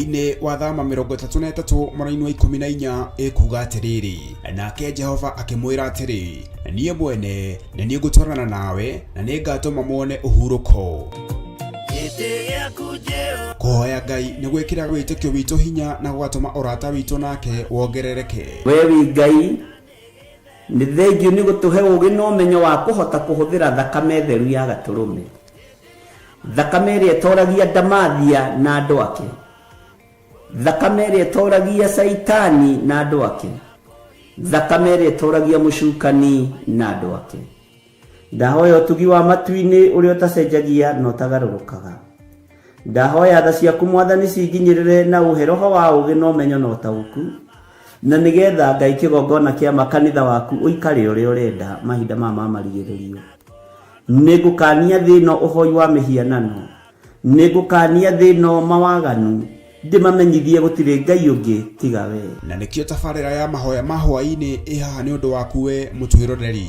Thĩinĩ wa Thama 33 mũraini wa 14 ĩkuga atĩrĩrĩ, nake Jehova akĩmwĩra atĩrĩ, niĩ mwene nĩ niĩ ngũtwarana nawe na nĩ ngatũma muone ũhurũko. Kũhoya Ngai nĩ gwĩkĩraga wĩtĩkio witũ hinya na gũgatũma ũrata witũ nake wongerereke. We wĩ Ngai, nĩ thengiũ nĩ gũtũhe ũũgĩ na ũmenyo wa kũhota kũhũthĩra thakame theru ya Gatũrũme, thakame ĩrĩa ĩtoragia ndamathia na andũ ake, thakame ĩrĩa ĩtoragia Caitani na andũ ake, thakame ĩrĩa ĩtoragia mũcukani na andũ ake. Ndahoya ũtugi wa matu-inĩ ũrĩa ũtacenjagia na ũtagarũrũkaga. Ndahoya tha ciaku Mwathani cinginyĩrĩre na ũhe roho wa ũũgĩ na ũmenyo na ũtaũku, na nĩgetha Ngai kĩgongona kĩa ma kanitha waku ũikare ũrĩa ũrenda mahinda maya ma marigĩrĩrio. Nĩngũkania thĩ ĩno ũhoi wa mĩhianano, nĩngũkania thĩ ĩno mawaganu, ndĩmamenyithie gũtirĩ Ngai ũngĩ tiga we. Na nĩkĩo tabarĩra ya mahoya ma hwaĩ-inĩ ĩ haha nĩ ũndũ waku we mũtwĩroreri.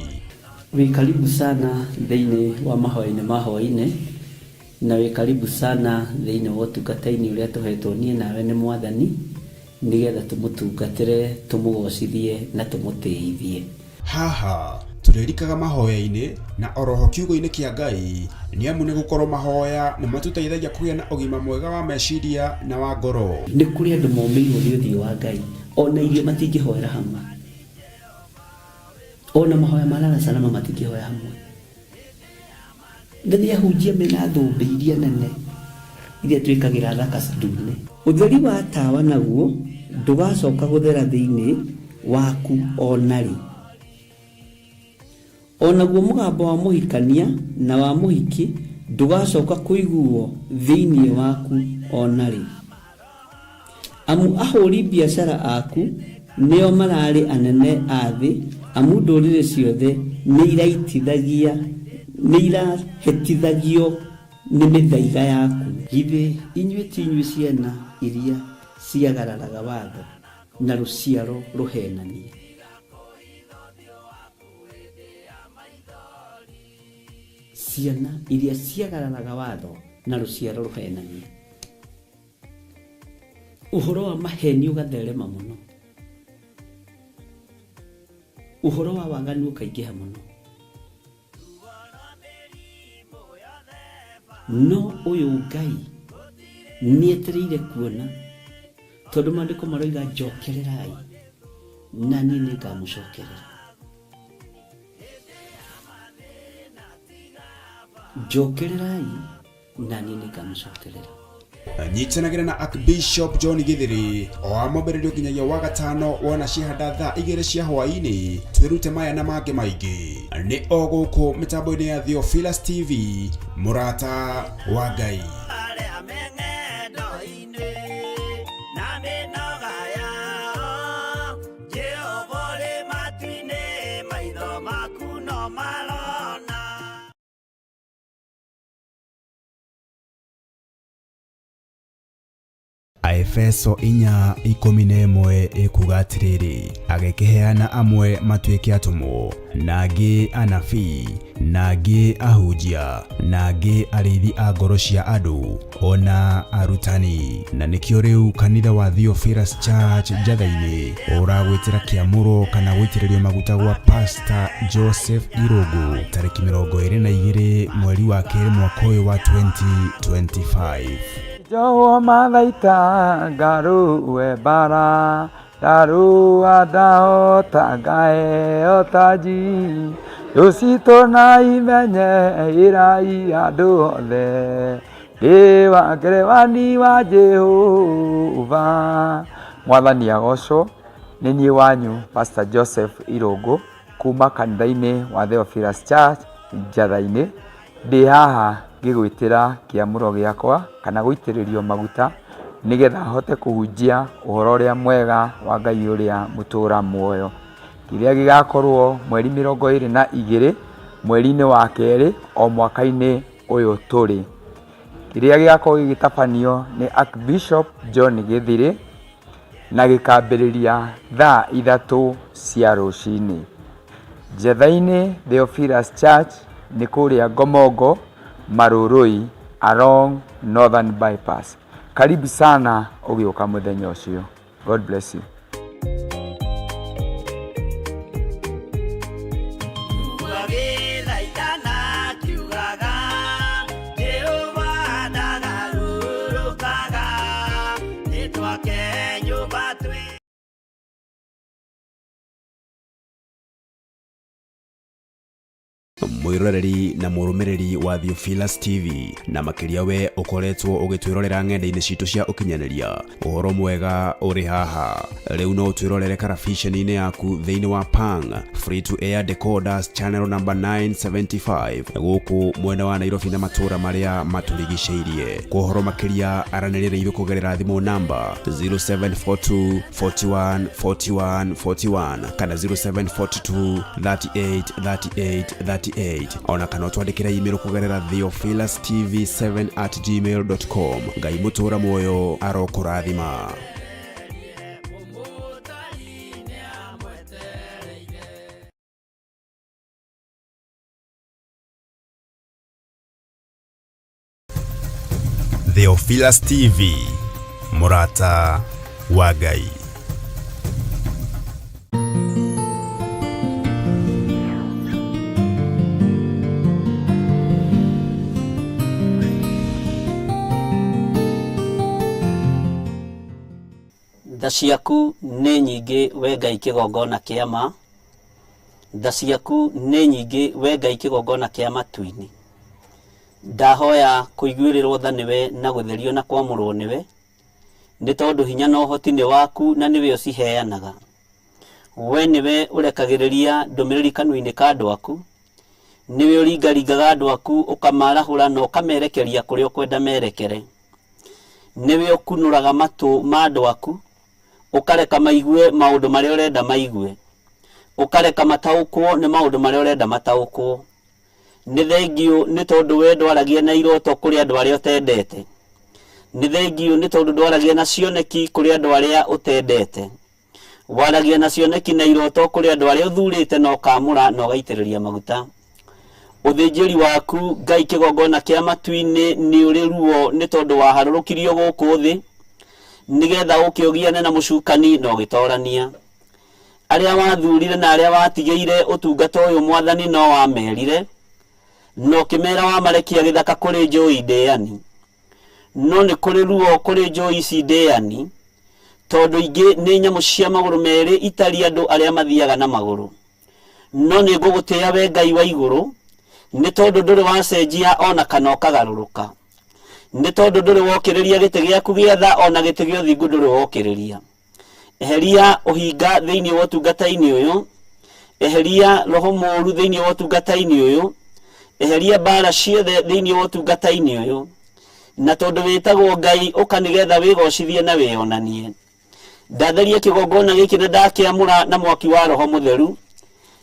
Wĩ karibu sana thĩinĩ wa mahoya-inĩ ma hwaĩ-inĩ, na wĩ karibu sana thĩinĩ wa ũtungata-inĩ ũrĩa tũhetwo niĩ nawe nĩ Mwathani, nĩgetha tũmũtungatĩre, tũmũgocithie na tũmũtĩithie. Haha tũrĩrikaga mahoya-inĩ na oroho kiugo-inĩ kĩa Ngai, nĩamu nĩ gũkorwo mahoya nĩ matũteithagia kũgĩa na ũgima mwega wa meciria na wa ngoro. Nĩ kũrĩ andũ momĩirwo nĩ ũthiũ wa Ngai, ona irio matingĩhoera hamwe, ona mahoya ma lala salama matingĩhoya hamwe. Na nĩ ahunjia mena thũmbĩ iria nene iria twĩkagĩra thaka ndune. Ũtheri wa tawa naguo ndũgacoka gũthera thĩinĩ waku o na rĩ. O naguo mũgambo wa mũhikania na wa mũhiki ndũgacoka kũiguwo thĩinĩ waku o na rĩ. Amu ahũri biacara aku nĩo mararĩ anene a thĩ, amu ndũrĩrĩ ciothe nĩirahĩtithagio nĩ mĩthaiga yaku. Githĩ inyuĩ ti inyuĩ ciana iria ciagararaga watho, na rũciaro rũheenania? Ciana iria ciagararaga watho, na rũciaro rũheenania. Ũhoro wa maheni ũgatherema mũno, ũhoro wa waganu ũkaingĩha mũno. No ũyũ Ngai nĩetereire kuona, tondũ maandĩko maroiga njokererai na niĩ nĩngamũcokerera. Njokererai na niĩ nĩngamũcokerera. Nyitanagĩra na Archbishop John Githiri o wa mwambĩrĩrio nginyagia wa gatano wona ciahanda thaa 2 cia hwaĩ-inĩ, twĩrute maya na mangĩ maingĩ nĩ o gũkũ mĩtambo-inĩ ya Theophilus TV, mũrata wa Ngai. Aefeso 4:11 ĩkuga atĩrĩrĩ, agĩkĩheana amwe matuĩke atũmwo, na angĩ anabii, na angĩ ahunjia, na angĩ arĩithi a ngoro cia andũ, o na arutani. Na nĩkĩo rĩu kanitha wa Theophilus Church Njatha-inĩ ũragwĩtĩra kĩamũro kana gũitĩrĩrio maguta gwa Pastor Joseph Irũngũ tarĩki 22 mweri wa kerĩ mwaka ũyũ wa 2025. Njohwo mathaita ngarũe mbara, ndarũa ndahota ngaheo taji, thũ citũ na imenye ĩrai andũ othe, ndĩ wa ngerewani wa Jehova. Mwathani agocwo, nĩ niĩ wanyu Pastor Joseph Irũngũ kuma kanitha-inĩ wa Theophilus Church Njatha-inĩ. Ndĩ haha ngĩgwĩtĩra kĩamũro gĩakwa kana gũitĩrĩrio maguta nĩgetha hote kũhunjia ũhoro ũrĩa mwega wa Ngai ũrĩa mũtũra muoyo. Kĩrĩa gĩgakorwo mweri 22 mweri-inĩ wa kerĩ o mwaka-inĩ ũyũ tũrĩ. Kĩrĩa gĩgakorwo gĩgĩtabanio nĩ Archbishop John Gĩthirĩ na gĩkambĩrĩria thaa 3 cia rũcinĩ. Njetha-inĩ Theophilus Church nĩ kũrĩa Ngomongo, Marurui along Northern Bypass. Karibu sana ũgĩũka mũthenya ũcio. God bless you. Mwiroreri na mũrũmĩrĩri wa Theophilus TV, na makĩria we ũkoretwo ũgĩtwĩrorera ng'enda-inĩ citũ cia ũkinyanĩria, ũhoro mwega ũrĩ haha. Rĩu no ũtwĩrorere karabiceni-inĩ yaku thĩinĩ wa Pang Free to Air Decoders channel number 975 gũkũ mwena wa Nairobi na matũũra marĩa matũrigicĩirie. Kwa ũhoro makĩria aranĩria na ithuĩ kũgerera thimũ namba 0742 41 41 41 kana 0742 38 38 38, ona kana ũtwandĩkĩre email kũgerera theophilustv7@gmail.com. Ngai mũtũra muoyo arokũrathima. Theophilus TV, mũrata wa Ngai. Tha ciaku nĩ nyingĩ we Ngai kĩgongona kĩa ma, tha ciaku nĩ nyingĩ we Ngai kĩgongona kĩa matu-inĩ. Ndahoya kũiguĩrĩrwo tha nĩwe na gũtherio na kwamũrwo nĩwe, nĩ tondũ hinya na ũhoti nĩ waku na nĩwe ũciheanaga. We nĩwe ũrekagĩrĩria ndũmĩrĩri kanua-inĩ ka andũ aku, nĩwe ũringaringaga andũ aku ũkamarahũra na ũkamerekeria kũrĩa ũkwenda merekere. Nĩwe ũkunũraga matũ ma andũ aku, ũkareka maigue maũndũ marĩa ũrenda maigue, ũkareka mataũkwo nĩ maũndũ marĩa ũrenda mataũkwo. Nĩ thengiũ nĩ tondũ we ndwaragia na iroto kũrĩ andũ arĩa ũtendete. Nĩ thengiũ nĩ tondũ ndwaragia na cioneki kũrĩ andũ arĩa ũtendete. Waragia na cioneki na iroto kũrĩ andũ arĩa ũthurĩte na ũkamũra na ũgaitĩrĩria maguta. Ũthĩnjĩri waku Ngai kĩgongona kĩa matu-inĩ nĩ ũrĩ ruo nĩ tondũ waharũrũkirio gũkũ thĩ nĩgetha ũke ũgiane na mũcukani na ũgĩtorania. Arĩa wathurire na arĩa watigĩire ũtungata ũyũ Mwathani no wamerire, na ũkĩmera wamarekia gĩthaka kũrĩ njũi ndĩani. No nĩ kũrĩ ruo kũrĩ njũi ici ndĩani, tondũ ingĩ nĩ nyamũ cia magũrũ merĩ itari andũ arĩa mathiaga na magũrũ. No nĩ ngũgũtĩĩa we Ngai wa igũrũ, nĩ tondũ ndũrĩ wacenjia ona kana ũkagarũrũka. Nĩ tondũ ndũrĩ wokĩrĩria gĩtĩ gĩaku gĩa tha ona gĩtĩ gĩa ũthingu ndũrĩ wokĩrĩria. Eheria ũhinga thĩinĩ wa ũtungata-inĩ ũyũ, eheria roho mũũru thĩinĩ wa ũtungata-inĩ ũyũ, eheria mbara ciothe thĩinĩ wa ũtungata-inĩ ũyũ. Na tondũ wĩtagwo Ngai ũka nĩgetha wĩgocithie na wĩonanie. Ndatheria kĩgongona gĩkĩ na ndakĩamũra na mwaki wa Roho Mũtheru,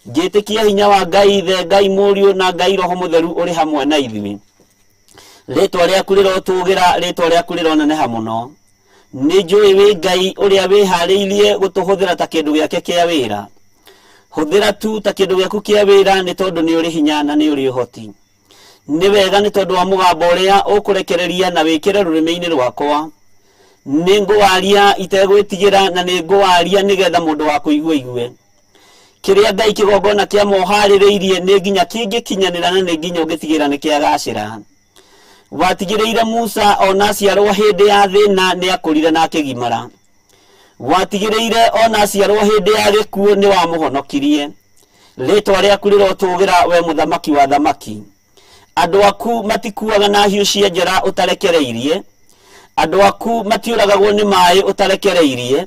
ngĩtĩkia hinya wa Ngai Ithe, Ngai Mũriũ na Ngai Roho Mũtheru ũrĩ hamwe na ithuĩ. Rĩtwa rĩaku rĩrotũgĩra, rĩtwa rĩaku rĩroneneha mũno. Nĩ njũĩ wĩ Ngai ũrĩa wĩharĩirie gũtũhũthĩra ta kĩndũ gĩake kĩa wĩra. Hũthĩra tu ta kĩndũ gĩaku kĩa wĩra nĩ tondũ nĩ ũrĩ hinya na nĩ ũrĩ ũhoti. Nĩ wega nĩ tondũ wa mũgambo ũrĩa ũkũrekereria na wĩkĩre rũrĩmĩ-inĩ rwakwa. Nĩ ngũwaria itegwĩtigĩra na nĩ ngũwaria nĩgetha mũndũ wa kũigua aigue. Kĩrĩa Ngai kĩgongona kĩa moharĩrĩirie nĩ nginya kĩngĩkinyanĩra na nĩ nginya ũngĩtigĩra nĩ kĩagacĩra. Watigĩrĩire Musa ona aciarwo hĩndĩ ya thĩna nĩ akũrire na akĩgimara. Watigĩrĩire ona aciarwo hĩndĩ ya gĩkuũ nĩ wamũhonokirie. Rĩtwa rĩaku rĩrotũgĩra we mũthamaki wa thamaki. Andũ aku matikuaga na hiũ cia njora ũtarekereirie. Andũ aku matiũragagwo nĩ maĩ ũtarekereirie.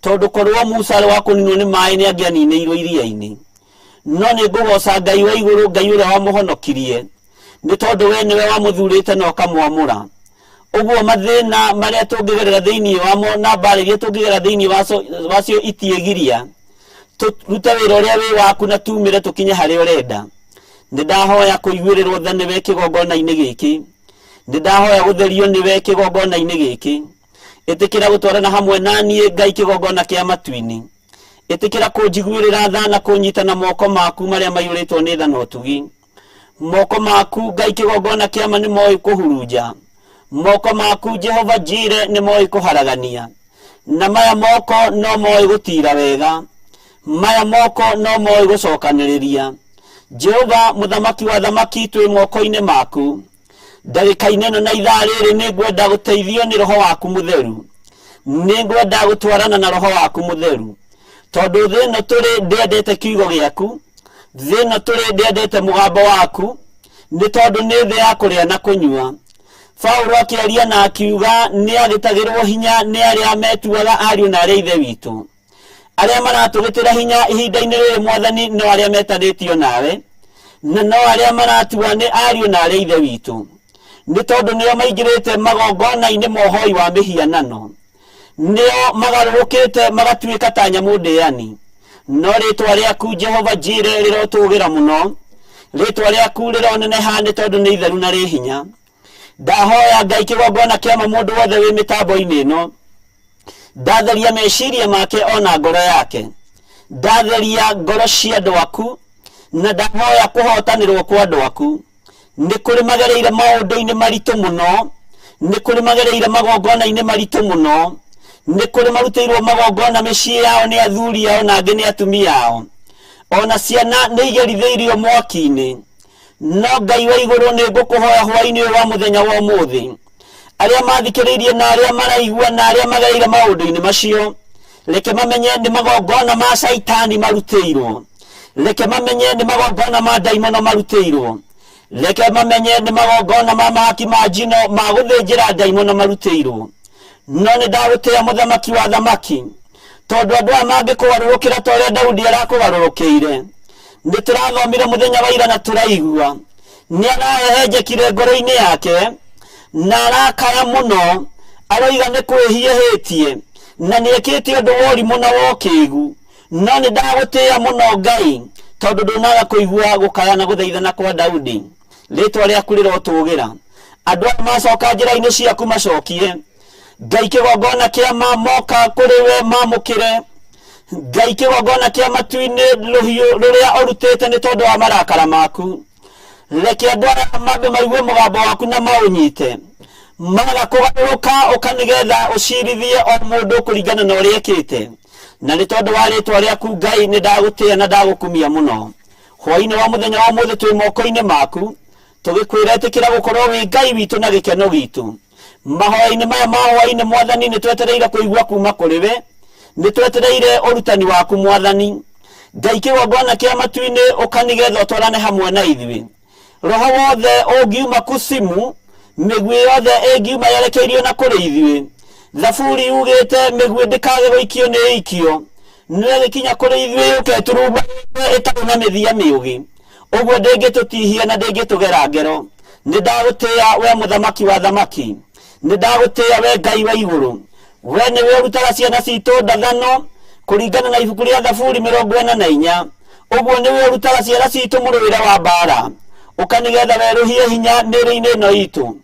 Tondũ korwo Musa arĩ wa kũninwo nĩ maĩ nĩ angĩaninĩirwo iria-inĩ. No nĩ ngũgoca Ngai wa igũrũ, Ngai ũrĩa wamũhonokirie, nĩ tondũ we nĩwe wamũthurĩte na ũkamwamũra. Ũguo mathĩna marĩa tũngĩgerera thĩinĩ wamo na mbara iria tũngĩgerera thĩinĩ wacio itiĩgiria. Tũrute wĩra ũrĩa wĩ waku na tumĩre tũkinye harĩa ũrenda. Nĩ ndahoya kũiguĩrĩrwo tha nĩwe kĩgongona-inĩ gĩkĩ. Nĩ ndahoya gũtherio nĩwe kĩgongona-inĩ gĩkĩ. Ĩtĩkĩra gũtwarana hamwe na niĩ Ngai kĩgongona kĩa matu-inĩ. Ĩtĩkĩra kũnjiguĩrĩra tha na kũnyita na moko maku marĩa maiyũrĩtwo nĩ tha na ũtugi. Moko maku Ngai kĩgongona kĩa ma nĩ moĩ kũhurunja. Moko maku Jehova Jire nĩ moĩ kũharagania, na maya moko no moĩ gũtiira wega, maya moko no moĩ gũcokanĩrĩria. Jehova mũthamaki wa thamaki, twĩ moko-inĩ maku. Ndagĩka-inĩ ĩno na ithaa rĩrĩ nĩ ngwenda gũteithio nĩ roho waku mũtheru, nĩ ngwenda gũtwarana na roho waku mũtheru, tondũ thĩ ĩno tũrĩ ndĩendete kiugo gĩaku, thĩ ĩno tũrĩ ndĩendete mũgambo waku, nĩ tondũ nĩ thĩ ya kũrĩa na kũnyua. Paulo akĩaria na akiuga nĩ agĩtagĩrwo hinya nĩ arĩa metuaga ariũ na arĩa ithe witũ. Arĩa maratũgĩtĩra hinya ihinda-inĩ rĩrĩ mwathani no arĩa metanĩtio nawe, na no arĩa maratua nĩ ariũ na arĩa ithe witũ, nĩ tondũ nĩo maingĩrĩte magongona-inĩ ma ũhoi wa mĩhianano, nĩo magarũrũkĩte magatuĩka ta nyamũ ndĩani. No rĩtwa rĩaku Jehova Jire rĩrotũgĩra mũno, rĩtwa rĩaku rĩroneneha nĩ tondũ nĩ itheru na rĩ hinya. Ndahoya Ngai kĩgongona kĩama mũndũ wothe wĩ mĩtambo-inĩ ĩno, ndatheria meciria make ona ngoro yake, ndatheria ngoro cia andũ aku, na ndahoya kũhotanĩrwo kwa andũ aku. Nĩ kũrĩ magereire maũndũ-inĩ maritũ mũno, nĩ kũrĩ magereire magongona-inĩ maritũ mũno, nĩ kũrĩ marutĩirwo magongona mĩciĩ yao nĩ athuri ao na angĩ nĩ atumia ao, ona ciana nĩ igerithĩirio mwaki-inĩ. No Ngai wa igũrũ, nĩ ngũkũhoya hwaĩ-inĩ ũyũ wa mũthenya wa ũmũthĩ, arĩa mathikĩrĩirie na arĩa maraigua na arĩa magereire maũndũ-inĩ macio, reke mamenye nĩ magongona ma caitani marutĩirwo, reke mamenye nĩ magongona ma ndaimono marutĩirwo, reke mamenye nĩ magongona ma mahaki ma njino ma gũthĩnjĩra ndaimono marutĩirwo. No nĩ ndagũtĩa mũthamaki wa thamaki, tondũ andũ aya mangĩkũgarũrũkĩra ta ũrĩa Daudi arakũgarũrũkĩire. Nĩ tũrathomire mũthenya wa ira na tũraigua nĩ arahehenjekire ngoro-inĩ yake na arakaya mũno, aroiga nĩ kwĩhia ehĩtie na nĩ ekĩte ũndũ wa ũrimũ na wa ũkĩgu. No nĩ ndagũtĩĩa mũno Ngai, tondũ ndũnaga kũigua gũkaya na gũthaithana kwa Daudi. Rĩtwa rĩaku rĩrotũgĩra. Andũ aya macoka njĩra-inĩ ciaku macokie Ngai kĩgongona kĩa ma moka kũrĩ we mamũkĩre. Ngai kĩgongona kĩa matu-inĩ rũhiũ rũrĩa ũrutĩte nĩ tondũ wa marakara maku. Reke andũ aya mambe maigue mũgambo waku na maũnyite. Maga kũgarũrũka ũka nĩgetha ũcirithie o mũndũ kũringana na ũrĩa ekĩte. Na nĩ tondũ wa rĩtwa rĩaku Ngai nĩ ndagũtĩĩa na ndagũkumia mũno. Hwaĩ-inĩ wa mũthenya wa ũmũthĩ twĩ moko-inĩ maku, tũgĩkwĩra ĩtĩkĩra gũkorwo wĩ Ngai witũ na gĩkeno gitũ. Mahoya-inĩ maya ma hwaĩ-inĩ mwathani nĩ twetereire kũigua kuma kũrĩ we, nĩ twetereire ũrutani waku mwathani. Ngai kĩgongona kĩa matu-inĩ ũka nĩgetha ũtwarane hamwe na ithuĩ. Roho wothe ũngiuma kusimu, mĩguĩ yothe ĩngiuma yerekeirio na kũrĩ ithuĩ. Thaburi yugĩte mĩguĩ ndĩkage gũikio nĩ ĩikio, no ĩgĩkinya kũrĩ ithuĩ yũke ĩturumbanĩte ĩtarĩ na mĩthia mĩũgĩ. Ũguo ndĩngĩtũtihia na ndĩngĩtũgera ngero. Nĩ ndagũtĩĩa we mũthamaki wa thamaki, nĩ ndagũtĩĩa we Ngai wa igũrũ. We nĩwe ũrutaga ciana citũ ndathano kũringana na ibuku rĩa Thaburi 44. Ũguo nĩwe ũrutaga ciana citũ mũrũĩre wa mbara. Ũka nĩgetha werũhie hinya mĩĩrĩ-inĩ ĩno itũ,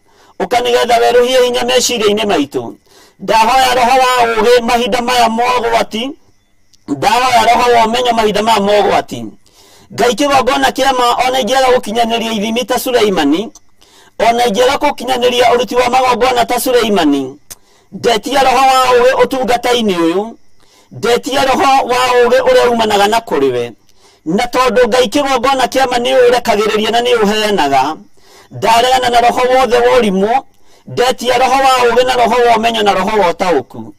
ũka nĩgetha werũhie hinya meciria-inĩ maitũ. Ndahoya roho wa ũũgĩ mahinda maya mogwati, ndahoya roho wa ũmenyo mahinda maya mogwati. Ngai kĩgongona kĩa ma ona ingĩaga gũkinyanĩria ithimi ta Suleimani, ona ingĩaga gũkinyanĩria ũruti wa magongona ta Suleimani, ndetia roho wa ũũgĩ ũtungata-inĩ ũyũ, ndetia roho wa ũũgĩ ũrĩa umanaga na kũrĩ we. Na tondũ Ngai kĩgongona kĩa ma nĩ ũrekagĩrĩria na nĩ ũheanaga, ndaregana na roho wothe wa ũrimũ, ndetia roho wa ũũgĩ na roho wa ũmenyo na roho wa ũtaũku.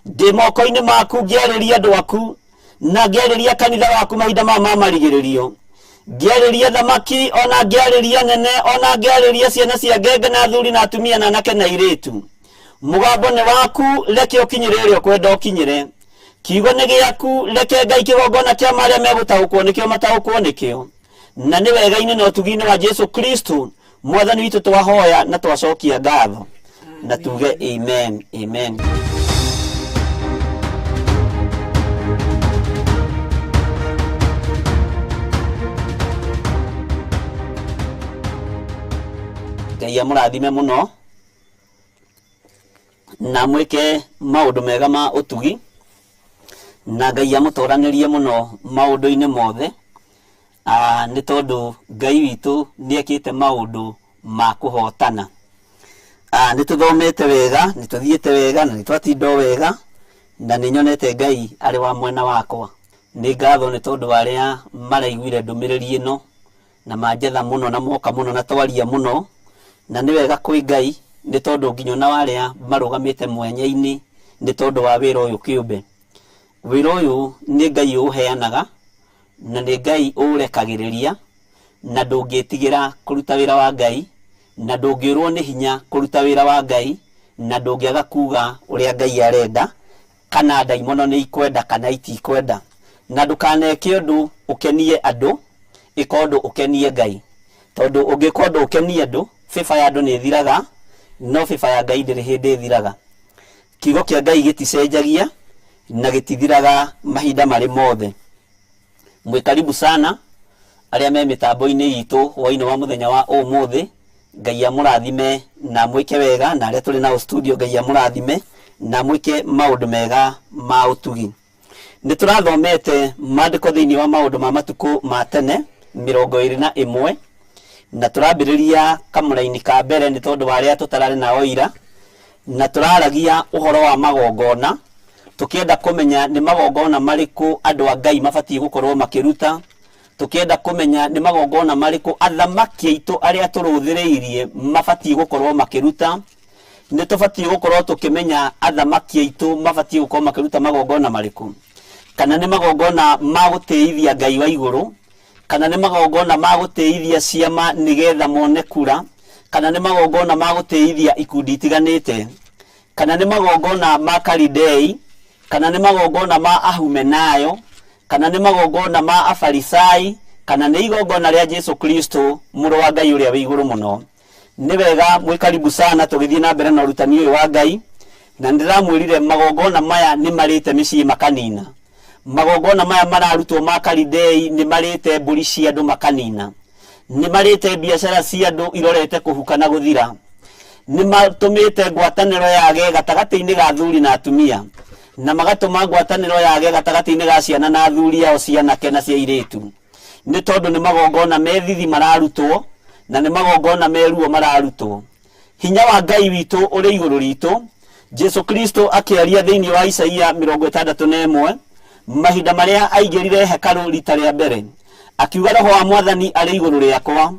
Ndĩ moko-inĩ maku ngĩarĩria andũ aku na ngĩarĩria kanitha waku mahinda maya ma marigĩrĩrio, ngĩarĩria thamaki ona ngĩarĩria nene ona ngĩarĩria ciana cia ngenge na athuri na atumia na anake na airĩtu. Mũgambo nĩ waku, reke ũkinyĩre ũrĩa ũkwenda ũkinyĩre. Kiugo nĩ gĩaku, reke Ngai kĩgongona kĩa marĩa megũtaũkwo nĩkĩo mataũkwo nĩkĩo. Na nĩ wega-inĩ na ũtugi-inĩ wa Jesu Kristo mwathani witũ twahoya na twacokia ngatho na tuge amen, amen. Ngai amũrathime mũno na mwĩke maũndũ mega ma ũtugi, na Ngai amũtoranĩrie mũno maũndũ-inĩ mothe, nĩ tondũ Ngai witũ nĩ ekĩte maũndũ ma kũhotana. Nĩ tũthomete wega, nĩ tũthiĩte wega na nĩ twatinda o wega na nĩ nyonete Ngai arĩ wa mwena wakwa. Nĩ ngatho nĩ tondũ wa arĩa maraiguire ndũmĩrĩri ĩno na manjetha mũno na moka mũno na twaria mũno, na nĩ wega kwĩ Ngai nĩ tondũ nginya ona wa arĩa marũgamĩte mwanya-inĩ nĩ tondũ wa wĩra ũyũ kĩũmbe. Wĩra ũyũ nĩ Ngai ũũheanaga na nĩ Ngai ũũrekagĩrĩria na ndũngĩtigĩra kũruta wĩra wa Ngai na ndũngĩũrwo nĩ hinya kũruta wĩra wa Ngai na ndũngĩaga kuga ũrĩa Ngai arenda kana ndaimono nĩ ikwenda kana itikwenda. Na ndũkaneke ũndũ ũkenie andũ, ĩka ũndũ ũkenie Ngai. Tondũ ũngĩka ũndũ ũkenie andũ, favor ya andũ nĩ ĩthiraga, no favor ya Ngai ndĩrĩ hĩndĩ ĩthiraga. Kiugo kĩa Ngai gĩticenjagia na gĩtithiraga mahinda marĩ mothe. Mwĩ karibu sana arĩa me mĩtambo-inĩ itũ hwainĩ wa mũthenya wa ũmũthĩ. Ngai amũrathime na amwĩke wega, na arĩa tũrĩ nao studio Ngai amũrathime na amwĩke maũndũ mega ma ũtugi. Nĩ tũrathomete maandĩko thĩinĩ wa maũndũ ma matukũ ma tene 21, na tũrambĩrĩria kamũraini ka mbere nĩ tondũ wa arĩa tũtararĩ nao ira, na tũraragia ũhoro wa magongona, tũkĩenda kũmenya nĩ magongona marĩkũ andũ a Ngai mabatiĩ gũkorwo makĩruta, tũkĩenda kũmenya nĩ magongona marĩkũ athamaki aitũ arĩa tũrũthĩrĩirie mabatiĩ gũkorwo makĩruta. Nĩ tũbatiĩ gũkorwo tũkĩmenya athamaki aitũ mabatiĩ gũkorwo makĩruta magongona marĩkũ, kana nĩ magongona ma gũtĩithia Ngai wa igũrũ, kana nĩ magongona ma gũtĩithia ciama nĩgetha mone kura, kana nĩ magongona ma gũtĩithia ikundi itiganĩte, kana nĩ magongona ma Kalidei, kana nĩ magongona ma Ahumenayo, kana nĩ magongona ma Afarisai, kana nĩ igongona rĩa Jesu Kristo mũrũ wa Ngai ũrĩa wĩ igũrũ mũno. Nĩ wega mwĩ karibu sana tũgĩthiĩ na mbere na ũrutani ũyũ wa Ngai, na nĩndĩramwĩrire magongona maya nĩ marĩte mĩciĩ makanina. Magongona maya mararutwo ma Kalidei nĩ marĩte mbũri cia andũ makanina. Nĩ marĩte biacara cia andũ irorete kũhuka na gũthira. Nĩ matũmĩte ngwatanĩro yage gatagatĩ-inĩ ga athuri na atumia, na magatũma ngwatanĩro yage gatagatĩ-inĩ ga ciana na athuri ao cia anake na cia airĩtu. Nĩ tondũ nĩ magongona me thithi mararutwo na nĩ magongona me ruo mararutwo. Hinya wa Ngai witũ ũrĩ igũrũ ritũ. Jesu Kristo akĩaria thĩinĩ wa Isaia 61 mahinda marĩa aingĩrire hekarũ rita rĩa mbere, akiuga roho wa Mwathani arĩ igũrũ rĩakwa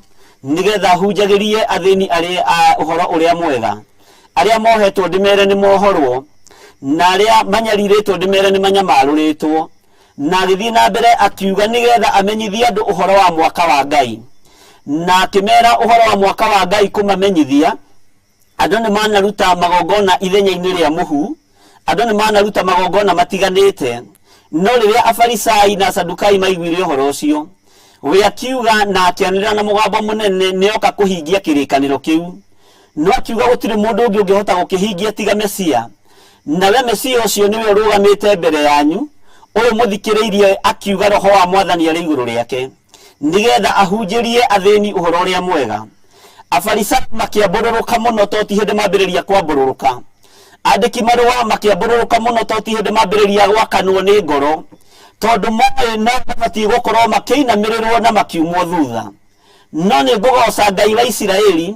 nĩgetha hunjagĩrie athĩni arĩa ũhoro ũrĩa mwega, arĩa mohetwo ndĩmere nĩ mohorwo, na arĩa manyarirĩtwo ndĩmere nĩ manyamarũrĩtwo. Na agĩthiĩ na mbere akiuga nĩgetha amenyithie andũ ũhoro wa mwaka wa Ngai. Na akĩmera ũhoro wa mwaka wa Ngai kũmamenyithia, andũ nĩ manaruta magongona ithenya-inĩ rĩa mũhu, andũ nĩ manaruta magongona matiganĩte. No rĩrĩa Afarisai na Asadukai maiguire ũhoro ũcio, we akiuga na akĩanĩrĩra na mũgambo mũnene nĩoka kũhingia kĩrĩkanĩro kĩu. No akiuga gũtirĩ mũndũ ũngĩ ũngĩhota gũkĩhingia tiga Mesia. Nawe Mesia ũcio nĩwe ũrũgamĩte mbere yanyu, ũyũ mũthikĩrĩirie akiuga roho wa Mwathani arĩ igũrũ rĩake, nĩgetha ahunjĩrie athĩni ũhoro ũrĩa mwega. Afarisai makĩambũrũrũka mũno to ti hĩndĩ mambĩrĩria kwambũrũrũka. Andĩki marũa makĩambũrũrũka mũno to ti hĩndĩ mambĩrĩria gwakanwo nĩ ngoro, tondũ moĩ no mabatiĩ gũkorwo makĩinamĩrĩrwo na makiumwo thutha. No nĩ ngũgooca Ngai wa Isiraeli,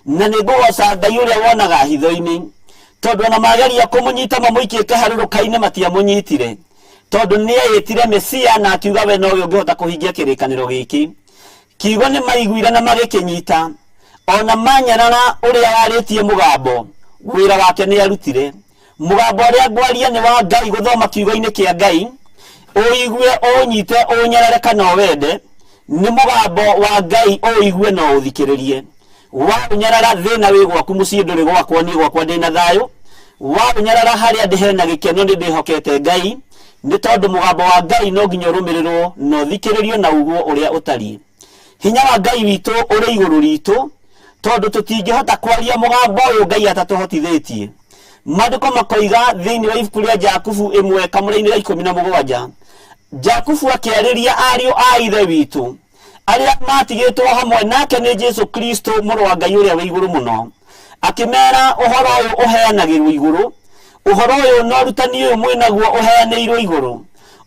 na nĩ ngũgooca Ngai ũrĩa wonaga hitho-inĩ, tondũ ona mageria kũmũnyita mamũikie kĩharũrũka-inĩ matiamũnyitire, tondũ nĩeĩtire Mesia na akiuga we nowe ũngĩhota kũhingia kĩrĩkanĩro gĩkĩ. Kiugo nĩ maiguire na magĩkĩnyita, ona manyarara ũrĩa warĩtie mũgambo, wĩra wake nĩ arutire. Mũgambo ũrĩa ngwaria nĩ wa Ngai gũthoma kiugo-inĩ kĩa Ngai, ũigue ũnyite ũnyarare kana ũwende, nĩ mũgambo wa Ngai ũigue na ũthikĩrĩrie. Waũnyarara thĩna wĩ gwaku mũciĩ ndũrĩ gwakwa, niĩ gwakwa ndĩna thayũ. Waũnyarara harĩa ndĩ hena gĩkeno nĩ ndĩhokete Ngai, nĩ tondũ mũgambo wa Ngai no nginya ũrũmĩrĩrwo na ũthikĩrĩrio na ugwo ũrĩa ũtariĩ. Hinya wa Ngai witũ ũrĩ igũrũ ritũ, tondũ tũtingĩhota kwaria mũgambo ũyũ Ngai atatũhotithĩtie. Maandĩko makoiga thĩinĩ wa ibuku rĩa Jakubu 1 kamũra-inĩ ga 17, Jakubu akĩarĩria ariũ a ithe witũ arĩa matigĩtwo hamwe nake nĩ Jesu Kristo mũrũ wa Ngai ũrĩa wĩ igũrũ mũno, akĩmera ũhoro ũyũ ũheanagĩrwo igũrũ, ũhoro ũyũ na ũrutani ũyũ mwĩnaguo ũheanĩirwo igũrũ.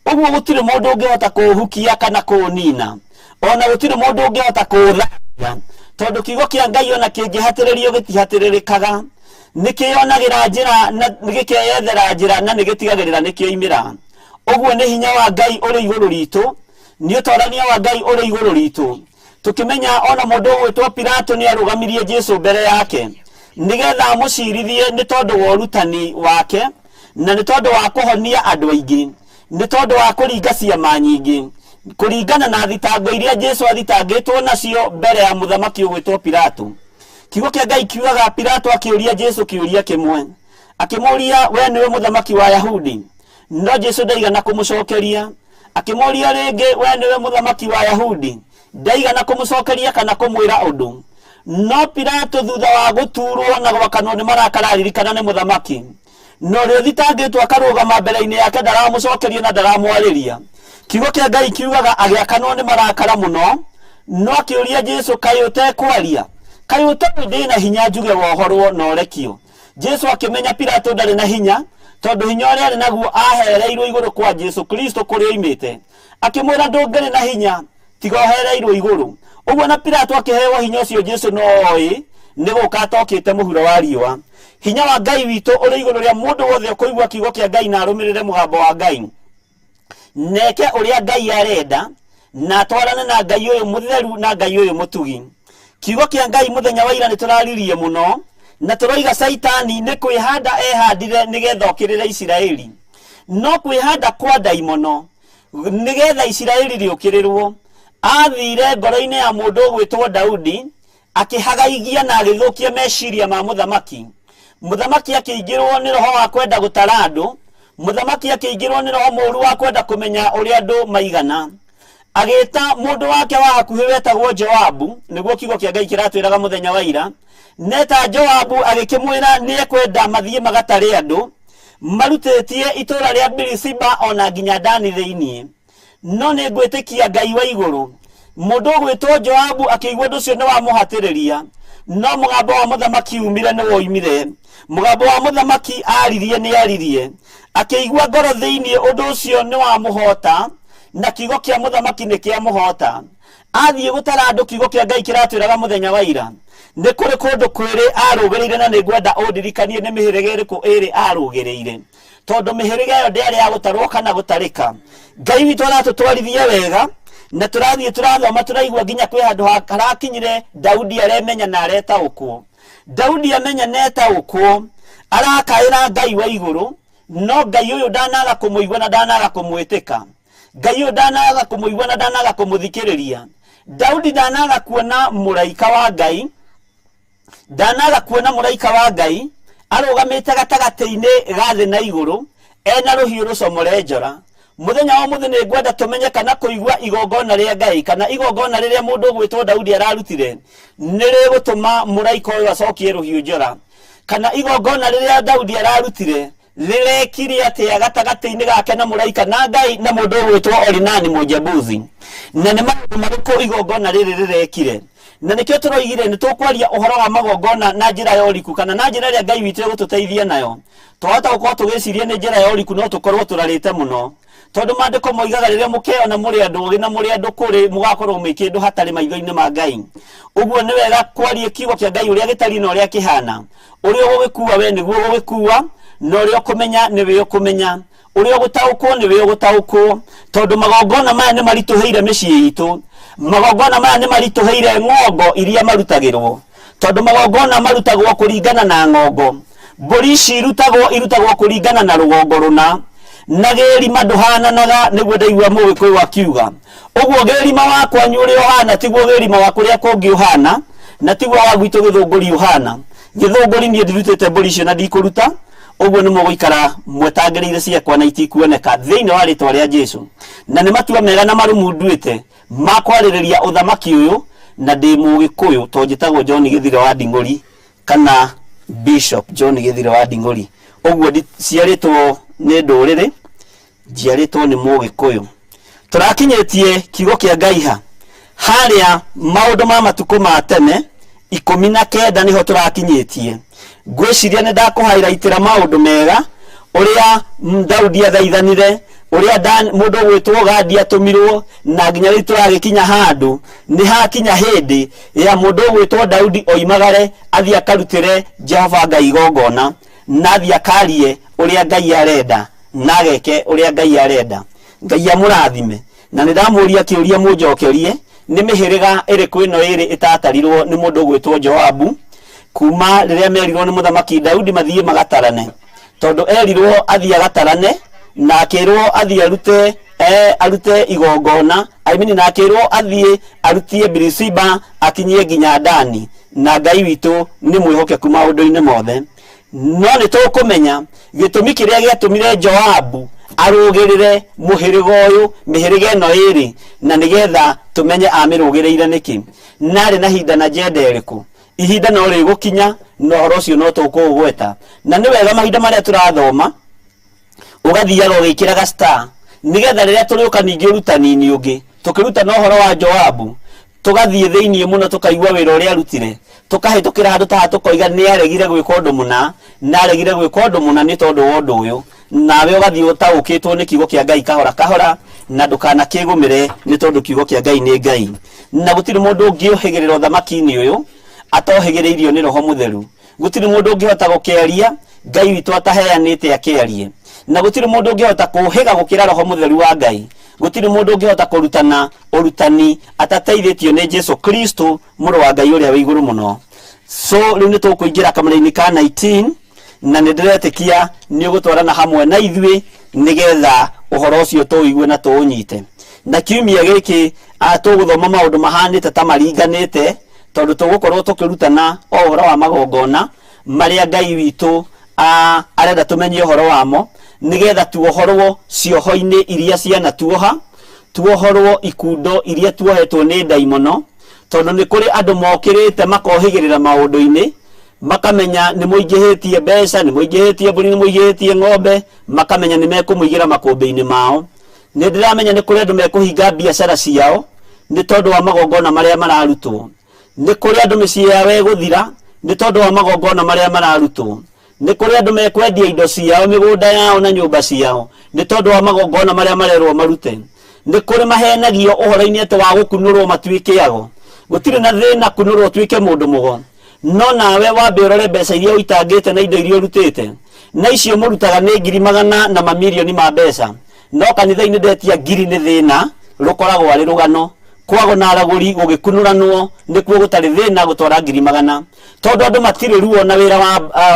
Ũguo gũtirĩ mũndũ ũngĩhota kũũhukia kana kũũnina, ona gũtirĩ mũndũ ũngĩhota kũũthamia, tondũ kiugo kĩa Ngai ona kĩngĩhatĩrĩrio gĩtihatĩrĩrĩkaga. Nĩ kĩyonagĩra njĩra na nĩ gĩkeyethera njĩra na nĩ gĩtigagĩrĩra nĩ kĩoimĩra. Ũguo nĩ hinya wa Ngai ũrĩ igũrũ ritũ, nĩ ũtorania wa Ngai ũrĩ igũrũ ritũ. Tũkĩmenya ona mũndũ ũgwĩtwo Pilato nĩ arũgamirie Jesu mbere yake nĩgetha amũcirithie nĩ tondũ wa ũrutani wake na nĩ tondũ wa kũhonia andũ aingĩ, nĩ tondũ wa kũringa ciama nyingĩ, kũringana na thitango iria Jesu athitangĩtwo nacio mbere ya mũthamaki ũgwĩtwo Pilato. Kiugo kĩa Ngai kiugaga Pilato akĩũria Jesu kĩũria kĩmwe, akĩmũũria, we nĩwe mũthamaki wa Ayahudi? No Jesu ndaigana kũmũcokeria. Akĩmũũria rĩngĩ, we nĩwe mũthamaki wa Ayahudi? Ndaigana kũmũcokeria kana kũmwĩra ũndũ. No Pilato thutha wa gũturwo na gwakanwo nĩ marakara aririkana nĩ mũthamaki, na ũrĩa ũthitangĩtwo akarũgama mbere-inĩ yake ndaramũcokeria na ndaramwarĩria. Kiugo kĩa Ngai kiugaga agĩakanwo nĩ marakara mũno, no akĩũria Jesu, kaĩ ũtekwaria? Kaĩ ũtoĩ ndĩna hinya njuge wohorwo na ũrekio? Jesu akĩmenya Pilato ndarĩ na hinya, tondũ hinya ũrĩa arĩ naguo ahereirwo igũrũ kwa Jesu Kristo kũrĩa oimĩte. Akĩmwĩra ndũngĩrĩ na hinya tiga ũhereirwo igũrũ. Ũguo na Pilato akĩheo hinya ũcio Jesu no oĩ nĩ gũka atokĩte mũhuro wa riũa. Hinya wa Ngai witũ ũrĩ igũrũ rĩa mũndũ wothe ũkũigua kiugo kĩa Ngai na arũmĩrĩre mũgambo wa Ngai. Neke ũrĩa Ngai arenda na atwarane na Ngai ũyũ mũtheru na Ngai ũyũ mũtugi. Kiugo kĩa Ngai mũthenya wa ira nĩ tũraririe mũno na tũroiga Caitani nĩ kwĩhanda ehandire nĩgetha okĩrĩre Isiraeli. No kwĩhanda kwa ndaimono nĩgetha Isiraeli rĩũkĩrĩrwo. Athire ngoro-inĩ ya mũndũ ũgwĩtwo Daudi akĩhagaigia na agĩthũkia meciria ma mũthamaki. Mũthamaki akĩingĩrwo nĩ roho wa kwenda gũtara andũ, mũthamaki akĩingĩrwo nĩ roho mũũru wa kwenda kũmenya ũrĩa andũ maigana. Agĩta mũndũ wake wa hakuhĩ wetagwo Joabu, nĩguo kiugo kĩa Ngai kĩratwĩraga mũthenya wa ira. Neta Joabu agĩkĩmwĩra nĩ ekwenda mathiĩ magatare andũ, marutĩtie itũũra rĩa Birisiba ona nginya Dani thĩinĩ. No nĩ ngwĩtĩkia Ngai wa igũrũ. Mũndũ ũgwĩtwo Joabu akĩigua ũndũ ũcio nĩ wamũhatĩrĩria, no mũgambo wa mũthamaki umire nĩ woimire. Mũgambo wa mũthamaki aririe nĩ aririe. Akĩigua ngoro thĩinĩ ũndũ ũcio nĩ wamũhota, na kiugo kĩa mũthamaki nĩ kĩamũhota. Athiĩ gũtara andũ kiugo kĩa Ngai kĩratwĩraga mũthenya wa ira. Nĩ kũrĩ kũndũ kwĩrĩ arũgĩrĩire na nĩ ngwenda ũndirikanie nĩ mĩhĩrĩga ĩrĩkũ ĩrĩ arũgĩrĩire. Tondũ mĩhĩrĩga ĩyo ndĩarĩ ya gũtarwo kana gũtarĩka. Ngai witũ aratũtwarithia wega na tũrathiĩ tũrathoma tũraigua nginya kwĩ handũ harakinyire Daudi aremenya na aretaũkwo. Daudi amenya na etaũkwo arakaĩra Ngai wa igũrũ, no Ngai ũyũ ndanaga kũmũigua na ndanaga kũmwĩtĩka. Ngai ũyũ ndanaga kũmũigua na ndanaga kũmũthikĩrĩria. Daudi ndanaga kuona mũraika wa Ngai, ndanaga kuona mũraika wa Ngai arũgamĩte gatagatĩ-inĩ ga thĩ na igũrũ ena rũhiũ rũcomore njora. Mũthenya wa ũmũthĩ nĩ ngwenda tũmenye kana kũigua igongona rĩa Ngai kana igongona rĩrĩa mũndũ ũgwĩtwo Daudi ararutire nĩ rĩgũtũma mũraika ũyũ acokie rũhiũ njora, kana igongona rĩrĩa Daudi ararutire rĩrekire atĩa gatagatĩ-inĩ gake na mũraika na Ngai na mũndũ ũgwĩtwo Orinani Mũjebusi, na nĩ maũndũ marĩkũ igongona rĩrĩ rĩrekire. Na nĩkĩo tũroigire nĩ tũkwaria ũhoro wa magongona na njĩra ya ũriku kana na njĩra ĩrĩa Ngai witũ egũtũteithia nayo. Twahota gũkorwo tũgĩciria nĩ njĩra ya ũriku no tũkorwo tũrarĩte mũno, tondũ maandĩko moigaga rĩrĩa mũkeyona mũrĩ andũ ogĩ na mũrĩ andũ kũrĩ mũgakorwo mwĩ kĩndũ hatarĩ maitho-inĩ ma Ngai. Ũguo nĩ wega kwaria kiugo kĩa Ngai ũrĩa gĩtariĩ na ũrĩa kĩhana. Ũrĩa ũgũgĩkua we nĩguo ũgũgĩkua, na ũrĩa ũkũmenya nĩwe ũkũmenya, ũrĩa ũgũtaũkwo nĩwe ũgũtaũkwo, tondũ magongona maya nĩ maritũhĩire mĩciĩ itũ, magongona maya nĩ maritũhĩire ng'ongo iria marutagĩrwo, tondũ magongona marutagwo kũringana na ng'ongo. Mbũri ici irutagwo irutagwo kũringana na rũgongo rũna, na gĩrima ndũhananaga, nĩguo ndaigua Mũgĩkũyũ akiuga. Ũguo gĩrima wa kwanyu ũrĩa ũhana tiguo gĩrima wa kũrĩa kũngĩ ũhana, na tiguo wa gwitũ Gĩthũngũri ũhana. Gĩthũngũri niĩ ndirutĩte mbũri icio na ndikũruta, ũguo nĩ mũgũikara mwetangĩrĩire ciakwa na itikuoneka thĩinĩ wa rĩtwa rĩa Jesu. Na nĩ matua mega na marũmu nduĩte ma kwarĩrĩria ũthamaki ũyũ, na ndĩ Mũgĩkũyũ to njĩtagwo John Gĩthire wa Nding'ũri kana Bishop John Gĩthire wa Nding'ũri. Ũguo ciarĩtwo nĩ ndũrĩrĩ, njiarĩtwo nĩ Mũgĩkũyũ. Tũrakinyĩtie kiugo kĩa Ngai ha? Harĩa maũndũ ma matukũ ma tene 19 nĩho tũrakinyĩtie. Ngwĩciria nĩ ndakũhairaitĩra maũndũ mega Ũrĩa Daudi athaithanire, ũrĩa mũndũ ũgwĩtwo Gadi atũmirwo, na nginya rĩu tũragĩkinya handũ nĩ hakinya hĩndĩ ya mũndũ ũgwĩtwo Daudi oimagare athiĩ akarutĩre Jehova Ngai igongona, na athiĩ akarie ũrĩa Ngai arenda, na ageke ũrĩa Ngai arenda. Ngai amũrathime. Na nĩ ndamũria kĩũria mũnjokerie, nĩ mĩhĩrĩga ĩrĩkũ ĩno ĩrĩ ĩtatarirwo nĩ mũndũ ũgwĩtwo Joabu kuma rĩrĩa merirwo nĩ mũthamaki Daudi mathiĩ magatarane? Tondũ erirwo athiĩ agatarane na akĩrwo athiĩ arute arute igongona, I mean, na akĩrwo athiĩ arutie Birisiba akinyie nginya Dani. Na Ngai witũ nĩ mwĩhokeku maũndũ-inĩ mothe. No nĩ tũkũmenya gĩtũmi kĩrĩa gĩatũmire Joabu arũgĩrĩre mũhĩrĩga ũyũ, mĩhĩrĩga ĩno ĩrĩ, na nĩgetha tũmenye amĩrũgĩrĩire nĩkĩ, na arĩ na hinda na njenda ĩrĩkũ. Ihinda no rĩgũkinya na ũhoro ũcio no tũkũũgweta. Na nĩ wega mahinda marĩa tũrathoma ũgathiaga ũgĩkĩraga star, nĩgetha rĩrĩa tũrĩũka ningĩ ũrutani-inĩ ũngĩ tũkĩrutana ũhoro wa Joabu, tũgathiĩ thĩinĩ mũno tũkaigua wĩra ũrĩa arutire, tũkahĩtũkĩra handũ ta haha tũkoiga nĩ aregire gwĩka ũndũ mũna, na aregire gwĩka ũndũ mũna nĩ tondũ wa ũndũ ũyũ. Nawe ũgathiĩ ũtaũkĩtwo nĩ kiugo kĩa Ngai kahora kahora, na ndũkanakĩgũmĩre nĩ tondũ kiugo kĩa Ngai nĩ Ngai. Na gũtirĩ mũndũ ũngĩũhĩgĩrĩra ũthamaki-inĩ ũyũ atohĩgĩrĩirio nĩ Roho Mũtheru. Gũtirĩ mũndũ ũngĩhota gũkĩaria Ngai witũ ataheanĩte akĩarie. Na gũtirĩ mũndũ ũngĩhota kũhĩga gũkĩra Roho Mũtheru wa Ngai. Gũtirĩ mũndũ ũngĩhota kũrutana ũrutani atateithĩtio nĩ Jesu Kristo, mũrũ wa Ngai ũrĩa wĩ igũrũ mũno. So rĩu nĩ tũkũingĩra kamũra-inĩ ka 19, na nĩ ndĩretĩkia nĩ ũgũtwarana hamwe na ithuĩ nĩgetha ũhoro ũcio tũũigue na tũũnyite. Na kiumia gĩkĩ tũgũthoma maũndũ mahanĩte ta maringanĩte, tondũ tũgũkorwo tũkĩrutana o ũhoro wa magongona marĩa Ngai witũ arenda tũmenye ũhoro wamo, nĩgetha tuohorwo cioho-inĩ iria cianatuoha, tuohorwo ikundo iria tuohetwo nĩ ndaimono, tondũ nĩ kũrĩ andũ mokĩrĩte makohĩgĩrĩra maũndũ-inĩ, makamenya nĩ mũingĩhĩtie mbeca, nĩ mũingĩhĩtie mbũri, nĩ mũingĩhĩtie ng'ombe, makamenya nĩ mekũmũigĩra makũmbĩ-inĩ mao. Nĩ ndĩramenya nĩ kũrĩ andũ mekũhinga biacara ciao nĩ tondũ wa magongona marĩa mararutwo. Nĩ kũrĩ andũ mĩciĩ yao ĩgũthira nĩ tondũ wa magongona marĩa mararutwo. Nĩ kũrĩ andũ mekwendia indo ciao, mĩgũnda yao na nyũmba ciao nĩ tondũ wa magongona marĩa marerwo marute. Nĩ kũrĩ mahenagio ũhoro-inĩ atĩ wa gũkunũrwo matuĩke ago. Gũtirĩ na thĩna kunũrwo ũtuĩke mũndũ mũgo, no nawe wambe ũrore mbeca iria ũitangĩte na indo iria ũrutĩte. Na icio mũrutaga nĩ ngiri magana na mamirioni ma mbeca, no kanitha-inĩ ndetia ngiri nĩ thĩna, rũkoragwo arĩ rũgano. Kwago na aragũri gũgĩkunũranwo nĩkuo gũtarĩ thĩna gũtwara ngiri magana, tondũ andũ matirĩ ruo na wĩra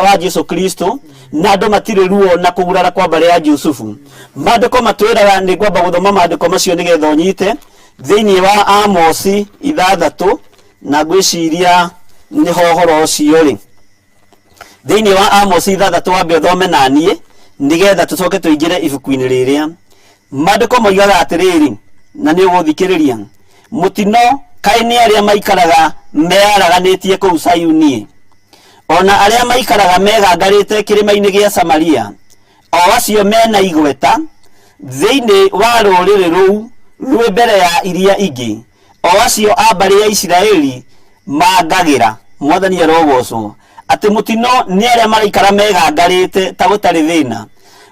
wa Jesu Kristo, na andũ matirĩ ruo na kũgurara kwa mbarĩ ya Jusufu. Maandĩko matwĩraga, nĩ ngwamba gũthoma maandĩko macio nĩgetha ũnyite, thĩinĩ wa Amosi 6, na ngwĩciria nĩho ũhoro ũcio rĩ. Thĩinĩ wa Amosi 6 wambe ũthome na niĩ nĩgetha tũcoke tũingĩre ibuku-inĩ rĩrĩa. Maandĩko moigaga atĩrĩrĩ, na nĩ ũgũthikĩrĩria, mũtino kaĩ nĩ arĩa maikaraga meyaraganĩtie kũu Sayuni, o na arĩa maikaraga megangarĩte kĩrĩma-inĩ gĩa Samaria, o acio mena igweta thĩinĩ wa rũrĩrĩ rũu rwĩ mbere ya iria ingĩ, o acio a mbarĩ ya Isiraeli mangagĩra. Mwathani arogocwo. Atĩ mũtino nĩ arĩa maraikara megangarĩte ta gũtarĩ thĩna.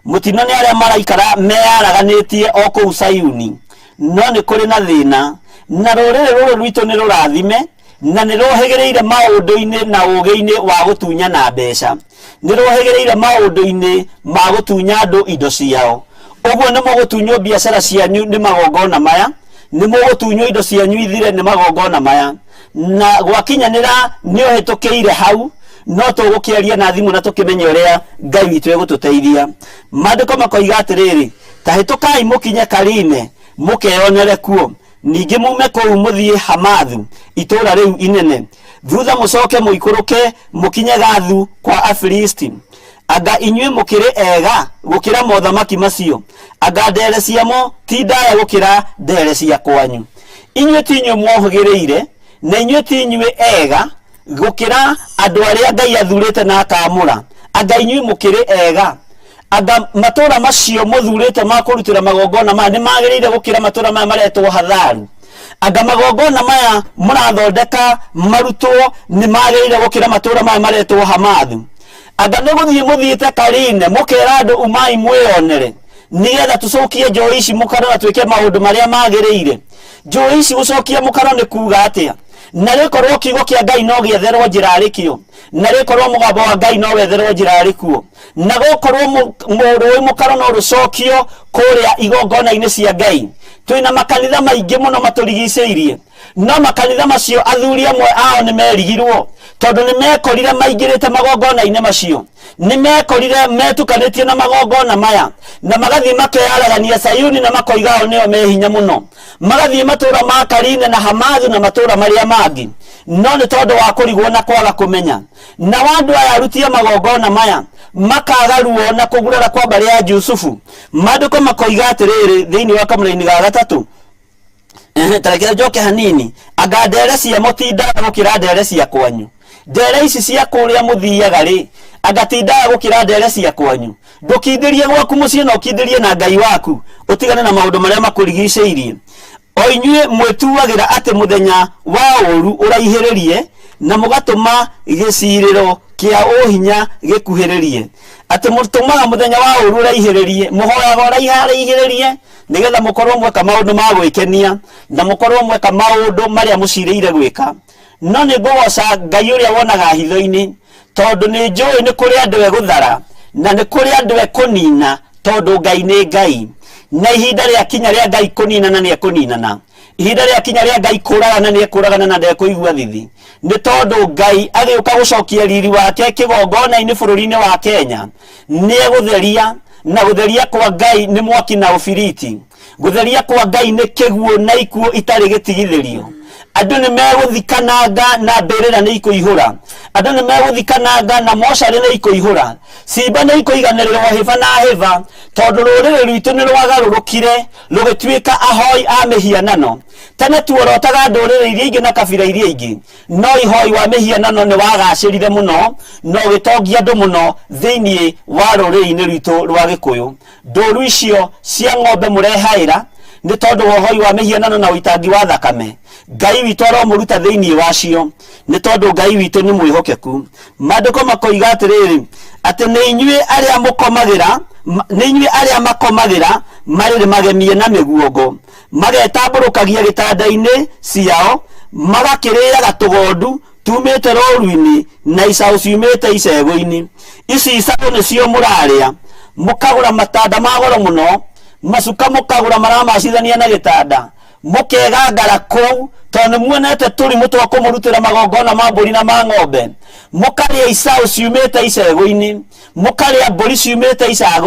Mũtino nĩ arĩa maraikara meyaraganĩtie o kũu Sayuni, no nĩ kũrĩ na thĩna. Na rũrĩrĩ rũrũ rwitũ nĩ rũrathime, na nĩ rũhĩgĩrĩire maũndũ-inĩ na ũũgĩ-inĩ wa gũtunyana mbeca. Nĩ rũhĩgĩrĩire maũndũ-inĩ ma gũtunya andũ indo ciao. Ũguo nĩ mũgũtunywo biacara cianyu nĩ magongona maya, nĩ mũgũtunywo indo cianyu ithire nĩ magongona maya. Na gwakinyanĩra nĩ ũhĩtũkĩire hau, no tũgũkĩaria na thimũ na tũkĩmenye ũrĩa Ngai witũ egũtũteithia. Maandĩko makoiga atĩrĩrĩ, ta hĩtũkai mũkinye Karine mũkeyonere kuo, ningĩ mume kũu mũthiĩ Hamathu, itũũra rĩu inene. Thutha mũcoke mũikũrũke mũkinye Gathu kwa Afilisti. Anga inyuĩ mũkĩrĩ ega gũkĩra mothamaki macio? Anga ndere ciamo ti ndaya gũkĩra ndere cia kwanyu? Inyuĩ ti inyuĩ mwohĩgĩrĩire, na inyuĩ ti inyuĩ ega gũkĩra andũ arĩa Ngai athurĩte na akaamũra? Anga inyuĩ mũkĩrĩ ega? Anga matũũra macio mũthurĩte ma kũrutĩra magongona maya nĩ magĩrĩire gũkĩra matũũra maya maretwo Hatharu? Anga magongona maya mũrathondeka marutwo nĩ magĩrĩire gũkĩra matũũra maya maretwo Hamathu? Anga nĩ gũthiĩ mũthiĩte Karine mũkera andũ umai mwĩonere nĩgetha tũcokie njũĩ ici mũkaro na twĩke maũndũ marĩa magĩrĩire. Njũĩ ici gũcokia mũkaro nĩ kuga atĩa? Na rĩkorwo kiugo kĩa Ngai no gĩetherwo njĩra arĩ kĩo, na rĩkorwo mũgambo wa Ngai no wetherwo njĩra arĩ kuo, na gũkorwo rũĩ mũkaro no rũcokio kũrĩa igongona-inĩ cia Ngai. Twĩna makanitha maingĩ mũno matũrigicĩirie, no makanitha macio athuri amwe ao nĩ merigirwo tondũ nĩ mekorire maingĩrĩte magongona-inĩ macio, nĩ mekorire metukanĩtie na magongona maya, na magathiĩ makeyaragania Sayuni na makoiga o nĩo me hinya mũno, magathiĩ matũũra ma Karine na Hamathu na matũũra marĩa mangĩ, no nĩ tondũ wa kũrigwo na kwaga kũmenya. Nao andũ aya aruti a magongona maya makaga ruo na kũgurara kwa mbarĩ ya Jusufu. Maandĩko makoiga atĩrĩrĩ thĩinĩ wa kamũraini ga gatatũ, ta reke njoke hanini, anga ndere ciamo ti ndaya gũkĩra ndere cia kwanyu? Ndere ici cia kũrĩa mũthiaga rĩ, anga ti ndaya gũkĩra ndere cia kwanyu? Ndũkindĩrie gwaku mũciĩ na ũkindĩrie na Ngai waku, ũtigane na maũndũ marĩa makũrigicĩirie. O inyuĩ mwĩtuagĩra atĩ mũthenya wa ũũru ũraihĩrĩrie, na mũgatũma gĩcirĩro kĩa ũhinya gĩkuhĩrĩrie. Atĩ mũtũmaga mũthenya wa ũũru ũraihĩrĩrie, mũhoyaga ũraiharaihĩrĩrie, nĩgetha mũkorwo mweka maũndũ ma gwĩkenia, na mũkorwo mweka maũndũ marĩa mũcirĩire gwĩka. No nĩ ngũgoca Ngai ũrĩa wonaga hitho-inĩ, tondũ nĩ njũĩ nĩ kũrĩ andũ egũthara, na nĩ kũrĩ andũ ekũnina, tondũ Ngai nĩ Ngai. Na ihinda rĩakinya rĩa Ngai kũninana nĩ ekũninana, ihinda rĩakinya rĩa Ngai kũragana nĩ ekũragana na ndekũigua thithi, nĩ tondũ Ngai agĩũka gũcokia riri wake kĩgongona-inĩ bũrũri-inĩ wa Kenya, nĩ egũtheria, na gũtheria kwa Ngai nĩ mwaki na ũbiriti. Gũtheria kwa Ngai nĩ kĩguũ na ikuũ itarĩ gĩtigithĩrio. Andũ nĩ megũthikananga na mbĩrĩra nĩ ikũihũra. Andũ nĩ megũthikananga na mocarĩ nĩ ikũihũra. Cimba nĩ ikũiganĩrĩrwo hĩba na hĩba, tondũ rũrĩrĩ rwitũ nĩ rwagarũrũkire rũgĩtuĩka ahoi a mĩhianano. Tene tuorotaga ndũrĩrĩ iria ingĩ na kabira iria ingĩ, no ihoi wa mĩhianano nĩ wagacĩrire mũno na ũgĩtongia andũ mũno thĩinĩ wa rũrĩrĩ-inĩ rwitũ rwa Gĩkũyũ. Ndũru icio cia ng'ombe mũrehaĩra nĩ tondũ wa ũhoi wa mĩhianano na ũitangi wa thakame, Ngai witũ aromũruta thĩinĩ wacio, nĩ tondũ Ngai witũ nĩ mwĩhokeku. Maandĩko makoiga atĩrĩrĩ, atĩ nĩ inyuĩ arĩa mũkomagĩra, nĩ inyuĩ arĩa makomagĩra marĩrĩ magemie na mĩguongo, magetambũrũkagia gĩtanda-inĩ ciao, magakĩrĩaga tũgondu tumĩte rũũru-inĩ na icaũ ciumĩte icegũ-inĩ. Ici icaũ nĩcio mũrarĩa, mũkagũra matanda ma goro mũno, macuka mũkagũra maramacithania na gĩtanda, mũkegangara kũu, tondũ nĩ muonete tũrimũ twa kũmũrutĩra magongona ma mbũri na ma ng'ombe. Mũkarĩa icaũ ciumĩte icegũ-inĩ, mũkarĩa mbũri ciumĩte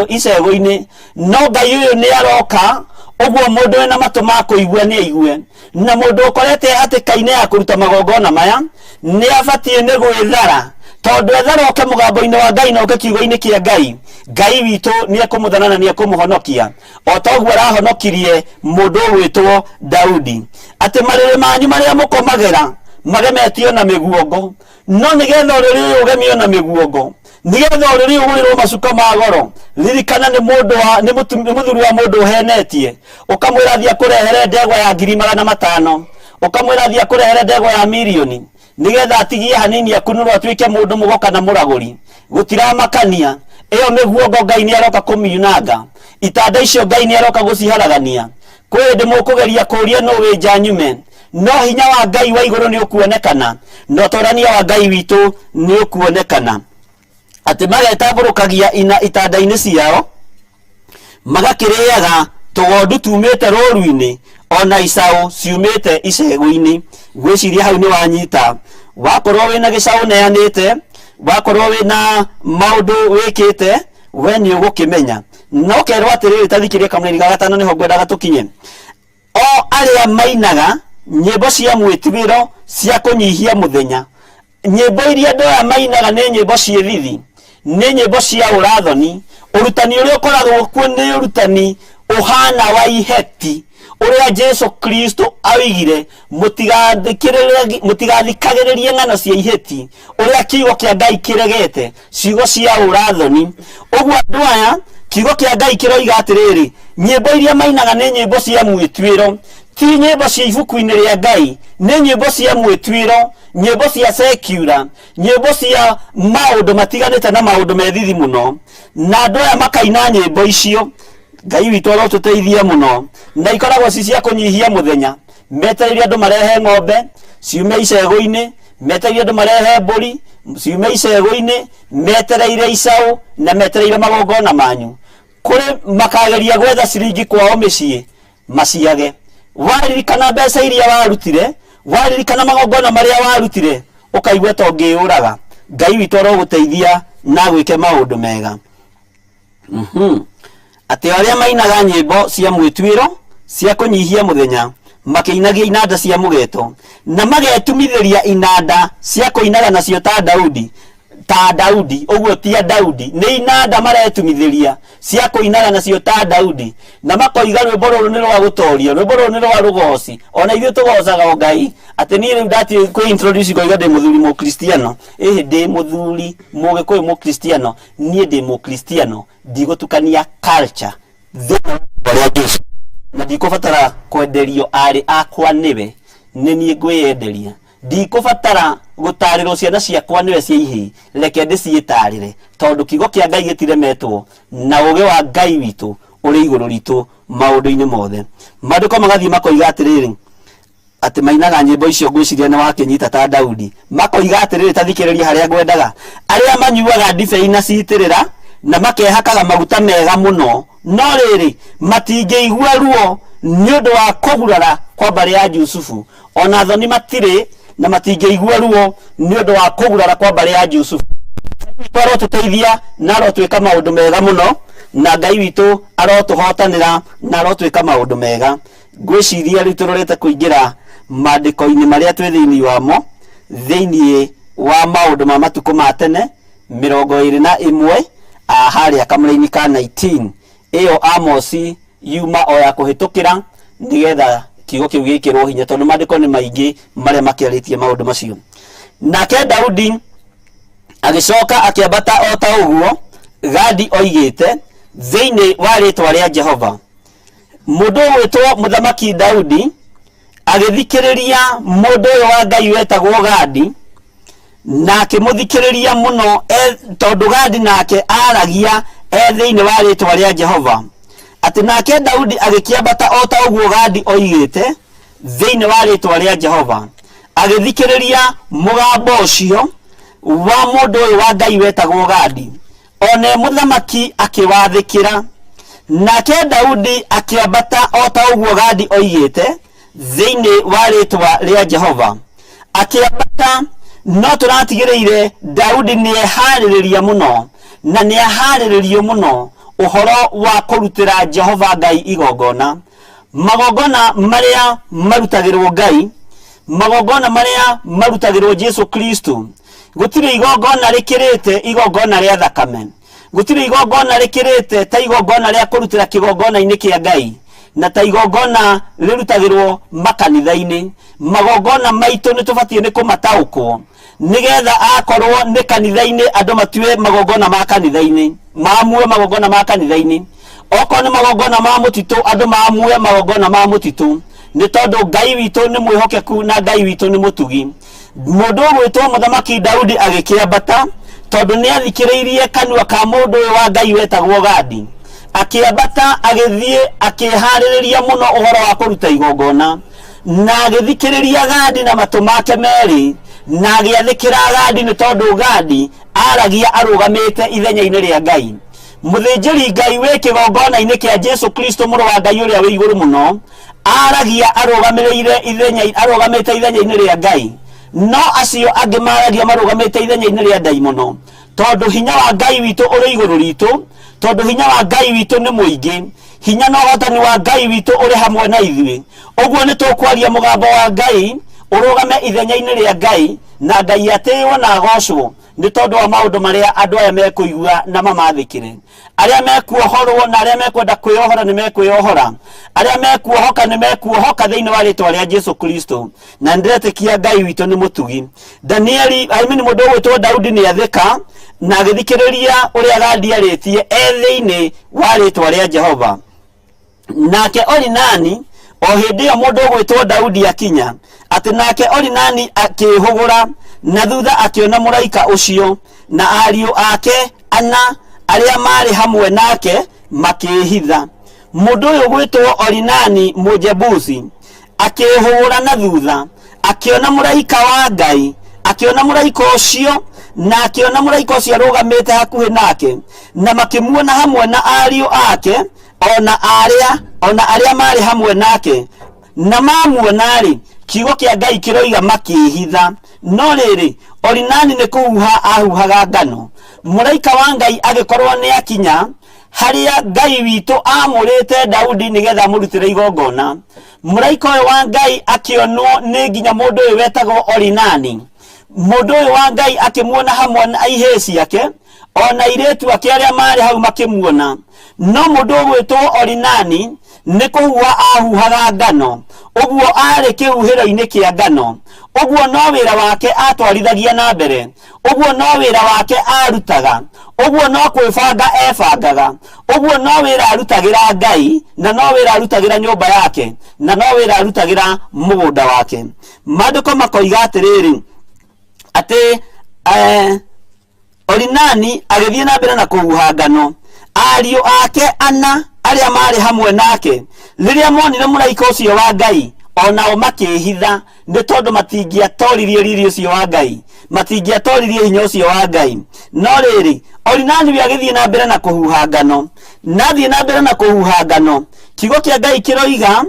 icegũ-inĩ, no Ngai ũyũ nĩ aroka, ũguo mũndũ wĩna matũ ma kũigua nĩ aigue. Na mũndũ ũkorete hatĩka-inĩ ya kũruta magongona maya nĩ abatiĩ nĩ gwĩthara, tondũ ethara oke mũgambo-inĩ wa Ngai na oke kiugo-inĩ kĩa Ngai, Ngai witũ nĩ ekũmũthara na nĩ ekũmũhonokia, o ta ũguo arahonokirie mũndũ ũgwĩtwo Daudi. Atĩ marĩrĩ manyu marĩa mũkomagĩra magemetio na mĩguongo, no nĩgetha ũrĩrĩ ũyũ ũgemio na mĩguongo, nĩgetha ũrĩrĩ ũgũrĩrwo macuka ma goro, ririkana nĩ mũndũ wa nĩ mũthuri wa mũndũ ũhenetie, ũkamwĩra thiĩ akũrehere ndegwa ya 500,000, ũkamwĩra thiĩ akũrehere ndegwa ya mirioni, nĩgetha atigie hanini akunũrwo atuĩke mũndũ mũgo kana mũragũri. Gũtiramakania, ĩyo mĩguongo Ngai nĩ aroka kũmiunanga, itanda icio Ngai nĩ aroka gũciharagania. Kwĩ hĩndĩ mũkũgeria kũũria nũ wĩ nja nyume, no hinya wa Ngai wa igũrũ nĩ ũkuonekana, na ũtorania wa Ngai witũ nĩ ũkuonekana. Atĩ magetambũrũkagia ina itanda-inĩ ciao, magakĩrĩaga tũgondu tumĩte rũũru-inĩ, ona icaũ ciumĩte icegũ-inĩ. Ngwĩciria hau nĩ wanyita. Wakorwo wĩna gĩcaũ ũneanĩte, wakorwo wĩna maũndũ wĩkĩte, we nĩ ũgũkĩmenya. Na ũkerwo atĩrĩrĩ, ta thikĩrĩria kamũraini ga gatano nĩho ngwendaga tũkinye. O arĩa mainaga nyĩmbo cia mwĩtuĩro cia kũnyihia mũthenya. Nyĩmbo iria andũ aya mainaga nĩ nyĩmbo ciĩ thithi, nĩ nyĩmbo cia ũrathoni. Ũrutani ũrĩa ũkoragwo kuo nĩ ũrutani ũhana wa iheti, ũrĩa Jesu Kristo oigire, mũtigathikagĩrĩrie ng'ano cia iheti, ũrĩa kiugo kĩa Ngai kĩregete, ciugo cia ũrathoni. Ũguo andũ aya, kiugo kĩa Ngai kĩroiga atĩrĩrĩ, nyĩmbo iria mainaga nĩ nyĩmbo cia mwĩtuĩro, ti nyĩmbo cia ibuku-inĩ rĩa Ngai, nĩ nyĩmbo cia mwĩtuĩro. Nyĩmbo cia secular, nyĩmbo cia maũndũ matiganĩte na maũndũ me thithi mũno, na andũ aya makaina nyĩmbo icio. Ngai witũ arotũteithia mũno. Na ikoragwo ci cia kũnyihia mũthenya, metereire andũ marehe ng'ombe ciume icegũ-inĩ, metereire andũ marehe mbũri ciume icegũ-inĩ, metereire icaũ na metereire magongona manyu. Kũrĩ makageria gwetha ciringi kwao mĩciĩ maciage. Waririkana mbeca iria warutire, waririkana magongona marĩa warutire, ũkaigua ta ũngĩyũraga. Ngai witũ arogũteithia na agwĩke maũndũ mega. Atĩ arĩa mainaga nyĩmbo cia mwĩtuĩro cia kũnyihia mũthenya, makĩinagia inanda cia mũgeto, na magetumithĩria inanda cia kũinaga nacio ta Daudi, ta Daudi, ũguo ti a Daudi, nĩ inanda maretumithĩria cia kũinaga nacio ta Daudi, na makoiga rwĩmbo rũrũ nĩ rwa gũtoria, rwĩmbo rũrũ nĩ rwa rũgoci. Ona ithuĩ tũgocaga o Ngai. Atĩ niĩ rĩu ndatiĩ kwĩ introduce ngoiga ndĩ mũthuri mũkristiano, ĩhĩ ndĩ mũthuri mũgĩkũyũ mũkristiano, niĩ ndĩ mũkristiano, ndigũtukania culture thĩinĩ wa rĩa Jesu, na ndikũbatara kwenderio arĩ akwa nĩwe, nĩ niĩ ngwĩyenderia. Ndikũbatara gũtarĩrwo ciana ciakwa nĩwe cia ihĩĩ, reke ndĩciĩtarĩre, tondũ kiugo kĩa Ngai gĩtiremetwo, na ũũgĩ wa Ngai witũ ũrĩ igũrũ ritũ maũndũ-inĩ mothe. Maandĩko magathiĩ makoiga atĩrĩrĩ, atĩ mainaga nyĩmbo icio ngwĩciria nĩ wakĩnyita ta Daudi. Makoiga atĩrĩrĩ, ta thikĩrĩria harĩa ngwendaga, arĩa manyuaga ndibei na citĩrĩra, na makehakaga maguta mega mũno, no rĩrĩ, matingĩigua ruo nĩ ũndũ wa kũgurara kwa mbarĩ ya Jusufu, ona thoni matirĩ, na matingĩigua ruo nĩ ũndũ wa kũgurara kwa mbarĩ ya Jusufu. Ngai witũ arotũteithia na arotwĩka maũndũ mega mũno, na Ngai witũ arotũhotanĩra na arotwĩka maũndũ mega. Ngwĩciria rĩu tũrorete kũingĩra maandĩko-inĩ marĩa twĩ thĩinĩ wamo, thĩinĩ wa maũndũ ma matukũ ma tene 21, harĩa kamũraini ka 19. Ĩyo Amosi yuma o ya kũhĩtũkĩra nĩgetha kiugo kĩu gĩkĩrwo hinya, tondũ maandĩko nĩ maingĩ marĩa makĩarĩtie maũndũ macio. Nake Daudi agĩcoka akĩambata o ta ũguo Gadi oigĩte thĩinĩ wa rĩĩtwa rĩa Jehova. Mũndũ ũgwĩtwo Mũthamaki Daudi agĩthikĩrĩria mũndũ ũyũ wa Ngai wetagwo Gadi, na akĩmũthikĩrĩria mũno tondũ Gadi nake aaragia e thĩinĩ wa rĩĩtwa rĩa Jehova. Atĩ nake Daudi agĩkĩambata o ta ũguo Gadi oigĩte thĩinĩ wa rĩĩtwa rĩa Jehova, agĩthikĩrĩria mũgambo ũcio wa mũndũ ũyũ wa Ngai wetagwo Gadi. One mũthamaki akĩwathĩkĩra. Nake Daudi akĩambata o ta ũguo Gadi oigĩte thĩinĩ wa rĩĩtwa rĩa Jehova. Akĩambata, no tũratigĩrĩire Daudi nĩeharĩrĩria mũno, na nĩaharĩrĩrio mũno ũhoro wa kũrutĩra Jehova Ngai igongona. Magongona marĩa marutagĩrwo Ngai, magongona marĩa marutagĩrwo Jesu Kristo, gũtirĩ igongona rĩkĩrĩte igongona rĩa thakame. Gũtirĩ igongona rĩkĩrĩte ta igongona rĩa kũrutĩra kĩgongona-inĩ kĩa Ngai, na ta igongona rĩrutagĩrwo makanitha-inĩ. Magongona maitũ nĩ tũbatiĩ nĩ kũmataũkwo, nĩgetha akorwo nĩ kanitha-inĩ andũ matue magongona ma kanitha-inĩ, maamue magongona ma kanitha-inĩ. Okorwo nĩ magongona ma mũtitũ, andũ maamue magongona ma mũtitũ, nĩ tondũ Ngai witũ nĩ mwĩhokeku na Ngai witũ nĩ mũtugi. Mũndũ ũgwĩtwo Mũthamaki Daudi agĩkĩambata, tondũ nĩ athikĩrĩirie kanua ka mũndũ ũyũ wa Ngai wetagwo Gadi. Akĩambata agĩthiĩ akĩharĩrĩria mũno ũhoro wa kũruta igongona, na agĩthikĩrĩria Gadi na matũ make merĩ, na agĩathĩkĩra Gadi nĩ tondũ Gadi aragia arũgamĩte ithenya-inĩ rĩa Ngai. Mũthĩnjĩri Ngai wĩ kĩgongona-inĩ kĩa Jesu Kristo mũrũ wa Ngai ũrĩa wĩ igũrũ mũno, aragia arũgamĩrĩire ithenya, arũgamĩte ithenya-inĩ rĩa Ngai, no acio angĩ maragia marũgamĩte ithenya-inĩ rĩa ndaimono, tondũ hinya wa Ngai witũ ũrĩ igũrũ ritũ, tondũ hinya wa Ngai witũ nĩ mũingĩ, hinya na ũhotani wa Ngai witũ ũrĩ hamwe na ithuĩ. Ũguo nĩ tũkwaria mũgambo wa Ngai ũrũgame ithenya-inĩ rĩa Ngai, na Ngai atĩĩwo na agocwo nĩ tondũ wa maũndũ marĩa andũ aya mekũigua na mamathĩkĩre. Arĩa mekuohorwo na arĩa mekwenda kwĩyohora nĩ mekwĩyohora, arĩa mekuohoka nĩ mekuohoka thĩinĩ wa rĩtwa rĩa Jesu Kristo. Na nĩndĩretĩkia Ngai witũ nĩ mũtugi. Danieli, I mean, mũndũ ũgwĩtwo Daudi nĩ athĩka na agĩthikĩrĩria ũrĩa Gadi arĩtie e thĩinĩ wa rĩtwa rĩa Jehova. Nake Orinani, o hĩndĩ ĩyo mũndũ ũgwĩtwo Daudi akinya, Atĩ nake Orinani akĩĩhũgũra na thutha akĩona mũraika ũcio, na ariũ ake ana arĩa maarĩ hamwe nake makĩĩhitha. Mũndũ ũyũ gwĩtwo Orinani Mũjebusi akĩĩhũgũra na thutha akĩona mũraika wa Ngai, akĩona mũraika ũcio, na akĩona mũraika ũcio arũgamĩte hakuhĩ nake, na makĩmuona hamwe na ariũ ake ona arĩa ona arĩa maarĩ hamwe nake. Na mamuona-rĩ, kiugo kĩa Ngai kĩroiga makĩĩhitha. No rĩrĩ, Orinani nĩ kũhuha ahuhaga ngano. Mũraika wa Ngai agĩkorwo nĩ akinya harĩa Ngai witũ aamũrĩte Daudi nĩgetha amũrutĩre igongona. Mũraika ũyũ wa Ngai akĩonwo nĩ nginya mũndũ ũyũ wetagwo Orinani. Mũndũ ũyũ wa Ngai akĩmuona hamwe na ihĩĩ ciake, ona airĩtu ake arĩa maarĩ hau makĩmuona. No mũndũ ũgwĩtwo Orinani nĩ kũhuha ahuhaga ngano, ũguo aarĩ kĩhuhĩro-inĩ kĩa ngano. Ũguo no wĩra wake atwarithagia na mbere, ũguo no wĩra wake arutaga, ũguo no kwĩbanga ebangaga, ũguo no wĩra arutagĩra Ngai, na no wĩra arutagĩra nyũmba yake, na no wĩra arutagĩra mũgũnda wake. Maandĩko makoiga atĩrĩrĩ, atĩ Orinani agĩthiĩ na mbere na kũhuha ngano. Ariũ ake ana arĩa maarĩ hamwe nake, rĩrĩa monire mũraika ũcio wa Ngai, o nao makĩĩhitha, nĩ tondũ matingĩatoririe riri ũcio wa Ngai, matingĩatoririe hinya ũcio wa Ngai. No rĩrĩ, Orinani we agĩthiĩ na mbere na kũhuha ngano. Na athiĩ na mbere na kũhuha ngano, kiugo kĩa Ngai kĩroiga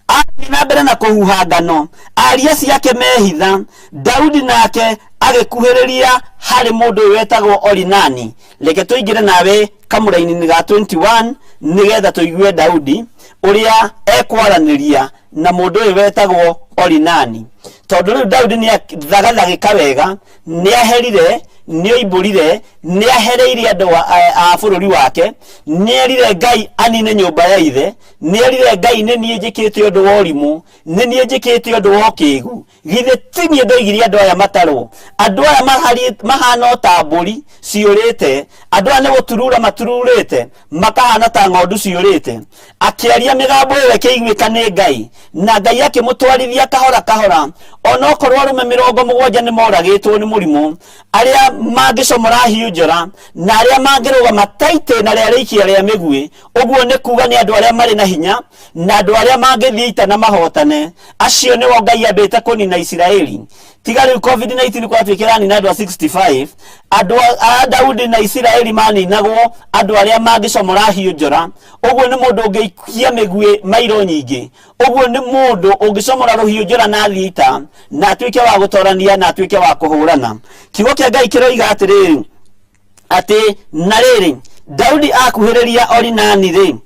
athiĩ na mbere na kũhuha ngano, aria acio ake mehitha. Daudi nake agĩkuhĩrĩria harĩ mũndũ ũyũ wetagwo Orinani. Reke tũingĩre nawe kamũraini-inĩ ga 21 nĩgetha tũigue Daudi ũrĩa ekwaranĩria na mũndũ ũyũ wetagwo Orinani. Tondũ rĩu Daudi nĩ athagathagĩka wega, nĩ aherire, nĩ oimbũrire, nĩ ahereire andũ a bũrũri wake, nĩ erire Ngai anine nyũmba ya ithe, nĩ erire Ngai nĩ niĩ njĩkĩte ũndũ wa ũrimũ, nĩ niĩ njĩkĩte ũndũ wa ũkĩgu. Githĩ ti niĩ ndoigire andũ aya matarwo? Andũ aya mahana o ta mbũri ciũrĩte, andũ aya nĩ gũturura matururĩte, makahana ta ng'ondu ciũrĩte. Akĩaria mĩgambo ĩyo ĩkĩiguĩka nĩ Ngai, na Ngai akĩmũtwarithia kahora kahora, onokorwo arũme 70 nĩ moragĩtwo nĩ mũrimũ, arĩa mangĩcomora hiũ njora, na arĩa mangĩrũgama ta itĩna rĩa rĩikia rĩa mĩguĩ, ũguo nĩ kuga nĩ andũ arĩa marĩ na hinya, na andũ arĩa mangĩthiĩ ita na mahotane, acio nĩo Ngai ambĩte kũnina Isiraeli. Tiga rĩu COVID-19 kwatuĩka ĩranina andũ a 65, andũ a Daudi na Isiraeli maninagwo andũ arĩa mangĩcomora hiũ njora. Ũguo nĩ mũndũ ũngĩikia mĩguĩ mairo nyingĩ. Ũguo nĩ mũndũ ũngĩcomora rũhiũ njora na athiĩ ita, na atuĩke wa gũtorania na atuĩke wa kũhũrana. Kiugo kĩa Ngai kĩroiga atĩrĩrĩ, atĩ na rĩrĩ, Daudi akuhĩrĩria Orinani-rĩ,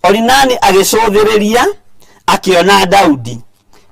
Orinani agĩcũthĩrĩria akĩona Daudi.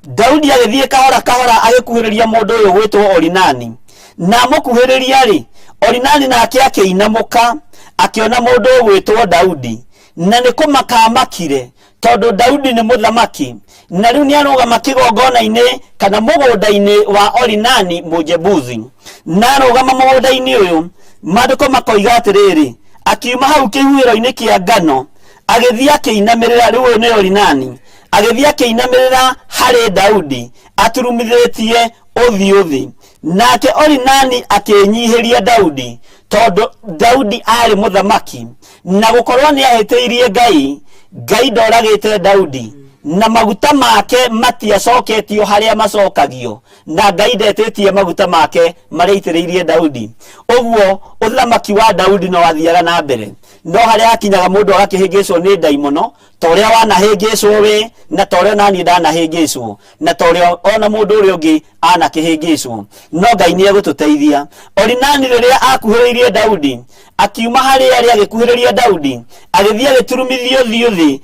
Daudi agĩthiĩ kahora kahora agĩkuhĩrĩria mũndũ ũyũ gwĩtwo Orinani. Na amũkuhĩrĩria-rĩ, Orinani nake akĩinamũka akĩona mũndũ ũgwĩtwo Daudi. Na nĩ kũmaka amakire, tondũ Daudi nĩ mũthamaki, na rĩu nĩ arũgama kĩgongona-inĩ kana mũgũnda-inĩ wa Orinani Mũjebusi. Na arũgama mũgũnda-inĩ ũyũ, maandĩko makoiga atĩrĩrĩ, akiuma hau kĩhuhĩro-inĩ kĩa ngano, agĩthiĩ akĩinamĩrĩra, rĩu ũyũ nĩ Orinani, agĩthiĩ akĩinamĩrĩra harĩ Daudi aturumithĩtie ũthiũ thĩ. Nake Orinani akĩĩnyihĩria Daudi, tondũ Daudi aarĩ mũthamaki, na gũkorwo nĩ ahĩtĩirie Ngai, Ngai ndoragĩte Daudi, na maguta make matiacoketio harĩa macokagio, na Ngai ndetĩtie maguta make marĩa aitĩrĩirie Daudi. Ũguo ũthamaki wa Daudi no wathiaga na mbere, no harĩa hakinyaga mũndũ agakĩhĩngĩcwo nĩ ndaimono, ta ũrĩa wanahĩngĩcwo we, na ta ũrĩa onaniĩ ndanahĩngĩcwo, na ta ũrĩa ona mũndũ ũrĩa ũngĩ anakĩhĩngĩcwo. No Ngai nĩ egũtũteithia. Orinani rĩrĩa akuhĩrĩirie Daudi, akiuma harĩa arĩ agĩkuhĩrĩria Daudi, agĩthiĩ agĩturumithia ũthiũ thĩ,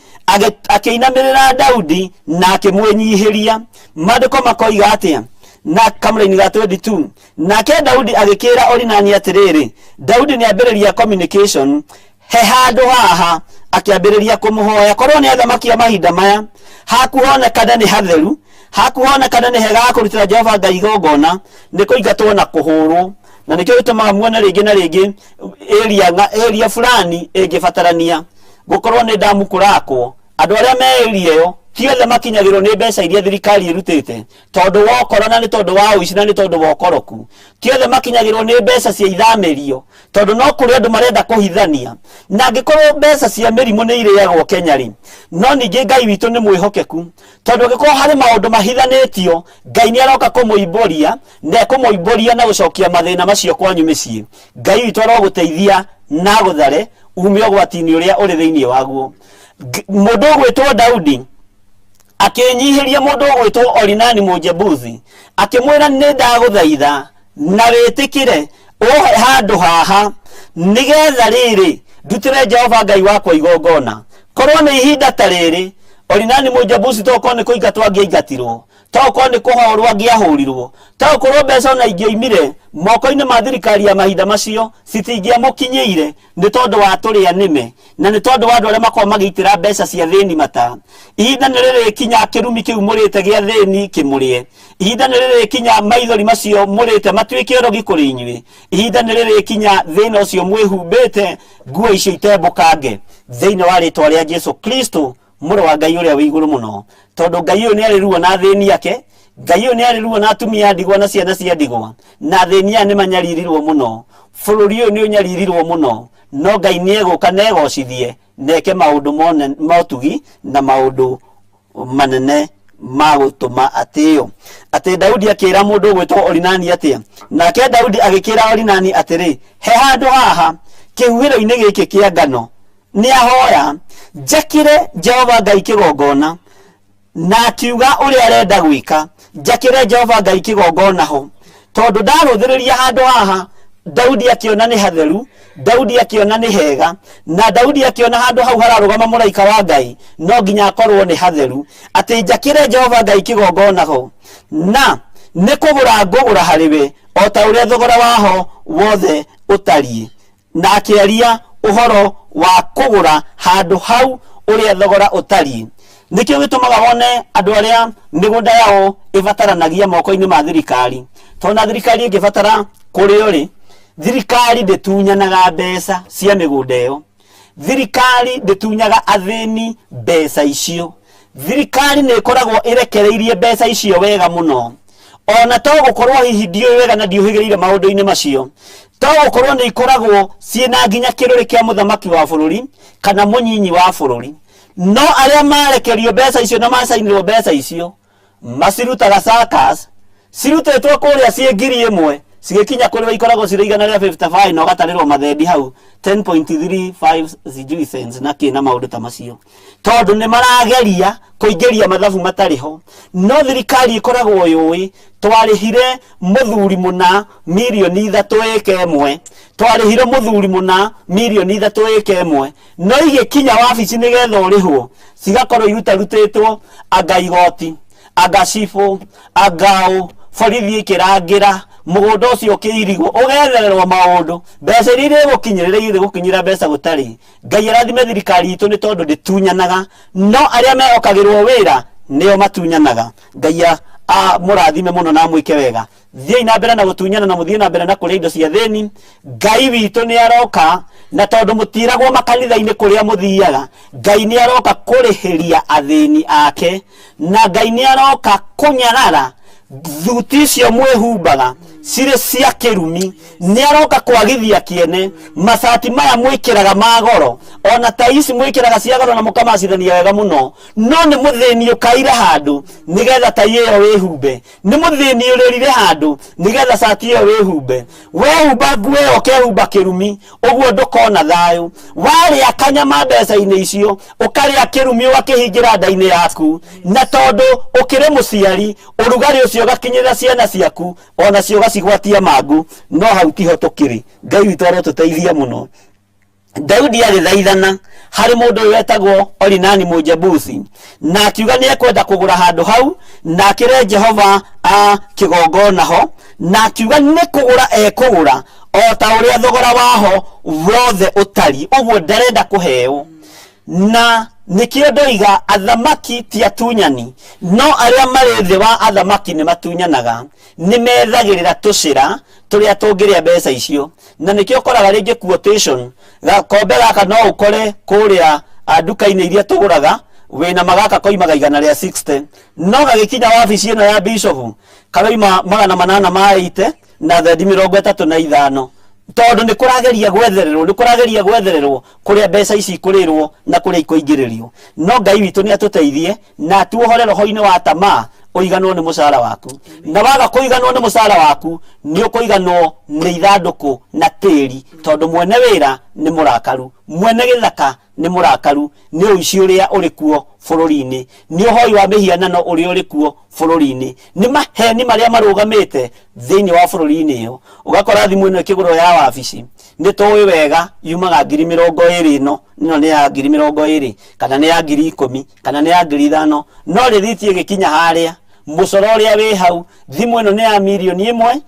akĩinamĩrĩra Daudi na akĩmwĩnyihĩria. Maandĩko makoiga atĩa? Na kamũraini ga 22, nake Daudi agĩkĩra Orinani atĩrĩrĩ, Daudi nĩ ambĩrĩria communication, he handũ haha akĩambĩrĩria kũmũhoya. Korwo nĩ athamaki a mahinda maya, haku honekane nĩ hatheru, haku honekane nĩ hega ha kũrutĩra Jehova Ngai igongona, nĩ kũingatwo na kũhũrwo. Na nĩkĩo gĩtũmaga muone rĩngĩ na rĩngĩ area fulani ĩngĩbatarania gũkorwo nĩ ndamu kũrakwo, andũ arĩa me area ĩyo Ti othe makinyagĩrwo nĩ mbeca iria thirikari ĩrutĩte tondũ wa ũkora na nĩ tondũ wa ũici na nĩ tondũ wa ũkoroku. Ti othe makinyagĩrwo nĩ mbeca cia ithamĩrio tondũ no kũrĩ andũ marenda kũhithania. Na angĩkorwo mbeca cia mĩrimũ nĩ irĩagwo Kenya rĩ, no ningĩ Ngai witũ nĩ mwĩhokeku tondũ angĩkorwo harĩ maũndũ mahithanĩtio, Ngai nĩ aroka kũmũimbũria na ekũmũimbũria na gũcokia mathĩna macio kwanyu mĩciĩ. Ngai witũ arogũteithia na agũthare ume ũgwati-inĩ ũrĩa ũrĩ thĩinĩ waguo. Mũndũ ũgwĩtwo Daudi akĩnyihĩria mũndũ ũgwĩtwo Orinani Mũjebusi akĩmwĩra, nĩ ndagũthaitha na wĩtĩkĩre ũhe handũ haha nĩgetha rĩrĩ ndutĩre Jehova Ngai wakwa igongona. Korwo nĩ ihinda ta rĩrĩ Orinani Mũjebusi to korwo nĩ kũingatwo angĩaingatirwo, to korwo nĩ kũhũrwo angĩahũrirwo, to korwo mbeca ona ingĩoimire moko-inĩ ma thirikari ya mahinda macio citingĩamũkinyĩire nĩ tondũ wa tũrĩa nĩme na nĩ tondũ wa andũ arĩa makoragwo magĩitĩra mbeca cia thĩni mata. Ihinda nĩ rĩrĩkinya kĩrumi kĩu mũrĩte gĩa thĩni kĩmũrĩe. Ihinda nĩ rĩrĩkinya maithori macio mũrĩte matuĩke ũrogi kũrĩ inyuĩ. Ihinda nĩ rĩrĩkinya thĩna ũcio mwĩhumbĩte nguo icio itembũkange thĩinĩ wa rĩtwa rĩa Jesu Kristo mũrũ wa Ngai ũrĩa wĩ igũrũ mũno. Tondũ Ngai ũyũ nĩ arĩ ruo na athĩni ake, Ngai ũyũ nĩ arĩ ruo na atumia a ndigwa na ciana cia ndigwa, na athĩni aya nĩ manyaririrwo mũno. Bũrũri ũyũ nĩ ũnyaririrwo mũno, no Ngai nĩ egũka na egocithie na eke maũndũ ma ũtugi na maũndũ manene ma gũtũma atĩo. Atĩ Daudi akĩra mũndũ ũgwĩtwo Orinani atĩa? Nake Daudi agĩkĩra Orinani atĩrĩ, he handũ haha kĩhuhĩro-inĩ gĩkĩ kĩa ngano nĩ ahoya njakĩre Jehova Ngai kĩgongona, na akiuga ũrĩa arenda gwĩka, njakĩre Jehova Ngai kĩgongona ho. Tondũ ndarũthĩrĩria handũ haha, Daudi akĩona nĩ hatheru, Daudi akĩona nĩ hega, na Daudi akĩona handũ hau hararũgama mũraika wa Ngai, no nginya akorwo nĩ hatheru, atĩ njakĩre Jehova Ngai kĩgongona ho, na nĩ kũgũra ngũgũra harĩ we o ta ũrĩa thogora waho wothe ũtariĩ. Na akĩaria ũhoro wa kũgũra handũ hau ũrĩa thogora ũtariĩ. Nĩkĩo gĩtũmaga wone andũ arĩa mĩgũnda yao ĩbataranagia moko-inĩ ma thirikari. Tondũ na thirikari ĩngĩbatara kũrĩo rĩ, thirikari ndĩtunyanaga mbeca cia mĩgũnda ĩyo. Thirikari ndĩtunyaga athĩni mbeca icio. Thirikari nĩ ĩkoragwo ĩrekereirie mbeca icio wega mũno. Ona to gũkorwo hihi ndiũĩ wega na ndiũhĩgĩrĩire maũndũ-inĩ macio, to gũkorwo nĩ ikoragwo ciĩna nginya kĩrũrĩ kĩa mũthamaki wa bũrũri kana mũnyinyi wa bũrũri. No arĩa marekerio mbeca icio na macainĩrwo mbeca icio, macirutaga circus, cirutĩtwo kũrĩa ciĩ 1000 cigĩkinya kũrĩ we ikoragwo cirĩ 155 na ũgatarĩrwo mathendi hau 10.35 sijui cents na kĩ na maũndũ ta macio, tondũ nĩ marageria kũingĩria mathabu matarĩ ho. No thirikari ĩkoragwo yũĩ twarĩhire mũthuri mũna mirioni 3 ĩka ĩmwe, twarĩhire mũthuri mũna mirioni 3 ĩka ĩmwe, no igĩkinya wabici nĩgetha ũrĩhwo cigakorwo irutarutĩtwo anga igoti, anga cibũ, anga ũ, borithi ĩkĩrangĩra mũgũnda ũcio ũkĩirigwo, ũgethererwo maũndũ, mbeca iria irĩgũkinyĩrĩra irĩgũkinyĩra mbeca gũtarĩ. Ngai arathime thirikari itũ nĩ tondũ ndĩtunyanaga, no arĩa mehokagĩrwo wĩra nĩo matunyanaga. Ngai amũrathime mũno na amwĩke wega. Thiĩi na mbere na gũtunyana na mũthiĩ na mbere na kũrĩa indo cia thĩni. Ngai witũ nĩ aroka, na tondũ mũtiragwo makanitha-inĩ kũrĩa mũthiaga, Ngai nĩ aroka kũrĩhĩria athĩni ake, na Ngai nĩ aroka kũnyarara thuti icio mwĩhumbaga cirĩ cia kĩrumi. Nĩ aroka kwagithia kĩene macati maya mwĩkĩraga ma goro, ona ta ici mwĩkĩraga cia goro na mũkamacithania wega mũno, no nĩ mũthĩni ũkaire handũ nĩgetha tai ĩyo wĩhumbe. Nĩ mũthĩni ũrĩrire handũ nĩgetha cati ĩyo wĩhumbe. Wehumba nguo ĩyo ũkehumba kĩrumi, ũguo ndũkona thayũ. Warĩa kanyama mbeca-inĩ icio, ũkarĩa kĩrumi ũgakĩhingĩra nda-inĩ yaku, na tondũ ũkĩrĩ mũciari, ũrugarĩ ũcio ũgakinyĩrĩra ciana ciaku, onacio ũgacigwatia mangũ. No hau tiho tũkĩrĩ. Ngai witũ arotũteithia mũno. Daudi agĩthaithana harĩ mũndũ ũyũ wetagwo Orinani Mũjebusi, na akiuga nĩ ekwenda kũgũra handũ hau na akĩre Jehova a kĩgongona ho, na akiuga nĩ kũgũra ekũgũra o ta ũrĩa thogora waho wothe ũtariĩ, ũguo ndarenda kũheo. Na nĩkĩo ndoiga athamaki ti atunyani, no arĩa marĩ thĩ wa athamaki nĩ matunyanaga, nĩ methagĩrĩra tũcĩra tũrĩa tũngĩrĩa mbeca icio. Na nĩkĩo ũkoraga rĩngĩ quotation, gakombe gaka no ũkore kũrĩa nduka-inĩ iria tũgũraga, Wĩna magaka koimaga 160, no gagĩkinya wabici ĩno ya bishop karoima 880 na thendi 35, tondũ nĩ kũrageria gwethererwo, nĩ kũrageria gwethererwo kũrĩa mbeca ici ikũrĩrwo na kũrĩa ikũingĩrĩrio. No Ngai witũ nĩ atũteithie na atuohore roho-inĩ wa tamaa. Ũiganwo nĩ mũcara waku, na waga kũiganwo nĩ mũcara waku, nĩ ũkũiganwo nĩ ithandũkũ na tĩri, tondũ mwene wĩra nĩ mũrakaru, mwene gĩthaka nĩ mũrakaru nĩ ũici ũrĩa ũrĩ kuo bũrũri-inĩ, nĩ ũhoi wa mĩhianano ũrĩa ũrĩ kuo bũrũri-inĩ, nĩ maheni marĩa marũgamĩte thĩinĩ wa bũrũri-inĩ ĩyo. Ũgakora thimũ ĩno ĩkĩgũrwo ya wabici, nĩ tũĩ wega yumaga 20,000, ĩno ĩno nĩ ya 20,000, kana nĩ ya 10,000, kana nĩ ya 5,000, no rĩthiti ĩgĩkinya harĩa mũcoro ũrĩa wĩ hau, thimũ ĩno nĩ ya 1.5 million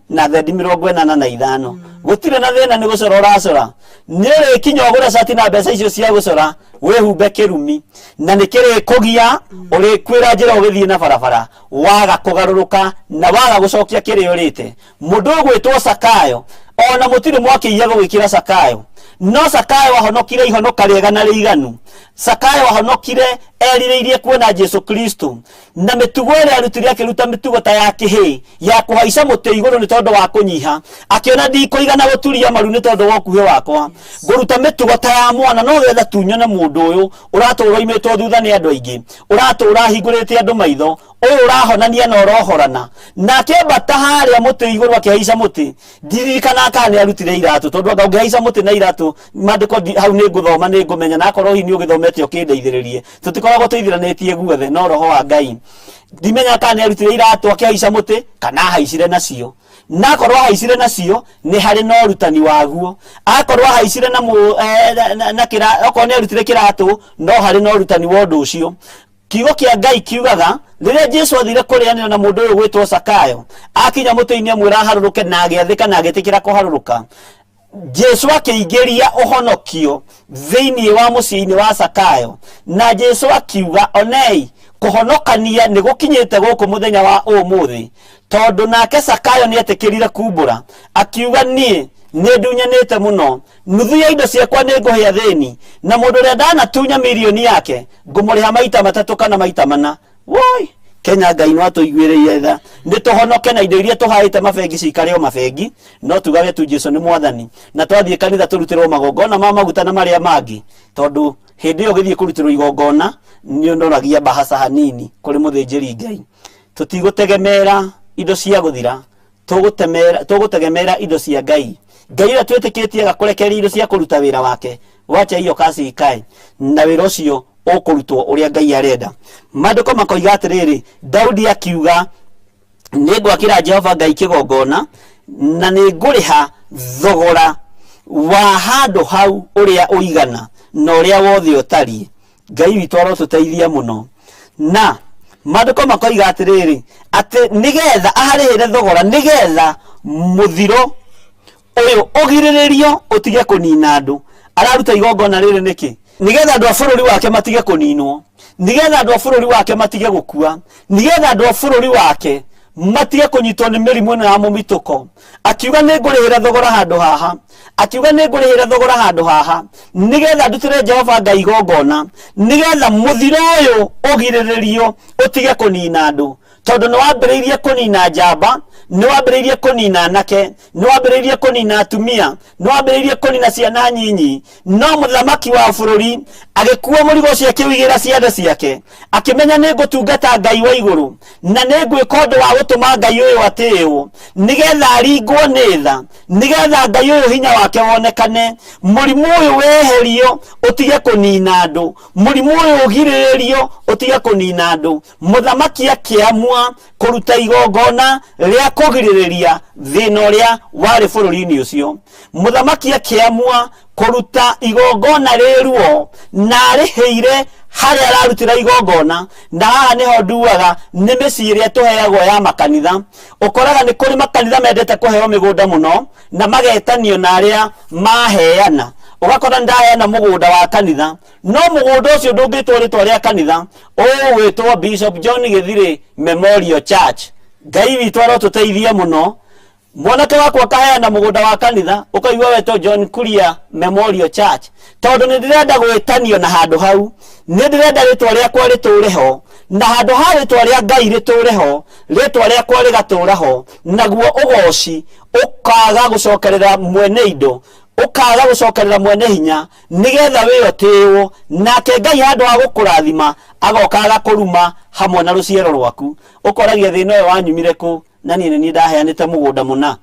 na thendi 85. Gũtirĩ na thĩna, nĩ gũcora ũracora. Nĩ ũrĩkinya ũgũre cati na mbeca icio cia gũcora, wĩhumbe kĩrumi na nĩ kĩrĩkũgia ũrĩkwĩra njĩra ũgĩthiĩ na barabara, waga kũgarũrũka na waga gũcokia kĩrĩa ũrĩte. Mũndũ ũgwĩtwo Sakayo, ona mũtirĩ mwakĩiya gũgĩkĩra Sakayo, no Sakayo ahonokire ihonoka rĩega na rĩiganu. Sakayo ahonokire erirĩirie kuona Jesu Kristo, na mĩtugo ĩrĩa arutire, akĩruta mĩtugo ta ya kĩhĩ ya kũhaica mũtĩ igũrũ nĩ tondũ wa kũnyiha. Akĩona ndikũigana gũturia maru nĩ tondũ wa ũkuhĩ wakwa, ngũruta mĩtugo ta ya mwana no getha tu nyone mũndũ ũyũ ũratũra oimĩtwo thutha nĩ andũ aingĩ, ũratũra ahingũrĩte andũ maitho, ũyũ ũrahonania na ũrohorana. Na akĩambata harĩa mũtĩ igũrũ, akĩhaica mũtĩ. Ndirikana kana nĩ arutire iratũ, tondũ anga ũngĩhaica mũtĩ na iratũ. Maandĩko hau nĩ ngũthoma, nĩ ngũmenya, na akorwo hihi nĩ ũgĩthomete ũkĩndeithĩrĩrie. Tũtikoragwo tũithiranĩtie guothe, no roho wa Ngai, ndimenya kana nĩ arutire iratũ akĩhaica mũtĩ kana ahaicire nacio. Na akorwo ahaicire nacio, nĩ harĩ na ũrutani waguo. Akorwo ahaicire na, mũ, eh, na, na, na kĩra, okorwo nĩ arutire kĩratũ, no harĩ na ũrutani wa ũndũ ũcio. Kiugo kĩa Ngai kiugaga rĩrĩa Jesu athire kũrĩanĩra na mũndũ ũyũ gwĩtwo Sakayo, akinya mũtĩ-inĩ amwĩra aharũrũke, na agĩathĩka na agĩtĩkĩra kũharũrũka. Jesu akĩingĩria ũhonokio thĩinĩ wa mũciĩ-inĩ wa Sakayo, na Jesu akiuga, "Onei, kũhonokania nĩ gũkinyĩte gũkũ mũthenya wa ũmũthĩ," tondũ nake Sakayo nĩ etĩkĩrire kumbũra, akiuga, "Niĩ nĩ ndunyanĩte mũno, nuthu ya indo ciakwa nĩ ngũhe athĩni, na mũndũ ũrĩa ndanatunya mirioni yake ngũmũrĩha maita matatũ kana maita mana." Woi Kenya, Ngai no atũiguĩrĩire tha, nĩ tũhonoke na indo iria tũhaĩte mabengi cikare o mabengi, no tugage tu Jesu nĩ mwathani, na twathiĩ kanitha tũrutĩrwo magongona ma maguta na marĩa mangĩ, tondũ hĩndĩ ĩyo ũgĩthiĩ kũrutĩrwo igongona nĩ ũnoragia mbahaca hanini kũrĩ mũthĩnjĩri Ngai. Tũtigũtegemera indo cia gũthira, tũgũtegemera indo cia Ngai. Ngai ũrĩa twĩtĩkĩtie agakũrekeria indo cia kũruta wĩra wake, wacha hiyo kazi ikae, na wĩra ũcio ũkũrutwo ũrĩa Ngai arenda. Maandĩko makoiga atĩrĩrĩ, Daudi akiuga, "Nĩ ngwakĩra Jehova Ngai kĩgongona, na nĩ ngũrĩha thogora wa handũ hau ũrĩa ũigana na ũrĩa wothe ũtariĩ." Ngai witũ arotũteithia mũno. Na maandĩko makoiga atĩrĩrĩ, atĩ nĩgetha aharĩhĩre thogora, nĩgetha mũthiro ũyũ ũgirĩrĩrio ũtige kũnina andũ. Araruta igongona rĩrĩ nĩkĩ? Nĩgetha andũ a bũrũri wake matige kũninwo, nĩgetha andũ a bũrũri wake matige gũkua, nĩgetha andũ a bũrũri wake matige kũnyitwo nĩ mĩrimũ ĩno ya mũmitũko. Akiuga, "Nĩ ngũrĩhĩra thogora handũ haha." Akiuga, "Nĩ ngũrĩhĩra thogora handũ haha, nĩgetha ndutĩre Jehova Ngai igongona, nĩgetha mũthiro ũyũ ũgirĩrĩrio ũtige kũnina andũ," tondũ nĩ wambĩrĩirie kũnina njamba, nĩ wambĩrĩirie kũnina anake, nĩ wambĩrĩirie kũnina atumia, nĩ wambĩrĩirie kũnina ciana nyinyi. No mũthamaki wa bũrũri agĩkua mũrigo ũcio, akĩũigĩra ciande ciake, akĩmenya, "Nĩ ngũtungata Ngai wa igũrũ, na nĩ ngwĩka ũndũ wa gũtũma Ngai ũyũ atĩĩwo, nĩgetha aringwo nĩ tha, nĩgetha Ngai ũyũ hinya wake wonekane, mũrimũ ũyũ weherio ũtige kũnina andũ, mũrimũ ũyũ ũgirĩrĩrio ũtige kũnina andũ." Mũthamaki akĩamua kũruta igongona rĩa kũgirĩrĩria thĩna ũrĩa warĩ bũrũri-inĩ ũcio. Mũthamaki akĩamua kũruta igongona rĩ ruo na arĩhĩire harĩa ararutĩra igongona. Na haha nĩho nduaga nĩ mĩciĩ ĩrĩa tũheagwo ya makanitha. Ũkoraga nĩ kũrĩ makanitha mendete kũheo mĩgũnda mũno na magetanio na arĩa maheana. Ũgakora ndaheana mũgũnda wa kanitha, no mũgũnda ũcio ndũngĩtwo rĩtwa rĩa kanitha, ũgwĩtwo Bishop John Gĩthirĩ Memorial Church. Ngai witũ arotũteithia mũno. Mwanake wakwa akaheana mũgũnda wa kanitha ũkaigua wetwo John Kuria Memorial Church, tondũ nĩ ndĩrenda gwĩtanio na handũ hau, nĩ ndĩrenda rĩtwa rĩakwa rĩtũre ho, na handũ ha rĩtwa rĩa Ngai rĩtũre ho, rĩtwa rĩakwa rĩgatũra ho, naguo ũgoci ũkaga gũcokerera mwene indo, ũkaga gũcokerera mwene hinya, nĩgetha wĩ ũtĩĩwo, nake Ngai handũ ha gũkũrathima agoka agakũruma hamwe na rũciaro rwaku. Ũkoragia thĩna ũyũ wanyumire kũ, na niĩ nĩ niĩ ndaheanĩte mũgũnda mũna.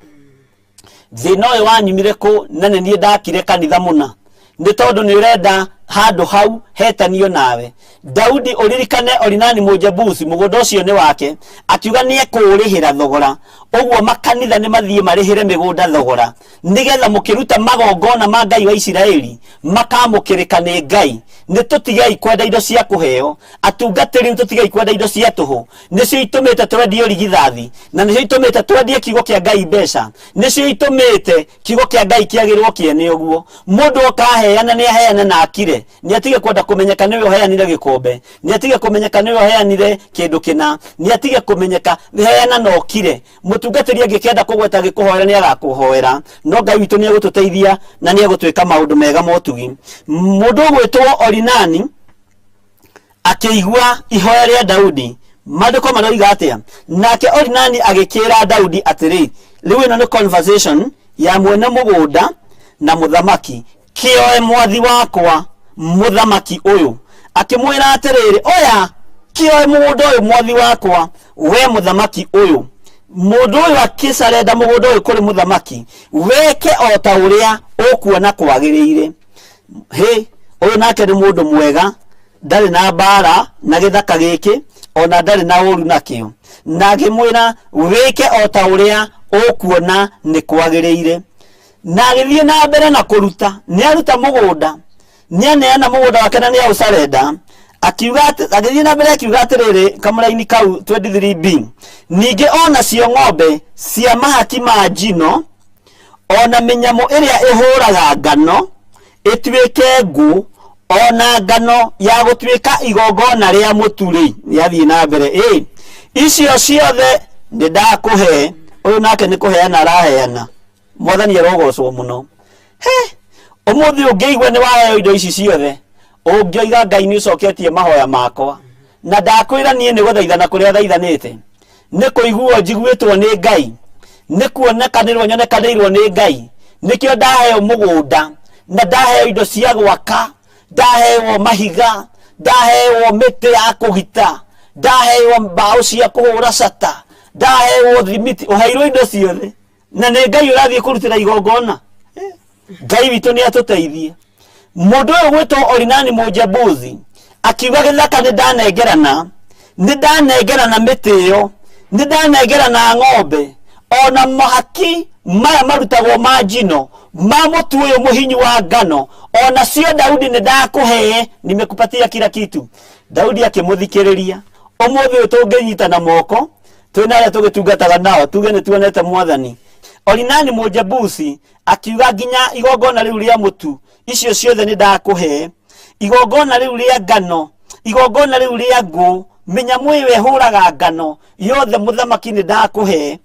Thĩna ũyũ wanyumire kũ, na nĩ niĩ ndakire kanitha mũna. Nĩ tondũ nĩ ũrenda handũ hau hetanio nawe. Daudi, ũririkane Orinani Mũjebusi, mũgũnda ũcio nĩ wake, akiuga nĩ ekũũrĩhĩra thogora. Ũguo makanitha nĩ mathiĩ marĩhĩre mĩgũnda thogora, nĩgetha mũkĩruta magongona ma Ngai wa Isiraeli makamũkĩrĩka nĩ Ngai. Nĩ tũtigei kwenda indo cia kũheo, atungatĩri, nĩ tũtigei kwenda indo cia tũhũ. Nĩcio itũmĩte twendie ũrigithathi, na nĩcio itũmĩte twendie kiugo kĩa Ngai mbeca, nĩcio itũmĩte kiugo kĩa Ngai kĩagĩrwo kĩene. Ũguo mũndũ oka aheana, nĩ aheane na akire, nĩ atige kwenda kũmenyeka nĩwe ũheanire gĩkombe, nĩ atige kũmenyeka nĩwe ũheanire kĩndũ kĩna, nĩ atige kũmenyeka. Heana na ũkire. Mũtungatĩri angĩkĩenda kũgweta agĩkũhoera, nĩ agakũhoera, no Ngai witũ nĩ egũtũteithia na nĩ egũtwĩka maũndũ mega motugi. Mũndũ ũgwĩtwo Orinani akĩigua ihoya rĩa Daudi, maandĩko maroiga atĩa? Nake Orinani agĩkĩra Daudi atĩrĩ, rĩu ĩno nĩ conversation ya mwene mũgũnda na mũthamaki, kĩoe mwathi wakwa mũthamaki ũyũ. Akĩmwĩra atĩrĩrĩ, oya kĩoe mũgũnda ũyũ mwathi wakwa we mũthamaki ũyũ. Mũndũ ũyũ akĩcarenda mũgũnda ũyũ kũrĩ mũthamaki, weke o ta ũrĩa ũkuona kwagĩrĩire. Hĩ, ũyũ nake nĩ mũndũ mwega, ndarĩ na mbara na gĩthaka gĩkĩ, ona ndarĩ na ũru nakĩo. Na akĩmwĩra, wĩke o ta ũrĩa ũkuona nĩ kwagĩrĩire. Na agĩthiĩ na mbere na kũruta, nĩ aruta mũgũnda, nĩ aneana mũgũnda wake na nĩ aũcarenda. Akiuga atĩ, agĩthiĩ na mbere akiuga atĩrĩrĩ, kamũraini kau 23b, ningĩ onacio ng'ombe cia mahaki ma njino, ona mĩnyamũ ĩrĩa ĩhũraga ngano ĩtuĩke ngũ, ona ngano ya gũtuĩka igongona rĩa mũtu-rĩ, nĩathiĩ na mbere, ĩ icio ciothe nĩ ndakũhe. Ũyũ nake nĩ kũheana araheana. Mwathani arogocwo mũno. He, ũmũthĩ ũngĩigua nĩ waheo indo ici ciothe, ũngĩoiga Ngai nĩ ũcoketie mahoya makwa, na ndakwĩra niĩ nĩ gũthaithana kũrĩa thaithanĩte, nĩ kũiguo njiguĩtwo nĩ Ngai, nĩ kuonekanĩrwo nyonekanĩirwo nĩ Ngai, nĩkĩo ndaheo mũgũnda, na ndaheo indo cia gwaka, ndaheo mahiga, ndaheo mĩtĩ ya kũgita, ndaheo mbaũ cia kũhũra cata, ndaheo thimiti. Ũheirwo indo ciothe na nĩ Ngai ũrathiĩ kũrutĩra igongona. Ngai witũ nĩ atũteithie. Mũndũ ũyũ gwĩtwo Orinani Mũjebusi akiuga gĩthaka nĩ ndanengerana, nĩ ndanengerana mĩtĩ ĩyo, nĩ ndanengerana ng'ombe, ona mahaki maya marutagwo ma njino ma mũtu ũyũ mũhinyu wa ngano, ona cio Daudi nĩ ndakũhee, nimekupatia kila kitu. Daudi akĩmũthikĩrĩria. Ũmũthĩ ũyũ tũngĩnyitana moko twĩna arĩa tũgĩtungataga nao, tuge nĩ tuonete Mwathani. Orinani Mũjebusi akiuga nginya igongona rĩu rĩa mũtu, icio ciothe nĩ ndakũhe, igongona rĩu rĩa ngano, igongona rĩu rĩa ngũ, mĩnyamũ ĩyo ĩhũraga ngano yothe, mũthamaki nĩ ndakũhe.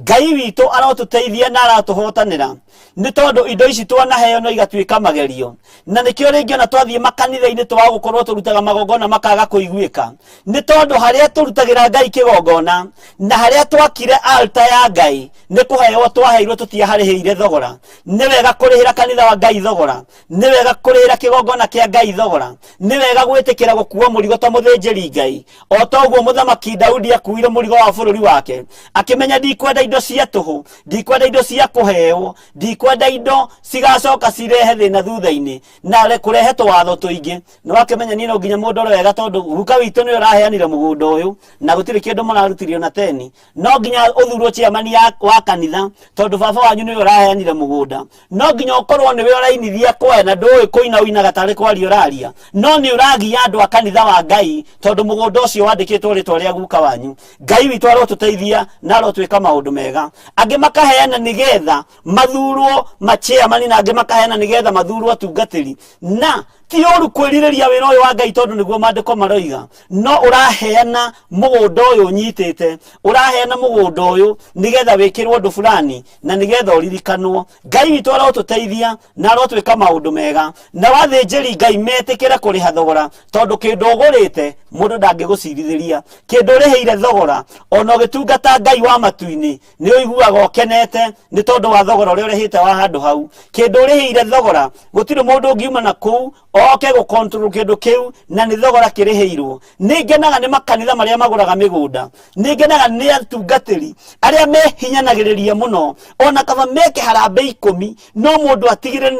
Ngai witũ arotũteithia na aratũhotanĩra, nĩ tondũ indo ici twanaheo no igatuĩka magerio, na nĩkĩo rĩngĩ ona twathiĩ makanitha-inĩ twaga gũkorwo tũrutaga magongona makaga kũiguĩka, nĩ tondũ harĩa tũrutagĩra Ngai kĩgongona na harĩa twakire alta ya Ngai nĩ kũheo twaheirwo, tũtiaharĩhĩire thogora. Nĩ wega kũrĩhĩra kanitha wa Ngai thogora, nĩ wega kũrĩhĩra kĩgongona kĩa Ngai thogora, nĩ wega gwĩtĩkĩra gũkua mũrigo ta mũthĩnjĩri Ngai, o ta ũguo mũthamaki Daudi akuire mũrigo wa bũrũri wake, akĩmenya ndikwenda indo cia tũhũ, ndikwenda indo cia kũheo, ndikwenda indo cigacoka cirehe thĩna thutha-inĩ na kũrehe tũwatho tũingĩ. Nĩ wakĩmenya niĩ no nginya mũndũ ũrore wega, tondũ guka witũ nĩwe ũraheanire mũgũnda ũyũ na gũtirĩ kĩndũ mũrarutire ona teni. No nginya ũthurwo chairman wa kanitha, tondũ baba wanyu nĩwe ũraheanire mũgũnda. No nginya ũkorwo nĩwe ũrainithia kwaya, na ndũĩ kũina ũinaga tarĩ kwaria ũraria, no nĩ ũragia andũ a kanitha wa Ngai, tondũ mũgũnda ũcio wandĩkĩtwo rĩtwa rĩa guka wanyu. Ngai witũ arotũteithia na arotwĩka maũndũ mega. Angĩ makaheana nĩgetha mathurwo machairman, na angĩ makaheana nĩgetha mathurwo atungatĩri. Na Ti ũru kwĩrirĩria wĩra ũyũ wa Ngai tondũ nĩguo maandĩko maroiga, no ũraheana mũgũnda ũyũ ũnyitĩte, ũraheana mũgũnda ũyũ nĩgetha wĩkĩrwo ũndũ fulani na nĩgetha ũririkanwo. Ngai witũ arotũteithia na arotwĩka maũndũ mega, na wathĩnjĩri Ngai metĩkĩre kũrĩha thogora, tondũ kĩndũ ũgũrĩte mũndũ ndangĩgũcirithĩria. Kĩndũ ũrĩhĩire thogora, ona ũgĩtungata Ngai wa matu-inĩ nĩ ũiguaga ũkenete nĩ tondũ wa thogora ũrĩa ũrĩhĩte wa handũ hau. Kĩndũ ũrĩhĩire thogora, gũtirĩ mũndũ ũngiuma na kũu oke gũ control kĩndũ kĩu, na nĩ thogora kĩrĩhĩirwo. Nĩ ngenaga nĩ makanitha marĩa magũraga mĩgũnda, nĩ ngenaga nĩ atungatĩri arĩa mehinyanagĩrĩria mũno, ona kaba meke harambĩ 10, no mũndũ atigĩrĩre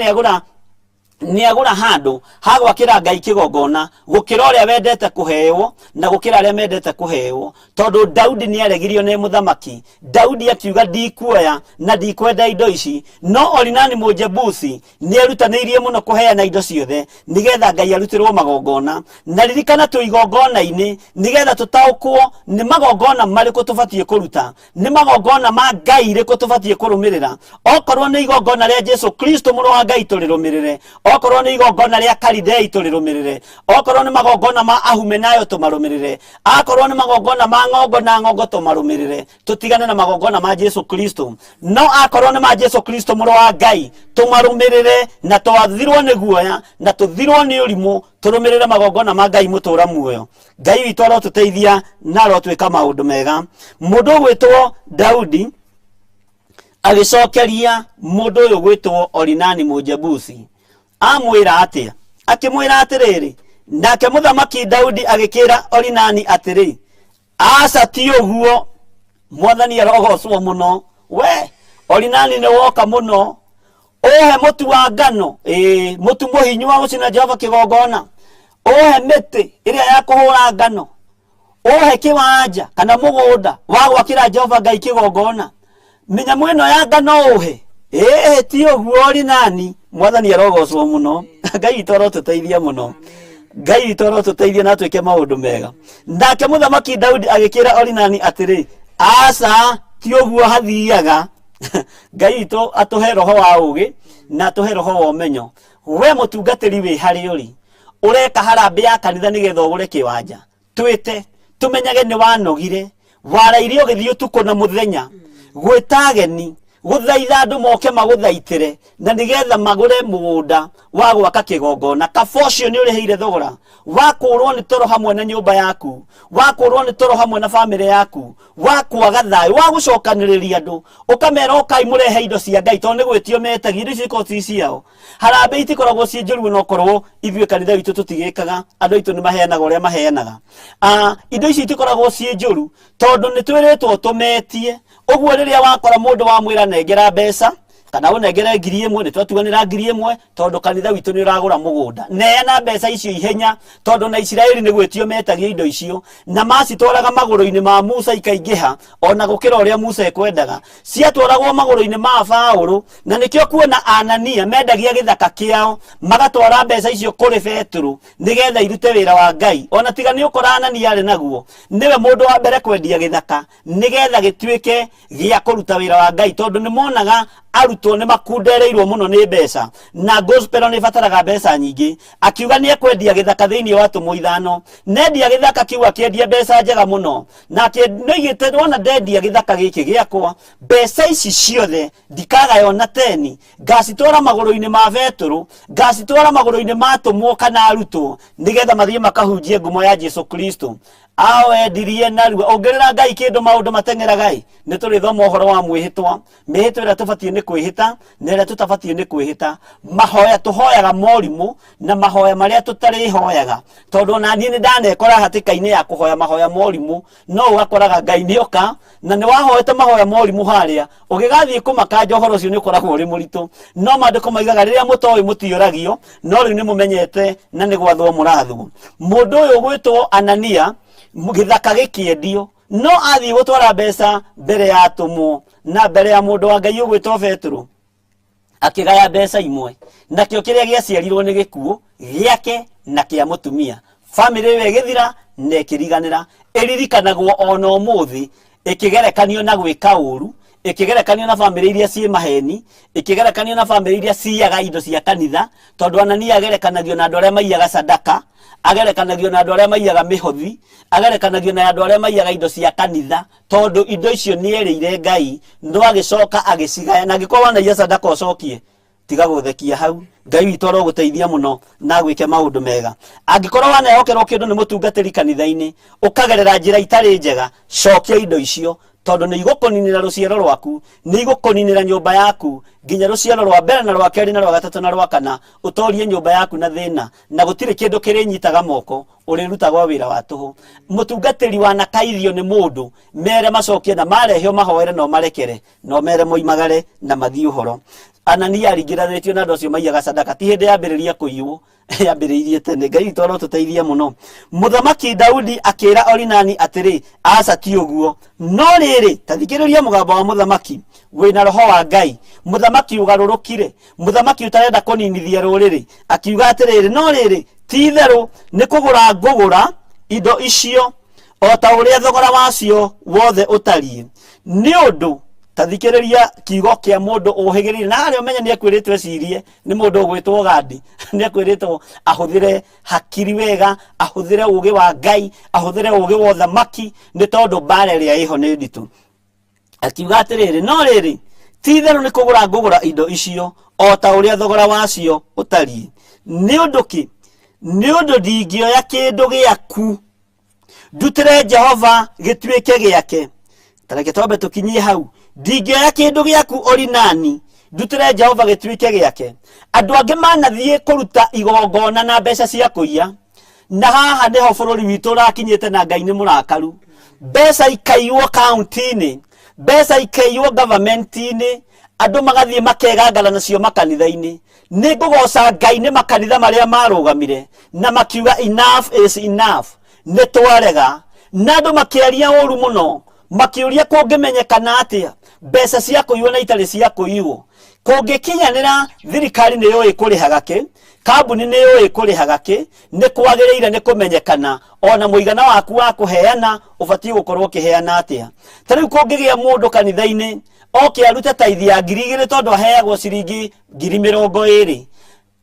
nĩ agũra handũ ha gwakĩra Ngai kĩgongona, gũkĩra ũrĩa wendete kũheo na gũkĩra arĩa mendete kũheo. Tondũ Daudi nĩ aregirio nĩ mũthamaki. Daudi akiuga ndikuoya na ndikwenda indo ici, no Orinani Mũjebusi nĩ erutanĩirie mũno kũheana indo ciothe nĩgetha Ngai arutĩrwo magongona. Na ririkana twĩ igongona-inĩ nĩgetha tũtaũkwo nĩ magongona marĩkũ tũbatiĩ kũruta, nĩ magongona ma Ngai rĩkũ tũbatiĩ kũrũmĩrĩra. Okorwo nĩ igongona rĩa Jesu Kristo mũrũ wa Ngai tũrĩrũmĩrĩre, okorwo nĩ igongona rĩa Kalidei tũrĩrũmĩrĩre, okorwo nĩ magongona ma Ahumenayo tũmarũmĩrĩre, akorwo nĩ magongona ma ng'ongo na ng'ongo tũmarũmĩrĩre, tũtigane na magongona ma Jesu Kristo. No akorwo nĩ ma Jesu Kristo mũrũ wa Ngai tũmarũmĩrĩre, na twathirwo nĩ guoya na tũthirwo nĩ ũrimũ, tũrũmĩrĩre magongona ma Ngai mũtũra muoyo. Ngai witũ arotũteithia na arotwĩka maũndũ mega. Mũndũ ũgwĩtwo Daudi agĩcokeria mũndũ ũyũ ũgwĩtwo Orinani Mũjebusi, amwĩra atĩa? Akĩmwĩra atĩrĩrĩ, nake mũthamaki Daudi agĩkĩra Orinani atĩrĩ, aca ti ũguo, mwathani arogocwo mũno. We Orinani nĩ woka mũno, ũhe mũtu wa ngano, ĩĩ mũtu mũhinyu wa gũcina Jehova kĩgongona, ũhe mĩtĩ ĩrĩa ya kũhũra ngano, ũhe kĩwanja kana mũgũnda wa gwakĩra Jehova Ngai kĩgongona, mĩnyamũ ĩno ya ngano ũhe. Ĩĩ ti ũguo Orinani, mwathani arogocwo mũno. Ngai witũ arotũteithia mũno, Ngai witũ arotũteithia na atwĩke maũndũ mega. Nake mũthamaki Daudi agĩkĩra Orinani atĩrĩ, aca ti ũguo hathiaga. Ngai witũ atũhe roho wa ũgĩ na atũhe roho wa ũmenyo. We mũtungatĩri wĩ harĩ ũrĩ ũreka harambĩ ya kanitha nĩgetha ũgũre kĩwanja, twĩte tũmenyage nĩ wanogire, waraire ũgĩthiĩ ũtukũ na mũthenya gwĩta ageni, gũthaitha andũ moke magũthaitĩre na nĩgetha magũre mũgũnda wa gwaka kĩgongona. Kaba ũcio nĩ ũrĩhĩire thogora wa kũũrwo nĩ toro hamwe na nyũmba yaku, wa kũũrwo nĩ toro hamwe na bamĩrĩ yaku, wa kwaga thayũ, wa gũcokanĩrĩria andũ ũkamera ũkai mũrehe indo cia Ngai, tondũ nĩ gwĩtio metagia indo icio ikoragwo ci ciao. Harambĩ itikoragwo ciĩ njũru, ona okorwo ithuĩ kanitha witũ tũtigĩkaga, andũ aitũ nĩ maheanaga ũrĩa maheanaga. Indo ici itikoragwo ciĩ njũru tondũ nĩ twĩrĩtwo tũmetie. Ũguo rĩrĩa wakora mũndũ wamwĩra nengera mbeca kana ũnengere 1000, nĩ twatuanĩra 1000 tondũ kanitha witũ nĩ ũragũra mũgũnda, neana mbeca icio ihenya, tondũ na Isiraeli nĩ gwĩtio metagio indo icio na macitwaraga magũrũ-inĩ ma Musa ikaingĩha ona gũkĩra ũrĩa Musa ekwendaga. Ciatwaragwo magũrũ-inĩ ma Paũlũ, na nĩkĩo kuona Anania mendagia gĩthaka kĩao magatwara mbeca icio kũrĩ Petero nĩgetha irute wĩra wa Ngai. Ona tiga nĩ ũkora Anania arĩ naguo, nĩwe mũndũ wa mbere kwendia gĩthaka nĩgetha gĩtuĩke gĩa kũruta wĩra wa Ngai, tondũ nĩ monaga arutwo nĩ makundereirwo mũno nĩ mbeca na gospel nĩ ĩbataraga mbeca nyingĩ. Akiuga nĩ ekwendia gĩthaka thĩinĩ wa atũmwo 5, nendia gĩthaka kĩu akĩendia mbeca njega mũno, na nĩoigĩte wona ndendia gĩthaka gĩkĩ gĩakwa, mbeca ici ciothe ndikagaya ona teni, ngacitwara magũrũ-inĩ ma Petero, ngacitwara magũrũ-inĩ ma atũmwo kana arutwo, nĩgetha mathiĩ makahunjie ngumo ya Jesu Kristo. Awendirie narua. Ũngĩrĩra Ngai kĩndũ maũndũ mateng'eraga ĩ, nĩ tũrĩthoma ũhoro wa mwĩhĩtwa, mĩhĩtwa ĩrĩa tũbatiĩ nĩ kwĩhĩta na ĩrĩa tũtabatiĩ nĩ kwĩhĩta, mahoya tũhoyaga morimũ na mahoya marĩa tũtarĩhoyaga, tondũ ona niĩ nĩ ndanekora hatĩka-inĩ ya kũhoya mahoya morimũ, no ũgakoraga Ngai nĩoka na nĩ wahoete mahoya morimũ harĩa ũgĩgathiĩ kũmakanja, ũhoro ũcio nĩ ũkoragwo ũrĩ mũritũ. No maandĩko maigaga rĩrĩa mũtoĩ mũtiũragio, no rĩu nĩ mũmenyete na nĩ gwathwo mũrathwo. Mũndũ ũyũ ũgwĩtwo Anania, gĩthaka gĩkĩendio, no athiĩ gũtwara mbeca mbere ya atũmwo na mbere ya mũndũ wa Ngai ũgwĩtwo Petero, akĩgaya mbeca imwe, nakĩo kĩrĩa gĩaciarirwo nĩ gĩkuũ gĩake na kĩa mũtumia. Bamĩrĩ ĩyo ĩgĩthira na ĩkĩriganĩra, ĩririkanagwo ona ũmũthĩ ĩkĩgerekanio na gwĩka ũru, Ĩkĩgerekanio na bamĩrĩ iria ciĩ maheni, ĩkĩgerekanio na bamĩrĩ iria ciiyaga indo cia kanitha, tondũ Anania agerekanagio na andũ arĩa maiyaga sadaka, agerekanagio na andũ arĩa maiyaga mĩhothi, agerekanagio na andũ arĩa maiyaga indo cia kanitha, tondũ indo icio nĩerĩire Ngai, no agĩcoka agĩcigaya. Na angĩkorwo wanaiya sadaka ũcokie, tiga gũthekia hau. Ngai witũ arogũteithia mũno na agwĩke maũndũ mega. Angĩkorwo wanehokerwo kĩndũ nĩ mũtungatĩri kanitha-inĩ, ũkagerera njĩra itarĩ njega, cokia indo icio, tondũ nĩ igũkũninĩra rũciaro rwaku, nĩ igũkũninĩra nyũmba yaku, nginya rũciaro rwa mbere na rwa kerĩ na rwa gatatũ na rwa kana, ũtorie nyũmba yaku na thĩna, na gũtirĩ kĩndũ kĩrĩnyitaga moko, ũrĩrutagwo wĩra wa tũhũ. Mũtungatĩri wanakaithio nĩ mũndũ, mere macokie na marehe ũmahoere na ũmarekere, na ũmere moimagare na mathiĩ ũhoro. Anania aringĩranĩtio na andũ acio maiyaga sadaka, ti hĩndĩ yambĩrĩria kũiywo, yambĩrĩirie tene. Ngai witũ arotũteithia mũno. Mũthamaki Daudi akĩra Orinani atĩrĩ, aca ti ũguo, no rĩrĩ, ta thikĩrĩria mũgambo wa mũthamaki wĩna roho wa Ngai, mũthamaki ũgarũrũkire, mũthamaki ũtarenda kũninithia rũrĩrĩ, akiuga atĩrĩrĩ, no rĩrĩ, ti itherũ nĩ kũgũra ngũgũra indo icio o ta ũrĩa thogora wacio wothe ũtariĩ. Nĩ ũndũ ta thikĩrĩria kiugo kĩa mũndũ ũhĩgĩrĩire, na harĩa ũmenye nĩ ekwĩrĩtwo ecirie nĩ mũndũ ũgwĩtwo Gadi, nĩ ekwĩrĩtwo ahũthĩre hakiri wega, ahũthĩre ũgĩ wa Ngai, ahũthĩre ũgĩ wa ũthamaki, nĩ tondũ mbara ĩrĩa ĩho nĩ nditũ. Akiuga atĩrĩrĩ, no rĩrĩ, ti itherũ nĩ kũgũra ngũgũra indo icio o ta ũrĩa thogora wacio ũtariĩ. Nĩ ũndũ kĩ? Nĩ ũndũ ndingĩoya kĩndũ gĩaku ndutĩre Jehova gĩtuĩke gĩake. Ta reke twambe tũkinyie hau. Ndingĩoya kĩndũ gĩaku Orinani ndutĩre Jehova gĩtuĩke gĩake. Andũ angĩ manathiĩ kũruta igongona na mbeca cia kũiya, na haha nĩho bũrũri witũ ũrakinyĩte na Ngai nĩ mũrakaru. Mbeca ikaiywo kaunti-inĩ, mbeca ikaiywo government-inĩ, andũ magathiĩ makegangara nacio makanitha-inĩ. Nĩ ngũgoca Ngai nĩ makanitha marĩa marũgamire na makiuga enough is enough, nĩ twarega. Na andũ makĩaria ũru mũno, makĩũria kũngĩmenyekana atĩa mbeca cia kũiywo na itarĩ cia kũiywo. Kũngĩkinyanĩra thirikari nĩ yũĩ kũrĩhaga kĩ, kambuni nĩ yũĩ kũrĩhaga kĩ, nĩ kwagĩrĩire nĩ kũmenyekana ona mũigana waku wa kũheana ũbatiĩ gũkorwo ũkĩheana atĩa. Ta rĩu kũngĩgĩa mũndũ kanitha-inĩ oke arute taithi ya 2,000 tondũ aheagwo ciringi 20,000,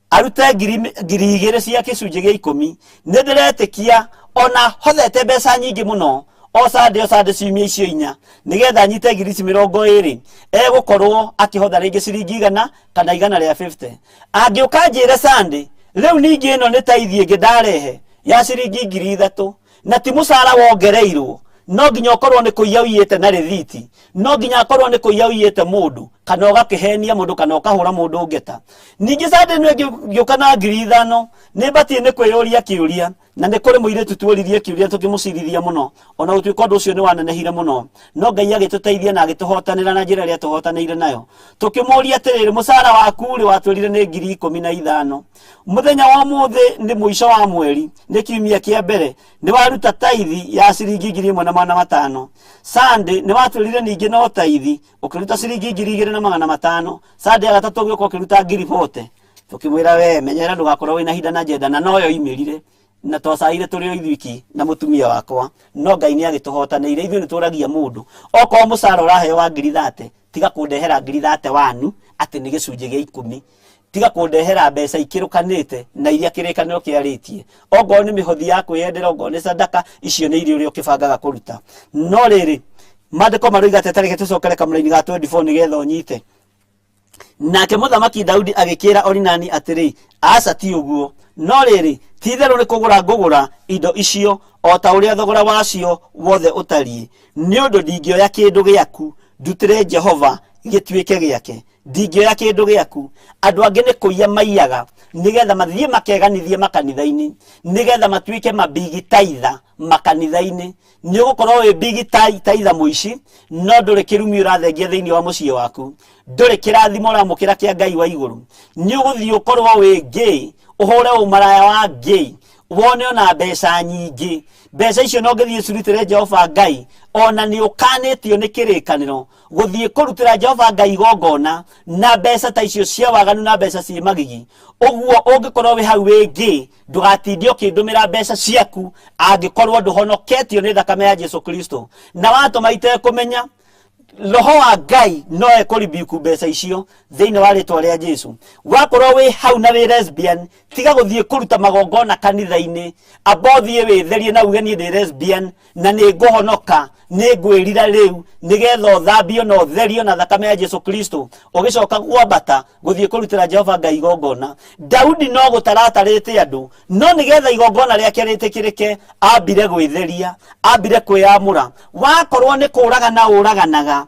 arute 2,000 cia gĩcunjĩ gĩa 10, nĩ ndĩretĩkia ona hothete mbeca nyingĩ mũno o Sunday, o Sunday ciumia icio inya, nĩgetha anyite ngiri ici mĩrongo ĩrĩ, egũkorwo akĩhotha rĩngĩ ciringi 100 kana igana rĩa 50. Angĩũka njĩre Sunday, rĩu ningĩ ĩno nĩ taithi ĩngĩ ndarehe ya ciringi 3,000, na ti mũcara wongereirwo, no nginya ũkorwo nĩ kũiya ũiyĩte na rĩthiti, no nginya akorwo nĩ kũiya ũiyĩte mũndũ, kana ũgakĩhenia mũndũ, kana ũkahũra mũndũ ngeta. Ningĩ Sunday ĩno ĩngĩ ngĩũka na 5,000, nĩ batiĩ nĩ kwĩyũria kĩũria, na nĩ kũrĩ mũirĩtu tuoririe kĩũria tũkĩmũcirithia mũno, ona gũtuĩka ũndũ ũcio nĩ wanenehire mũno, no Ngai agĩtũteithia na agĩtũhotanĩra na njĩra ĩrĩa atũhotanĩire nayo. Tũkĩmũria atĩrĩrĩ, mũcara waku rĩ, watwĩrire nĩ 15,000, mũthenya wa ũmũthĩ nĩ mũico wa mweri, nĩ kiumia kĩa mbere, nĩ waruta taithi ya ciringi 1,500. Sunday nĩ watwĩrire ningĩ no taithi, ũkĩruta ciringi 2,500. Sunday ya gatatũ ũgĩũka ũkĩruta ngiri bote. Tũkĩmwĩra we menyerera ndũgakorwo wĩna hinda na njenda, na noyo imĩrire, na twacaire tũrĩ o ithuiki na mũtumia wakwa, no Ngai nĩ agĩtũhotanĩire. Ithuĩ nĩ tũragia mũndũ, okorwo mũcara ũraheo wa ngiri thate, tiga kũndehera ngiri thate wanu atĩ nĩ gĩcunjĩ gĩa 10, tiga kũndehera mbeca ikĩrũkanĩte na iria kĩrĩkanĩro kĩarĩtie. Ongorwo nĩ mĩhothi ya kwĩyendera, ongorwo nĩ sadaka, icio nĩ iria ũrĩa ũkĩbangaga kũruta. No rĩrĩ, maandĩko maroiga atĩ, tareke tũcokere kamũraini ga 24 nĩgetha ũnyite. Nake mũthamaki Daudi agĩkĩra Orinani atĩrĩ, aca ti ũguo, no rĩrĩ, ti itherũ nĩ kũgũra ngũgũra indo icio o ta ũrĩa thogora wacio wothe ũtariĩ, nĩ ũndũ ndingĩoya kĩndũ gĩaku ndutĩre Jehova gĩtuĩke gĩake. Ndingĩoya kĩndũ gĩaku. Andũ angĩ nĩ kũiya maiyaga nĩgetha mathiĩ makeganithie makanitha-inĩ, nĩgetha matuĩke mabigitaitha makanitha-inĩ. Nĩ ũgũkorwo wĩ bigitaitha mũici, no ndũrĩ kĩrumi ũrathengia thĩinĩ wa mũciĩ waku, ndũrĩ kĩrathimo ũramũkĩra kĩa Ngai wa igũrũ. Nĩ ũgũthiĩ ũkorwo wĩ gay, ũhũre ũmaraya wa gay, wone ona mbeca nyingĩ. Mbeca icio no ngĩthiĩ cirutĩre Jehova Ngai, ona nĩ ũkanĩtio nĩ kĩrĩkanĩro gũthiĩ kũrutĩra Jehova Ngai igongona na mbeca ta icio cia waganu na mbeca ciĩ magigi. Ũguo ũngĩkorwo wĩ hau wĩ gay, ndũgatinde ũkĩndũmĩra mbeca ciaku angĩkorwo ndũhonoketio nĩ thakame ya Jesu Kristo. Na watũma itekũmenya, Roho wa Ngai no ekũribiku mbeca icio thĩinĩ wa rĩtwa rĩa Jesu. Wakorwo wĩ hau na wĩ lesbian, tiga gũthiĩ kũruta magongona kanitha-inĩ, amba ũthiĩ wĩtherie na uge niĩ ndĩ lesbian na nĩ ngũhonoka, nĩ ngwĩrira rĩu, nĩgetha ũthambio na ũtherio na thakame ya Jesu Kristo, ũgĩcoka kwambata gũthiĩ kũrutĩra Jehova Ngai igongona. Daudi no gũtaratarĩte andũ, no nĩgetha igongona rĩake rĩtĩkĩrĩke, ambire gwĩtheria, ambire kwĩyamũra. Wakorwo nĩ kũragana ũraganaga,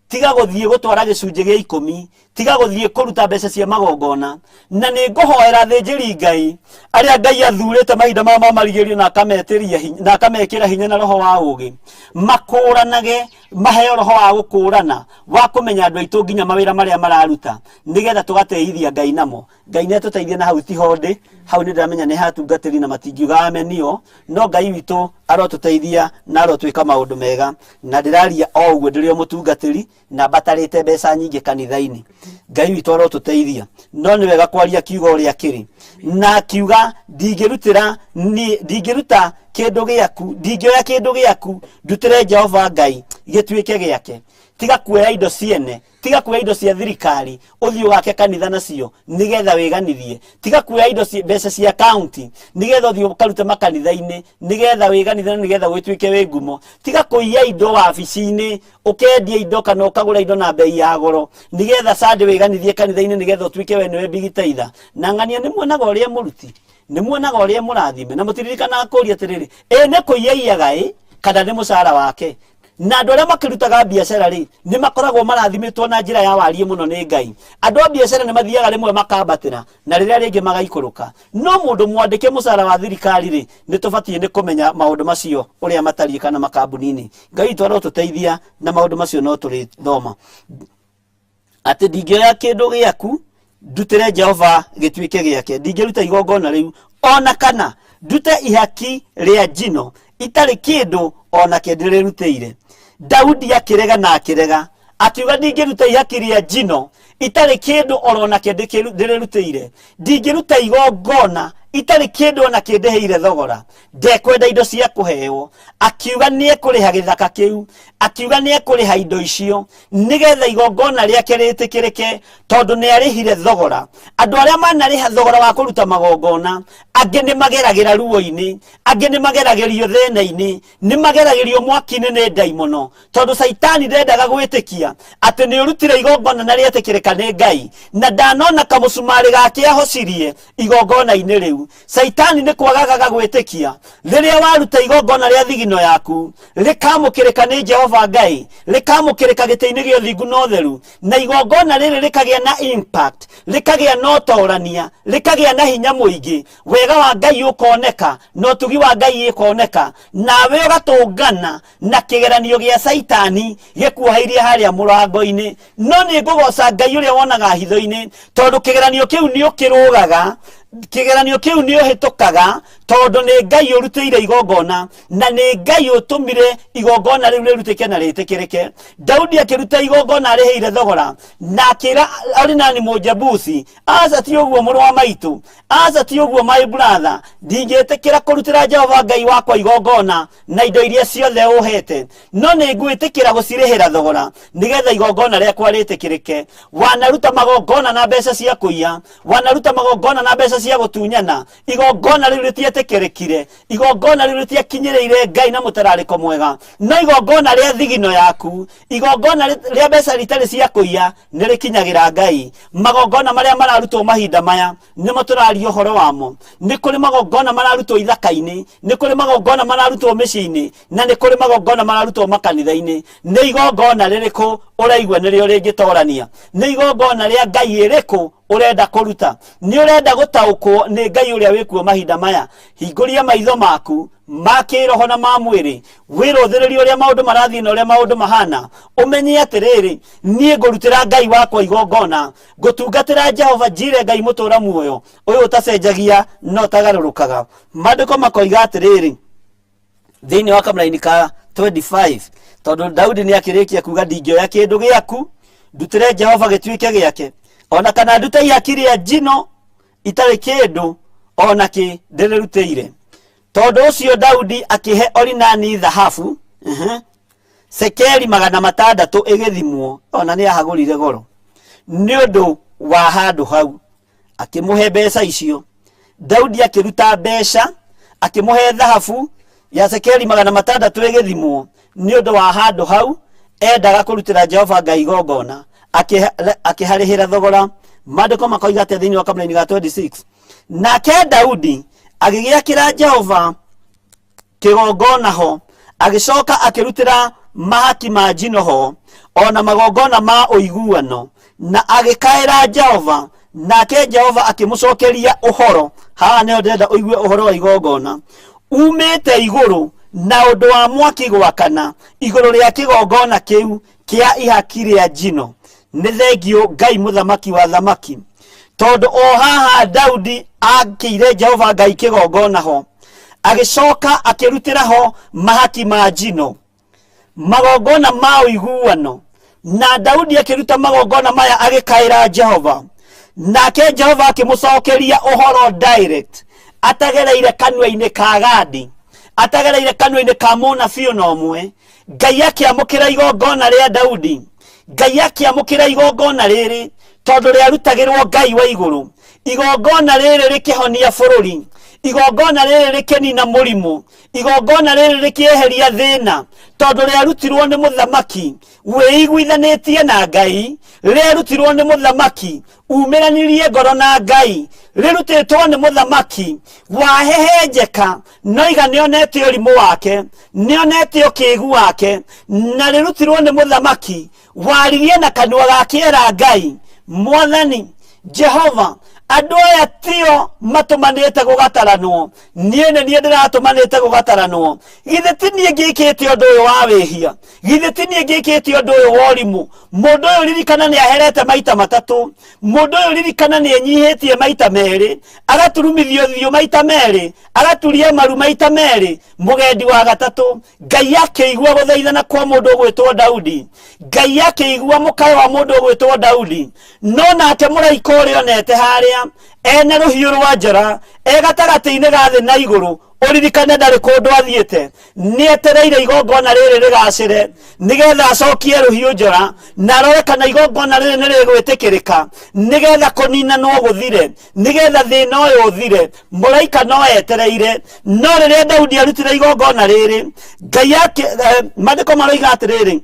tiga gũthiĩ gũtwara gĩcunjĩ gĩa ikũmi, tiga gũthiĩ kũruta mbeca cia magongona. Na nĩ ngũhoera athĩnjĩri Ngai arĩa Ngai athurĩte mahinda maya ma marigĩrĩrio na akametĩria hinya, na akamekĩra hinya na roho wa ũũgĩ, makũranage, maheo roho wa gũkũrana, wa kũmenya andũ aitũ nginya mawĩra marĩa mararuta, nĩgetha tũgateithia Ngai namo. Ngai nĩ atũteithie na hau tiho ndĩ, hau nĩ ndĩramenya nĩ hatungatĩri na matingiuga amenio, no Ngai witũ arotũteithia na arotwĩka maũndũ mega. Na ndĩraria o ũguo ndĩrĩ o mũtungatĩri na mbatarĩte mbeca nyingĩ kanitha-inĩ. Ngai witũ arotũteithia, no nĩ wega kwaria kiugo ũrĩa kĩrĩ. Na akiuga ndingĩrutĩra niĩ, ndingĩruta kĩndũ gĩaku, ndingĩoya kĩndũ gĩaku ndutĩre Jehova Ngai gĩtuĩke gĩake. Tiga kuoya indo ciene, tiga kuoya indo cia thirikari ũthiĩ ũgake kanitha nacio nĩgetha wĩganithie. Tiga kuoya indo mbeca cia kaunti nĩgetha ũthiĩ ũkarute makanitha-inĩ nĩgetha wĩganithie na nĩgetha ũgĩtuĩke wĩ ngumo. Tiga kũiya indo wabici-inĩ, ũkendia indo kana ũkagũra indo na bei ya goro nĩgetha Sunday wĩganithie kanitha-inĩ nĩgetha ũtuĩke we nĩwe bigitaitha. Na ng'ania nĩ muonaga ũrĩa mũruti, nĩ muonaga ũrĩa mũrathime, na mũtiririkanaga kũria atĩrĩrĩ, ĩ nĩ kũiya iyaga ĩ kana nĩ mũcara wake? Na andũ arĩa makĩrutaga biacara rĩ, nĩ makoragwo marathimĩtwo na njĩra ya wariĩ mũno nĩ Ngai. Andũ a biacara nĩ mathiaga rĩmwe makambatĩra na rĩrĩa rĩngĩ magaikũrũka. No mũndũ mwandĩke mũcara wa thirikari rĩ, nĩ tũbatiĩ nĩ kũmenya maũndũ macio ũrĩa matariĩ kana makambuni-inĩ. Ngai witũ arotũteithia na maũndũ macio no tũrĩthoma. Atĩ ndingĩoya kĩndũ gĩaku ndutĩre Jehova gĩtuĩke gĩake, ndingĩruta igongona rĩu ona kana ndute ihaki rĩa njino itarĩ kĩndũ ona kĩ ndĩrĩrutĩire. Daudi akĩrega na akĩrega, akiuga ndingĩruta ihaki rĩa njino itarĩ kĩndũ oro na kĩ ndĩrĩrutĩire, ndingĩruta igongona itarĩ kĩndũ ona kĩ ndĩhĩire thogora, ndekwenda indo cia kũheo. Akiuga nĩ ekũrĩha gĩthaka kĩu, akiuga nĩ ekũrĩha indo icio nĩgetha igongona rĩake rĩtĩkĩrĩke, tondũ nĩ arĩhire thogora. Andũ arĩa manarĩha thogora wa kũruta magongona, angĩ nĩ mageragĩra ruo-inĩ, angĩ nĩ mageragĩrio thĩna-inĩ, nĩ mageragĩrio mwaki-inĩ nĩ ndaimono, tondũ Caitani ndendaga gwĩtĩkia atĩ nĩ ũrutire igongona na rĩetĩkĩrĩka nĩ Ngai, na ndanona kamũcumarĩ gake ahocirie igongona-inĩ rĩu. Caitani nĩ kwagagaga gwĩtĩkia rĩrĩa waruta igongona rĩa thigino yaku rĩkamũkĩrĩka nĩ Jehova Ngai, rĩkamũkĩrĩka gĩtĩ-inĩ gĩa ũthingu na ũtheru, na igongona rĩrĩ rĩkagĩa na impact, rĩkagĩa na ũtorania, rĩkagĩa na hinya mũingĩ, wega wa Ngai ũkoneka na ũtugi wa Ngai ĩkoneka, nawe ũgatũngana na kĩgeranio gĩa Caitani gĩkuoheirie harĩa mũrango-inĩ. No nĩ ngũgoca Ngai ũrĩa wonaga hitho-inĩ, tondũ kĩgeranio kĩu nĩ ũkĩrũgaga, kĩgeranio kĩu nĩ ũhĩtũkaga, tondũ nĩ Ngai ũrutĩire igongona, na nĩ Ngai ũtũmire igongona rĩu rĩrutĩke na rĩtĩkĩrĩke. Daudi akĩruta igongona arĩhĩire thogora, na akĩra Orinani Mũjebusi, aca ti ũguo mũrũ wa maitũ, aca ti ũguo my brother, ndingĩtĩkĩra kũrutĩra Jehova Ngai wakwa igongona na indo iria ciothe ũhete, no nĩ ngwĩtĩkĩra gũcirĩhĩra thogora nĩgetha igongona rĩakwa rĩtĩkĩrĩke. Wanaruta magongona na mbeca cia kũiya, wanaruta magongona na mbeca cia gũtunyana, igongona rĩu rĩtietĩkĩrĩkire, igongona rĩu rĩtiakinyĩrĩire Ngai na mũtararĩko mwega, no igongona rĩa thigino yaku, igongona rĩa mbeca ritarĩ cia kũiya nĩ rĩkinyagĩra Ngai. Magongona marĩa mararutwo mahinda maya nĩmo tũraria ũhoro wamo. Nĩ kũrĩ magongona mararutwo ithaka-inĩ, nĩ kũrĩ magongona mararutwo mĩciĩ-inĩ, na nĩ kũrĩ magongona mararutwo makanitha-inĩ. Nĩ igongona rĩrĩkũ ũraigua nĩrĩo rĩngĩtorania? Nĩ igongona rĩa Ngai ĩrĩkũ ũrenda kũruta? Nĩ ũrenda gũtaũkwo nĩ Ngai ũrĩa wĩkuo mahinda maya? Hingũria maitho maku ma kĩroho na ma mwĩrĩ, wĩrũthĩrĩrie ũrĩa maũndũ marathiĩ na ũrĩa maũndũ mahana, ũmenye atĩrĩrĩ, niĩ ngũrutĩra Ngai wakwa igongona, ngũtungatĩra Jehova Jire, Ngai mũtũra muoyo, ũyũ ũtacenjagia na ũtagarũrũkaga. Maandĩko makoiga atĩrĩrĩ thĩinĩ wa kamũraini ka 25, tondũ Daudi nĩ akĩrĩkia kuga ndingĩoya kĩndũ gĩaku ndutĩre Jehova gĩtuĩke gĩake, ona kana ndute ihaki rĩa njino itarĩ kĩndũ ona kĩ ndĩrĩrutĩire. Tondũ ũcio Daudi akĩhe Orinani thahabu, Cekeri 600 ĩgĩthimwo, ona nĩ ahagũrire goro nĩ ũndũ wa handũ hau. Akĩmũhe mbeca icio. Daudi akĩruta mbeca, akĩmũhe thahabu ya cekeri 600 ĩgĩthimwo nĩ ũndũ wa handũ hau endaga kũrutĩra Jehova Ngai igongona, akĩharĩhĩra thogora. Maandĩko makoiga atĩa thĩinĩ wa kamũraini ga 26? Nake Daudi agĩgĩakĩra Jehova kĩgongona ho, agĩcoka akĩrutĩra mahaki ma njino ho, o na magongona ma ũiguano, na agĩkaĩra Jehova, nake Jehova akĩmũcokeria ũhoro. Haha nĩho ndĩrenda ũigue ũhoro wa igongona umĩte igũrũ na ũndũ wa mwaki gwakana igũrũ rĩa kĩgongona kĩu kĩa ihaki rĩa njino. Nĩ thengiũ Ngai mũthamaki wa thamaki, tondũ o haha Daudi akĩire Jehova Ngai kĩgongona ho, agĩcoka akĩrutĩra ho mahaki ma njino, magongona ma ũiguano. Na Daudi akĩruta magongona maya agĩkaĩra Jehova, nake Jehova akĩmũcokeria ũhoro direct, atagereire kanua-inĩ ka Gadi, atagereire kanua-inĩ ka mũnabii ona ũmwe. Ngai akĩamũkĩra igongona rĩa Daudi. Ngai akĩamũkĩra igongona rĩrĩ tondũ rĩarutagĩrwo Ngai wa igũrũ. Igongona rĩrĩ rĩkĩhonia bũrũri, igongona rĩrĩ rĩkĩnina mũrimũ, igongona rĩrĩ rĩkĩeheria thĩna, tondũ rĩarutirwo nĩ mũthamaki wĩiguithanĩtie na Ngai, rĩarutirwo nĩ mũthamaki umĩranirie ngoro na Ngai, rĩrutĩtwo nĩ mũthamaki wahehenjeka noiga nĩonete ũrimũ wake, nĩonete ũkĩgu wake, na rĩrutirwo nĩ mũthamaki waririe na kanua gake era Ngai, Mwathani Jehova, andũ aya tio matũmanĩte gũgataranwo, niĩ nĩ niĩ ndĩratũmanĩte gũgataranwo. Githĩ ti niĩ ngĩkĩte ũndũ ũyũ wa wĩhia? Githĩ ti niĩ ngĩkĩte ũndũ ũyũ wa ũrimũ? Mũndũ ũyũ ririkana nĩ aherete maita matatũ, mũndũ ũyũ ririkana nĩ enyihĩtie maita merĩ, agaturumithio thiũ maita merĩ, agaturia maru maita merĩ, mũgendi wa gatatũ. Ngai akĩigua gũthaithana kwa mũndũ ũgwĩtwo Daudi, Ngai akĩigua mũkayo wa mũndũ ũgwĩtwo Daudi. No nake mũraika ũrĩa onete harĩa ena rũhiũ rwa njora e gatagatĩ-inĩ ga thĩ na igũrũ, ũririkane ndarĩ kũndũ athiĩte, nĩetereire igongona rĩrĩ rĩgacĩre nĩgetha acokie rũhiũ njora na arore kana igongona rĩrĩ nĩ rĩgwĩtĩkĩrĩka, nĩgetha kũninanwo gũthire, nĩgetha thĩna ũyũ ũthire. Mũraika no etereire. No rĩrĩa Daudi arutire igongona rĩrĩ, Ngai maandĩko maroiga atĩrĩrĩ,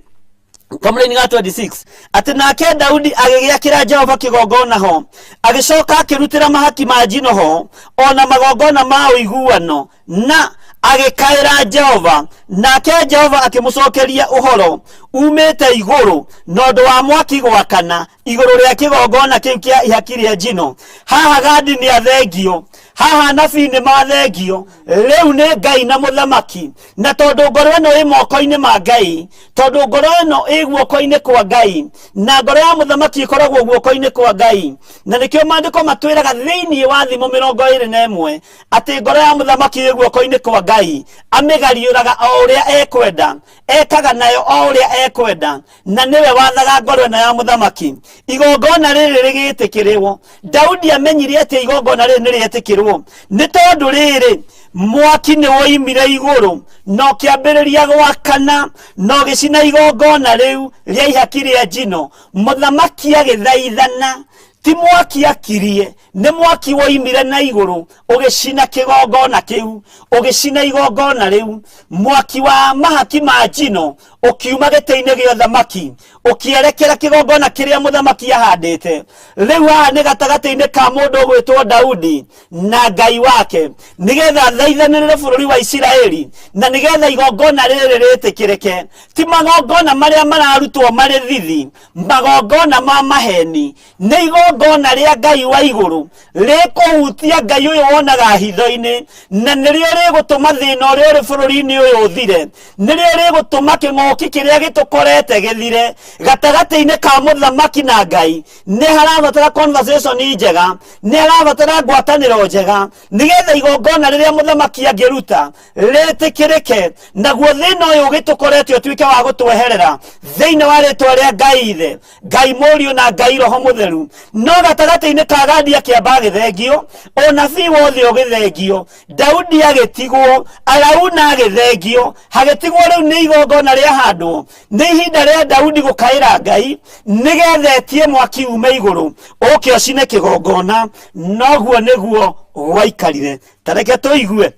kamũraini ga 26, atĩ nake Daudi agĩgĩakĩra Jehova kĩgongona ho, agĩcoka akĩrutĩra mahaki ma njino ho, o na magongona ma ũiguano, na agĩkaĩra Jehova, nake Jehova akĩmũcokeria ũhoro umĩte igũrũ na ũndũ wa mwaki gwakana igũrũ rĩa kĩgongona kĩu kĩa ihaki rĩa njino. Haha Gadi nĩ athengio, haha anabii nĩ mathengio, rĩu nĩ Ngai na mũthamaki. Na tondũ ngoro ĩno ĩ moko-inĩ ma Ngai, tondũ ngoro ĩno ĩ guoko-inĩ kwa Ngai, na ngoro ya mũthamaki ĩkoragwo guoko-inĩ kwa Ngai, na nĩkĩo maandĩko matwĩraga thĩinĩ wa Thimo 21 atĩ ngoro ya mũthamaki ĩ guoko-inĩ kwa Ngai, amĩgariũraga o ũrĩa ekwenda, ekaga nayo o ũrĩa ekwenda, na nĩwe wathaga ngoro ĩno ya mũthamaki. Igongona rĩrĩ rĩgĩtĩkĩrwo. Daudi amenyire atĩ igongona rĩrĩ nĩ rĩetĩkĩrwo nĩ tondũ rĩrĩ, mwaki nĩ woimire igũrũ na ũkĩambĩrĩria gwakana na ũgĩcina igongona rĩu rĩa ihaki rĩa njino. Mũthamaki agĩthaithana, ti mwaki akirie, nĩ mwaki woimire na igũrũ ũgĩcina kĩgongona kĩu, ũgĩcina igongona rĩu. Mwaki wa mahaki ma njino ũkiuma gĩtĩ-inĩ gĩa ũthamaki ũkĩerekera kĩgongona kĩrĩa mũthamaki ahandĩte. Rĩu haha nĩ gatagatĩ-inĩ ka mũndũ ũgwĩtwo Daudi na Ngai wake, nĩgetha athaithanĩrĩre bũrũri wa Isiraeli na nĩgetha igongona rĩrĩ rĩtĩkĩrĩke. Ti magongona marĩa mararutwo marĩ thithi, magongona ma maheni, nĩ igongona rĩa Ngai wa igũrũ rĩkũhutia Ngai ũyũ wonaga hitho-inĩ, na nĩrĩo rĩgũtũma thĩna ũrĩa ũrĩ bũrũri-inĩ ũyũ ũthire, nĩrĩo rĩgũtũma kĩng'ũki kĩrĩa gĩtũkorete gĩthire. Gatagatĩ-inĩ ka mũthamaki na Ngai nĩ harabatara conversation njega, nĩ harabatara ngwatanĩro njega, nĩgetha igongona rĩrĩa mũthamaki angĩruta rĩtĩkĩrĩke, naguo thĩna ũyũ ũgĩtũkorete ũtuĩke wa gũtweherera thĩinĩ wa rĩtwa rĩa Ngai Ithe, Ngai Mũriũ na Ngai Roho Mũtheru. No gatagatĩ-inĩ ka Gadi akĩamba agĩthengio, ũnabii wothe ũgĩthengio, Daudi agĩtigwo, Arauna agĩthengio, hagĩtigwo rĩu nĩ igongona rĩa irahandwo nĩ ihinda rĩa Daudi gũkaĩra Ngai nĩgetha etie mwaki ume igũrũ ũke ũcine kĩgongona. Noguo nĩguo gwaikarire. Ta reke tũigue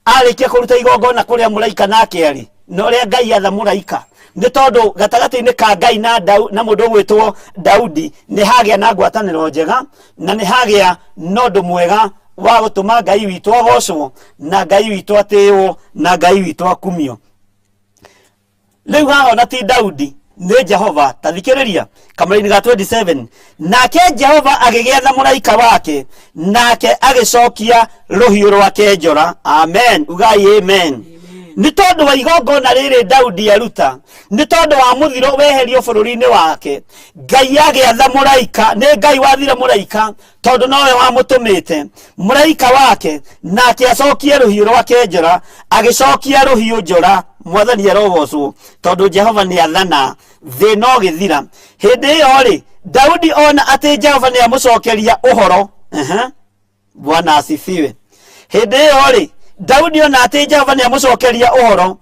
arĩkia kũruta igongona kũrĩa mũraika nake arĩ na ũrĩa Ngai atha mũraika, nĩ tondũ gatagatĩ-inĩ ka Ngai na, Dau, na mũndũ ũgwĩtwo Daudi nĩ hagĩa na ngwatanĩro njega na nĩ hagĩa na ũndũ mwega wa gũtũma Ngai witũ agocwo na Ngai witũ atĩĩwo na Ngai witũ akumio. Rĩu haha ona ti Daudi, nĩ Jehova. Ta thikĩrĩria kamũraini ga 27. Nake Jehova agĩgĩatha mũraika wake, nake agĩcokia rũhiũ rwake njora. Amen, ugai amen. Nĩ tondũ wa igongona rĩrĩ Daudi aruta, nĩ tondũ wa mũthiro weherio bũrũri-inĩ wake, Ngai agĩatha mũraika. Nĩ Ngai wathire mũraika tondũ nowe wamũtũmĩte, mũraika wake, nake acokie rũhiũ rwake njora. Agĩcokia rũhiũ njora. Mwathani arogocwo, tondũ Jehova nĩ athana, thĩna ũgĩthira. Hĩndĩ ĩyo rĩ, Daudi ona atĩ Jehova nĩ amũcokeria ũhoro. Aha. Bwana asifiwe. Hĩndĩ ĩyo rĩ, Daudi ona atĩ Jehova nĩ amũcokeria ũhoro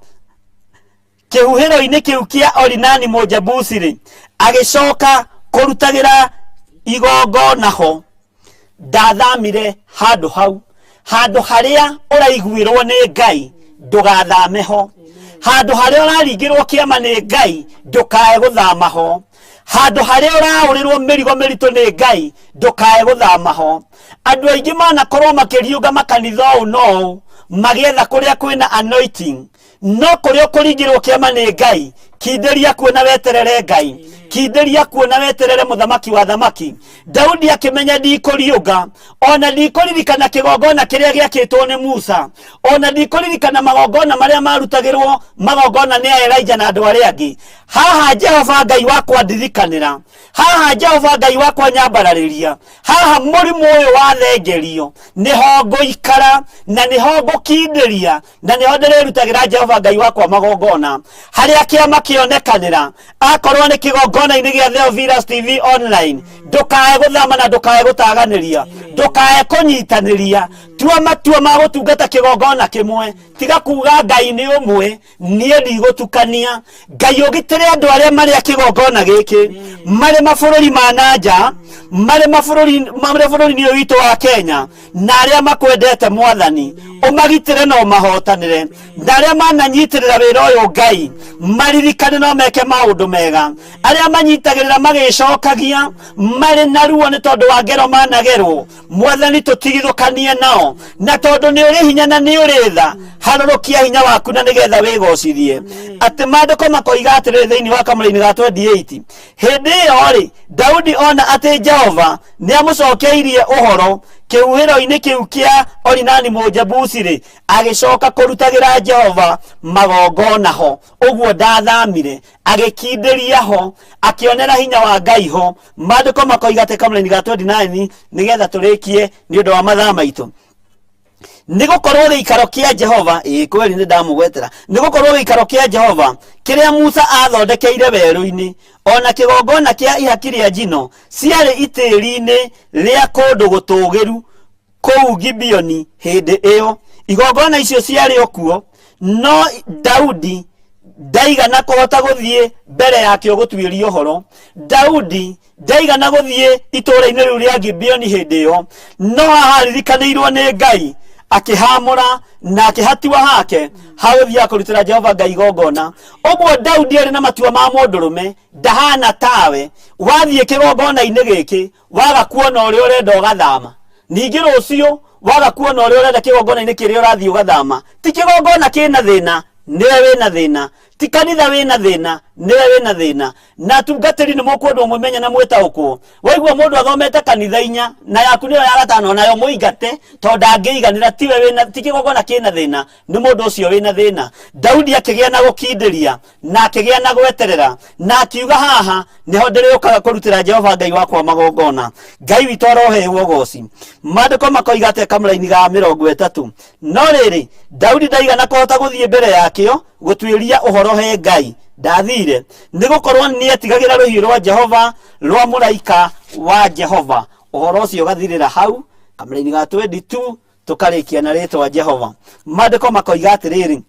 kĩhuhĩro-inĩ kĩu kĩa Orinani Mũjebusi-rĩ, agĩcoka kũrutagĩra igongona ho. Ndathamire handũ hau, handũ harĩa ũraiguĩrwo nĩ Ngai ndũgathame ho, handũ harĩa ũraringĩrwo kĩama nĩ Ngai ndũkae gũthama ho, handũ harĩa ũraũrĩrwo mĩrigo mĩritũ nĩ Ngai ndũkae gũthama ho. Andũ aingĩ manakorwo makĩriũnga makanitha ũũ na ũũ magĩetha kũrĩa kwĩna anointing, no kũrĩa ũkũringĩrwo kĩama nĩ Ngai, kindĩria kuo na weterere Ngai, kindĩria kuo na weterere mũthamaki wa thamaki. Daudi akĩmenya ndikũriũnga, ona ndikũririkana kĩgongona kĩrĩa gĩakĩtwo nĩ Musa, ona ndikũririkana magongona marĩa marutagĩrwo magongona nĩ Elijah na andũ arĩa angĩ. Haha Jehova Ngai wakwa ndirikanĩra, haha Jehova Ngai wakwa nyambararĩria, haha mũrimũ ũyũ wathengerio nĩho ngũikara na nĩho ngũkindĩria na nĩho ndĩrĩrutagĩra Jehova Ngai wakwa magongona. Harĩa kĩama kĩonekanĩra, akorwo nĩ kĩgongona-inĩ gĩa Theophilus TV online, ndũkae gũthama na ndũkae gũtaganĩria, ndũkae kũnyitanĩria. Tua matua ma gũtungata kĩgongona kĩmwe. Tiga kuga Ngai nĩ ũmwe, niĩ ndigũtukania. Ngai ũgitĩre andũ arĩa marĩ a kĩgongona gĩkĩ, marĩ mabũrũri ma na nja, marĩ bũrũri-inĩ ũyũ witũ wa Kenya, na arĩa makwendete Mwathani, ũmagitĩre na ũmahotanĩre, na arĩa mananyitĩrĩra wĩra ũyũ Ngai maririkane no meke maũndũ mega, arĩa manyitagĩrĩra magĩcokagia marĩ na ruo nĩ tondũ wa ngero managerwo, Mwathani tũtigithũkanie nao, na tondũ nĩ ũrĩ hinya na nĩ ũrĩ tha, harũrũkia hinya waku na nĩgetha wĩgocithie. Atĩ maandĩko makoiga atĩrĩrĩ thĩinĩ wa kamũraini ga 28, hĩndĩ ĩyo rĩ, Daudi ona atĩ Jehova nĩ amũcokeirie ũhoro kĩhuhĩro-inĩ kĩu kĩa Orinani Mũjebusi-rĩ, agĩcoka kũrutagĩra Jehova magongona ho. Ũguo ndathamire, agĩkindĩria ho, akĩonera hinya wa Ngai ho. Maandĩko makoiga atĩ kamũraini ga 29, nĩgetha tũrĩkie nĩ ũndũ wa mathaa maitũ, nĩ gũkorwo gĩikaro kĩa Jehova, ĩĩ kweli nĩ ndamũgwetera, nĩ gũkorwo gĩikaro kĩa Jehova kĩrĩa Musa aathondekeire werũ-inĩ, o na kĩgongona kĩa ihaki rĩa njino, ciarĩ itĩri-inĩ rĩa kũndũ gũtũũgĩru kũu Gibeoni. Hĩndĩ ĩyo igongona icio ciarĩ o kuo, no Daudi ndaigana kũhota gũthiĩ mbere yakĩo gũtuĩria ũhoro. Daudi ndaigana gũthiĩ itũũra-inĩ rĩu rĩa Gibeoni hĩndĩ ĩyo, no haha aririkanĩirwo nĩ Ngai, akĩhamũra na akĩhatiwa hake ha gũthiaga kũrutĩra Jehova Ngai igongona. Ũguo Daudi arĩ na matua ma mũndũrũme, ndahana tawe wathiĩ kĩgongona-inĩ gĩkĩ waga kuona ũrĩa ũrenda ũgathama, ningĩ rũciũ waga kuona ũrĩa ũrenda kĩgongona-inĩ kĩrĩa ũrathiĩ ũgathama. Ti kĩgongona kĩna thĩna, nĩwe wĩna thĩna. Ti kanitha wĩna thĩna, nĩwe wĩna thĩna. Na atungatĩri nĩ mũkwendwo mũmenye na mwĩtaũkwo. Waigua mũndũ athomete kanitha inya na yaku nĩyo ya gatano, nayo mũingate tondũ ndangĩiganĩra. Tiwe wĩna, ti kĩgongona kĩna thĩna, nĩ mũndũ ũcio wĩna thĩna. Daudi akĩgĩa na gũkindĩria na akĩgĩa na gweterera na akiuga, haha nĩho ndĩrĩũkaga kũrutĩra Jehova Ngai wakwa magongona. Ngai witũ arohewo ũgoci. Maandĩko makoiga atĩa kamũraini ga 30? No rĩrĩ, Daudi ndaigana kũhota gũthiĩ mbere yakĩo gũtuĩria ũhoro he Ngai, ndathire, nĩ gũkorwo nĩetigagĩra rũhiũ rwa Jehova, rwa mũraika wa Jehova. Ũhoro ũcio ũgathirĩra hau kamũraini ga 22, tũkarĩkia na rĩtwa Jehova. Maandĩko makoiga atĩrĩrĩ,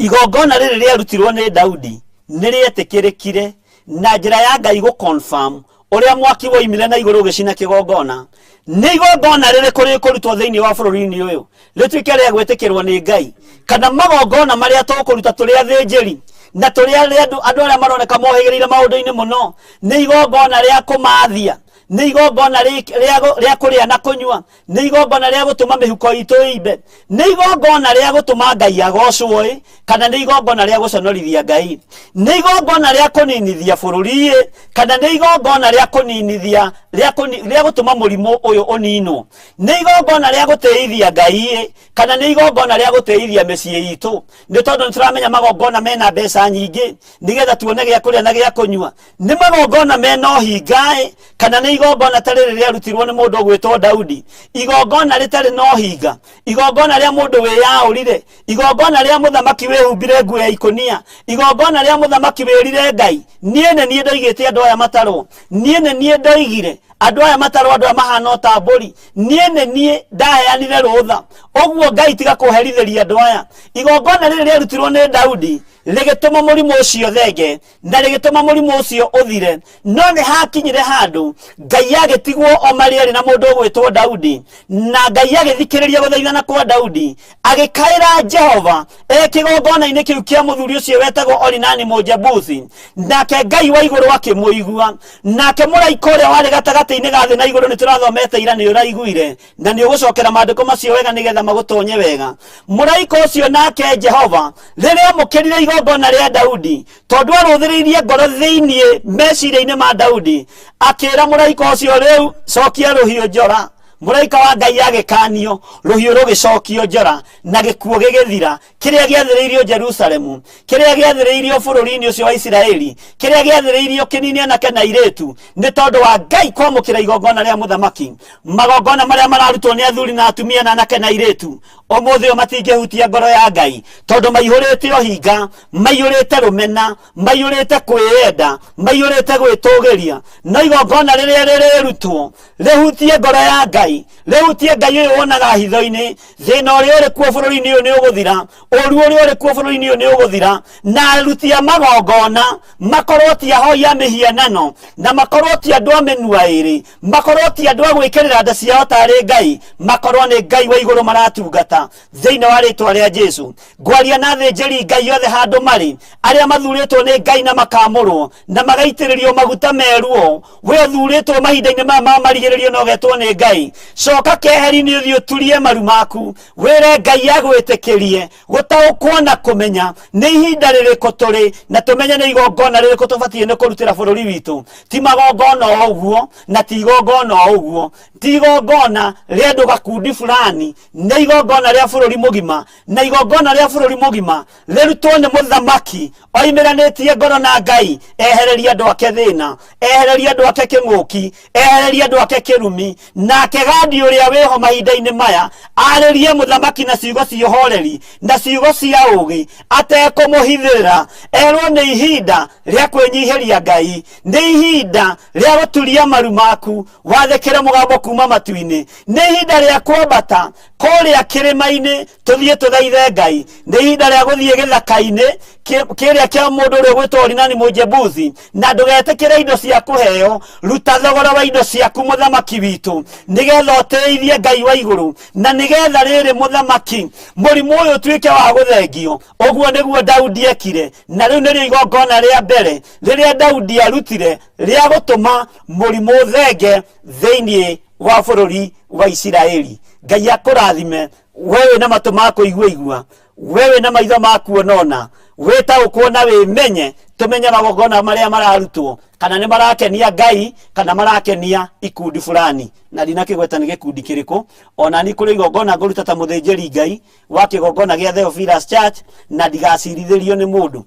Igongona rĩrĩ rĩarutirwo nĩ Daudi nĩ rĩetĩkĩrĩkire na njĩra ya Ngai gũ confirm ũrĩa mwaki woimire na igũrũ ũgĩcina kĩgongona. Nĩ igongona rĩrĩkũ rĩkũrutwo thĩinĩ wa bũrũri-inĩ ũyũ rĩtuĩke rĩa gwĩtĩkĩrwo nĩ Ngai, kana magongona marĩa tũkũruta tũrĩ athĩnjĩri na tũrĩ arĩa andũ arĩa maroneka mohĩgĩrĩire maũndũ-inĩ mũno, nĩ igongona rĩa kũmathia, nĩ igongona rĩa kũrĩa na kũnyua, nĩ igongona rĩa gũtũma mĩhuko itũ ĩimbe, nĩ igongona rĩa gũtũma Ngai agocwo ĩ, kana nĩ igongona rĩa gũconorithia Ngai, nĩ igongona rĩa kũninithia bũrũri ĩ, kana nĩ igongona rĩa kũninithia rĩa gũtũma mũrimũ ũyũ ũninwo, nĩ igongona rĩa gũtĩithia Ngai ĩ, kana nĩ igongona rĩa gũtĩithia mĩciĩ itũ, nĩ tondũ nĩ tũramenya magongona mena mbeca nyingĩ nĩgetha tuone gĩa kũrĩa na gĩa kũnyua. Nĩ magongona mena ũhinga-ĩ, kana nĩ igongona ta rĩrĩ rĩarutirwo nĩ mũndũ ũgwĩtwo Daudi, igongona rĩtarĩ na ũhinga, igongona rĩa mũndũ wĩyaũrire, igongona rĩa mũthamaki wĩhumbire nguo ya ikũnia, igongona rĩa mũthamaki wĩrire Ngai, niĩ nĩ niĩ ndoigĩte andũ aya matarwo, niĩ nĩ niĩ ndoigire andũ aya matarwo, andũ aya mahana o ta mbũri, niĩ nĩ niĩ ndaheanire rũtha, ũguo Ngai tiga kũherithĩria andũ aya. Igongona rĩrĩ rĩarutirwo nĩ Daudi rĩgĩtũma mũrimũ ũcio thenge na rĩgĩtũma mũrimũ ũcio ũthire. No nĩ hakinyire handũ Ngai agĩtigwo o marĩ erĩ na mũndũ ũgwĩtwo Daudi, na Ngai agĩthikĩrĩria gũthaithana kwa Daudi, agĩkaĩra Jehova e kĩgongona-inĩ kĩu kĩa mũthuri ũcio wetagwo Orinani Mũjebusi, nake Ngai wa igũrũ akĩmũigua. Nake mũraika ũrĩa warĩ gatagatĩ-inĩ ga thĩ na igũrũ, nĩ tũrathomete ira, nĩ ũraiguire na nĩ ũgũcokera maandĩko macio wega nĩgetha magũtonye wega. Mũraika ũcio nake Jehova rĩrĩa amũkĩrire igongona rĩa Daudi, tondũ arũthĩrĩirie ngoro thĩinĩ meciria-inĩ ma Daudi, akĩra mũraika ũcio, rĩu cokia rũhiũ njora. Mũraika wa Ngai agĩkanio, rũhiũ rũgĩcokio njora, na gĩkuũ gĩgĩthira, kĩrĩa gĩathĩrĩirio Jerusalemu, kĩrĩa gĩathĩrĩirio bũrũri-inĩ ũcio wa Isiraeli, kĩrĩa gĩathĩrĩirio kĩnini anake na airĩtu, nĩ tondũ wa Ngai kwamũkĩra igongona rĩa mũthamaki. Magongona marĩa mararutwo nĩ athuri na atumia na anake na airĩtu ũmũthĩ ũyũ matingĩhutia ngoro ya Ngai, tondũ maihũrĩte ũhinga, maiyũrĩte rũmena, maiyũrĩte kwĩyenda, maiyũrĩte gwĩtũgĩria. No igongona rĩrĩa rĩrĩrutwo rĩhutie ngoro ya Ngai, rĩhutie Ngai ũyũ wonaga hitho-inĩ, thĩna ũrĩa ũrĩ kuo bũrũri-inĩ ũyũ nĩ ũgũthira, ũru ũrĩa ũrĩ kuo bũrũri-inĩ ũyũ nĩ ũgũthira, na aruti a magongona makorwo ti ahoi a mĩhianano, na makorwo ti andũ a mĩnua ĩrĩ, makorwo ti andũ a gwĩkĩrĩra nda ciao tarĩ Ngai, makorwo nĩ Ngai wa igũrũ maratungata. Thĩinĩ wa rĩtwa rĩa Jesu ngwaria na athĩnjĩri Ngai othe handũ marĩ, arĩa mathurĩtwo nĩ Ngai na makamũrwo na magaitĩrĩrio maguta meruo. We ũthurĩtwo mahinda-inĩ maya ma marigĩrĩrio na ũgetwo nĩ Ngai, coka keheri-inĩ ũthiĩ ũturie maru maku, wĩre Ngai agwĩtĩkĩrie gũtaũkwo na kũmenya nĩ ihinda rĩrĩkũ tũrĩ, na tũmenye nĩ igongona rĩrĩkũ tũbatiĩ nĩ kũrutĩra bũrũri witũ. Ti magongona o ũguo, na ti igongona o ũguo, ti igongona rĩa andũ gakundi fulani, nĩ igongona rĩa bũrũri mũgima, na igongona rĩa bũrũri mũgima rĩrutwo nĩ mũthamaki oimĩranĩtie ngoro na Ngai, ehererie andũ ake thĩna, ehererie andũ ake kĩng'ũki, ehererie andũ ake kĩrumi. Nake Gadi ũrĩa wĩho mahinda-inĩ maya arĩrie mũthamaki na ciugo cia ũhoreri na ciugo cia ũũgĩ, atekũmũhithĩrĩra, erwo nĩ ihinda rĩa kwĩnyihĩria Ngai, nĩ ihinda rĩa gũturia maru maku wathĩkĩre mũgambo kuma matu-inĩ, nĩ ihinda rĩa kwambata kũrĩa kĩrĩma-inĩ tũthiĩ tũthaithe Ngai, nĩ ihinda rĩa gũthiĩ gĩthaka-inĩ kĩrĩa kĩa mũndũ ũrĩa ũgwĩtwo Orinani Mũjebusi, na ndũgetĩkĩre indo cia kũheo. Ruta thogora wa indo ciaku mũthamaki witũ, nĩgetha ũtĩithie Ngai wa igũrũ, na nĩgetha rĩrĩ mũthamaki mũrimũ ũyũ ũtuĩke wa gũthengio. Ũguo nĩguo Daudi ekire, na rĩu nĩrĩo igongona rĩa mbere rĩrĩa Daudi arutire rĩa gũtũma mũrimũ ũthenge thĩinĩ wa bũrũri wa Isiraeli. Ngai akũrathime we wĩna matũ ma kũigua igua, we wĩna maitho ma kuonona, wĩtaũkwo na wĩmenye, tũmenye magongona marĩa mararutwo kana nĩ marakenia Ngai kana marakenia ikundi fulani. Na ndinakĩgweta nĩ gĩkundi kĩrĩkũ, ona ni kũrĩ igongona ngũruta ta mũthĩnjĩri Ngai wa kĩgongona gĩa Theophilus Church, na ndigacirithĩrio nĩ mũndũ,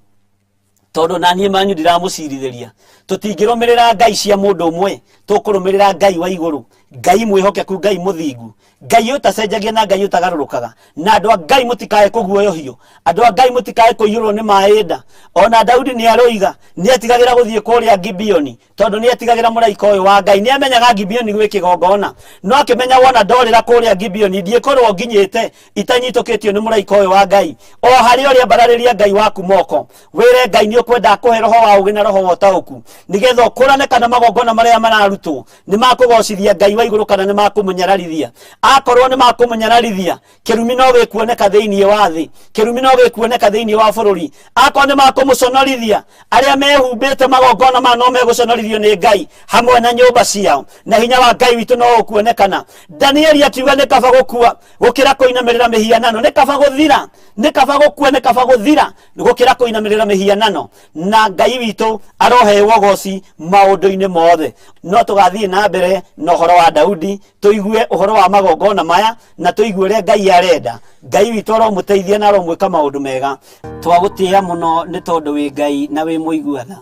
tondũ na niĩ manyu ndiramũcirithĩria. Tũtingĩrũmĩrĩra ngai cia mũndũ ũmwe, tũkũrũmĩrĩra Ngai wa igũrũ. Ngai mwĩhokeku, Ngai mũthingu, Ngai ũtacenjagia na Ngai ũtagarũrũkaga. Na andũ a Ngai mũtikae kũguoyohio, andũ a Ngai mũtikae kũiyũrwo nĩ maĩ nda. Ona Daudi nĩ aroiga nĩ etigagĩra gũthiĩ kũrĩa Gibeoni, tondũ nĩ etigagĩra mũraika ũyũ wa Ngai. Nĩ amenyaga Gibeoni gwĩ kĩgongona, no akĩmenya wona ndorĩra kũrĩa Gibeoni ndiĩkorwo nginyĩte itanyitũkĩtio nĩ mũraika ũyũ wa Ngai. O harĩa ũrĩ ambararĩria Ngai waku moko, wĩre Ngai nĩ ũkwenda akũhe roho wa ũgĩ na roho wa ũtaũku, nĩgetha ũkũrane kana magongona marĩa mararutwo nĩ makũgocithia Ngai wa igũrũ kana nĩ makũmũnyararithia. Akorwo nĩ makũmũnyararithia, kĩrumi no gĩkuoneka thĩinĩ wa thĩ, kĩrumi no gĩkuoneka thĩinĩ wa bũrũri. Akorwo nĩ makũmũconorithia, arĩa mehumbĩte magongona maya no megũconorithio nĩ Ngai hamwe na nyũmba ciao, na hinya wa Ngai witũ no ũkuonekana. Danieli akiuga nĩ kaba gũkua gũkĩra kũinamĩrĩra mĩhianano, nĩ kaba gũthira, nĩ kaba gũkua, nĩ kaba gũthira gũkĩra kũinamĩrĩra mĩhianano. Na Ngai witũ aroheo ũgoci maũndũ-inĩ mothe. No tũgathiĩ na mbere na ũhoro wa Daudi, tũigue ũhoro wa magongona maya na tũigue ũrĩa Ngai arenda. Ngai witũ aromũteithia na aromwĩka maũndũ mega. Twagũtĩĩa mũno nĩ tondũ wĩ Ngai na wĩ mũigua tha.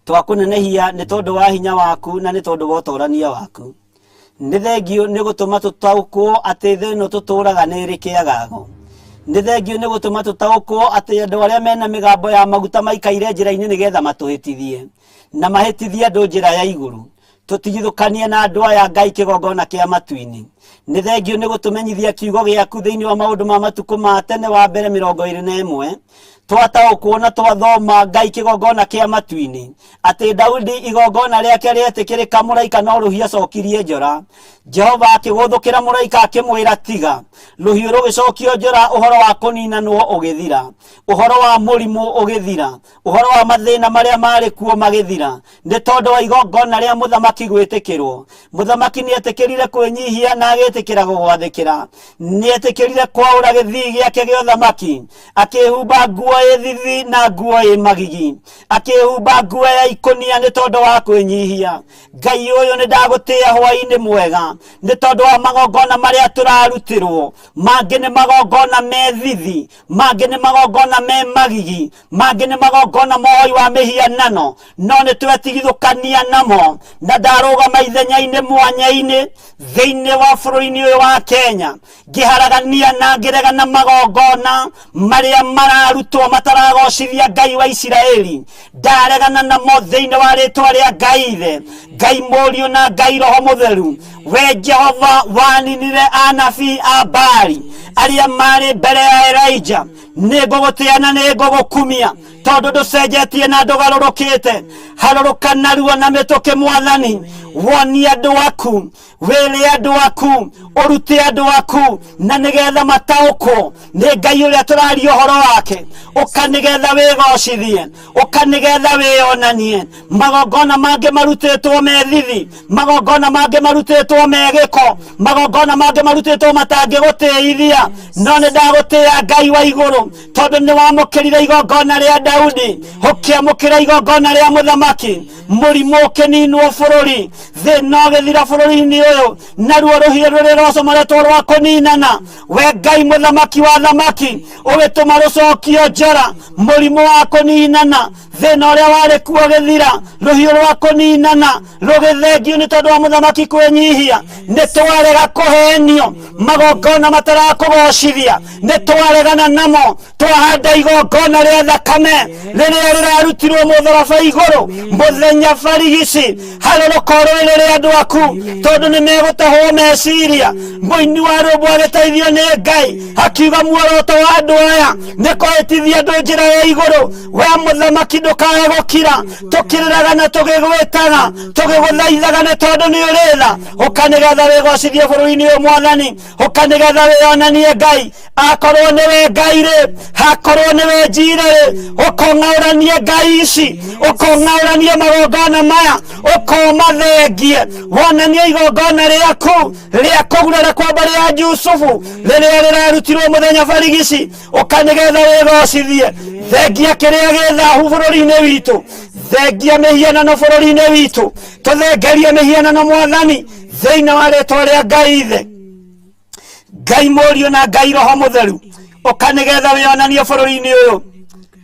Twakũnenehia nĩ tondũ wa hinya waku na nĩ tondũ wa ũtorania waku. Nĩ thengiũ nĩ gũtũma tũtaũkwo atĩ thĩ ĩno tũtũraga nĩ ĩrĩ kĩagago. Nĩ thengiũ nĩ gũtũma tũtaũkwo atĩ andũ arĩa mena mĩgambo ya maguta maikaire njĩra-inĩ nĩgetha matũhĩtithie na mahĩtithie andũ njĩra ya igũrũ. Tũtigithũkanie na andũ aya Ngai kĩgongona kĩa matu-inĩ. Nĩ thengiũ nĩ gũtũmenyithia kiugo gĩaku thĩinĩ wa maũndũ ma matukũ ma tene wa mbere 21. Twataũkwo na twathoma Ngai kĩgongona kĩa matu-inĩ atĩ Daudi igongona rĩake rĩetĩkĩrĩka, mũraika no rũhiũ acokirie njora. Jehova akĩgũthũkĩra mũraika akĩmwĩra tiga. Rũhiũ rũgĩcokio njora, ũhoro wa kũninanwo ũgĩthira, ũhoro wa mũrimũ ũgĩthira, ũhoro wa mathĩna marĩa marĩ kuo magĩthira, nĩ tondũ wa igongona rĩa mũthamaki gwĩtĩkĩrwo. Mũthamaki nĩ etĩkĩrire kwĩnyihia na agĩtĩkĩra gũgwathĩkĩra. Nĩ etĩkĩrire kwaũra gĩthii gĩake gĩa ũthamaki, akĩhumba nguo ĩ thithi na nguo ĩ magigi, akĩhumba nguo ya ikũnia nĩ tondũ wa kwĩnyihia. Ngai ũyũ nĩ ndagũtĩĩa hwaĩ-inĩ mwega nĩ tondũ wa magongona marĩa tũrarutĩrwo. Mangĩ nĩ magongona me thithi, mangĩ nĩ magongona me magigi, mangĩ nĩ magongona mohoi wa mĩhianano, no nĩ twetigithũkania namo. Na ndarũgama ithenya-inĩ mwanya-inĩ thĩinĩ wa bũrũri-inĩ ũyũ wa Kenya, ngĩharagania na ngĩregana magongona marĩa mararutwo mataragocithia Ngai wa Isiraeli. Ndaregana namo thĩinĩ wa rĩtwa rĩa Ngai Ithe, Ngai Mũriũ na Ngai Roho Mũtheru. We Jehova waninire anabii a Baali arĩa marĩ mbere ya Elijah, nĩ ngũgũtĩa na nĩ ngũgũkumia tondũ ndũcenjetie na ndũgarũrũkĩte. Harũrũka narua na mĩtũkĩ Mwathani, wonie andũ aku, wĩre andũ aku, ũrute andũ aku, na nĩgetha mataũkwo nĩ Ngai ũrĩa tũraria ũhoro wake. Ũka nĩgetha wĩgocithie, ũka nĩgetha wĩyonanie. Magongona mangĩ marutĩtwo me thithi, magongona mangĩ marutĩtwo me gĩko, magongona mangĩ marutĩtwo matangĩgũtĩithia, no nĩ ndagũtĩĩa Ngai wa igũrũ tondũ nĩ wamũkĩrire igongona rĩa Daudi, ũkĩamũkĩra igongona rĩa mũthamaki. Mũrimũ ũkĩninwo bũrũri, thĩna ũgĩthira bũrũri-inĩ ũyũ, naruo rũhiũ rũrĩa rwacomoretwo rwa kũninana, we Ngai mũthamaki wa thamaki ũgĩtũma rũcokio njora. Mũrimũ wa kũninana, thĩna ũrĩa warĩ kuo ũgĩthira, rũhiũ rwa kũninana rũgĩthengio nĩ tondũ wa mũthamaki kwĩnyihia. Nĩ twarega kũhenio magongona matarakũgocithia, nĩ twaregana namo, twahanda igongona rĩa thakame rĩrĩa rĩrarutirwo mũtharaba igũrũ mũthenya barigici. Harũrũka ũrũĩrĩre andũ aku tondũ nĩ megũtahwo meciria. Mũini wa rwĩmbo agĩteithio nĩ Ngai akiuga muoroto wa andũ aya nĩ kũhĩtithia andũ njĩra ya igũrũ. We mũthamaki ndũkae gũkira, tũkĩrĩraga na tũgĩgwĩtaga, tũgĩgũthaithaga nĩ tondũ nĩ ũrĩ tha. Ũka nĩgetha wĩgocithie bũrũri-inĩ ũyũ Mwathani, ũka nĩgetha wĩyonanie Ngai. Akorwo nĩwe Ngai rĩ, akorwo nĩwe Njira rĩ, ũkong'aũranie ngai ici, ũkong'aũranie magongona maya, ũkomathengie, wonanie igongona rĩaku rĩa kũgurara kwa mbarĩ ya Jusufu rĩrĩa rĩrarutirwo mũthenya barigici. Ũka nĩgetha wĩgocithie. Thengia kĩrĩa gĩ thahu bũrũri-inĩ witũ, thengia mĩhianano bũrũri-inĩ witũ, tũthengerie mĩhianano Mwathani thĩinĩ wa rĩtwa rĩa Ngai Ithe, Ngai Mũriũ na Ngai Roho Mũtheru. Ũka nĩgetha wĩonanie bũrũri-inĩ ũyũ.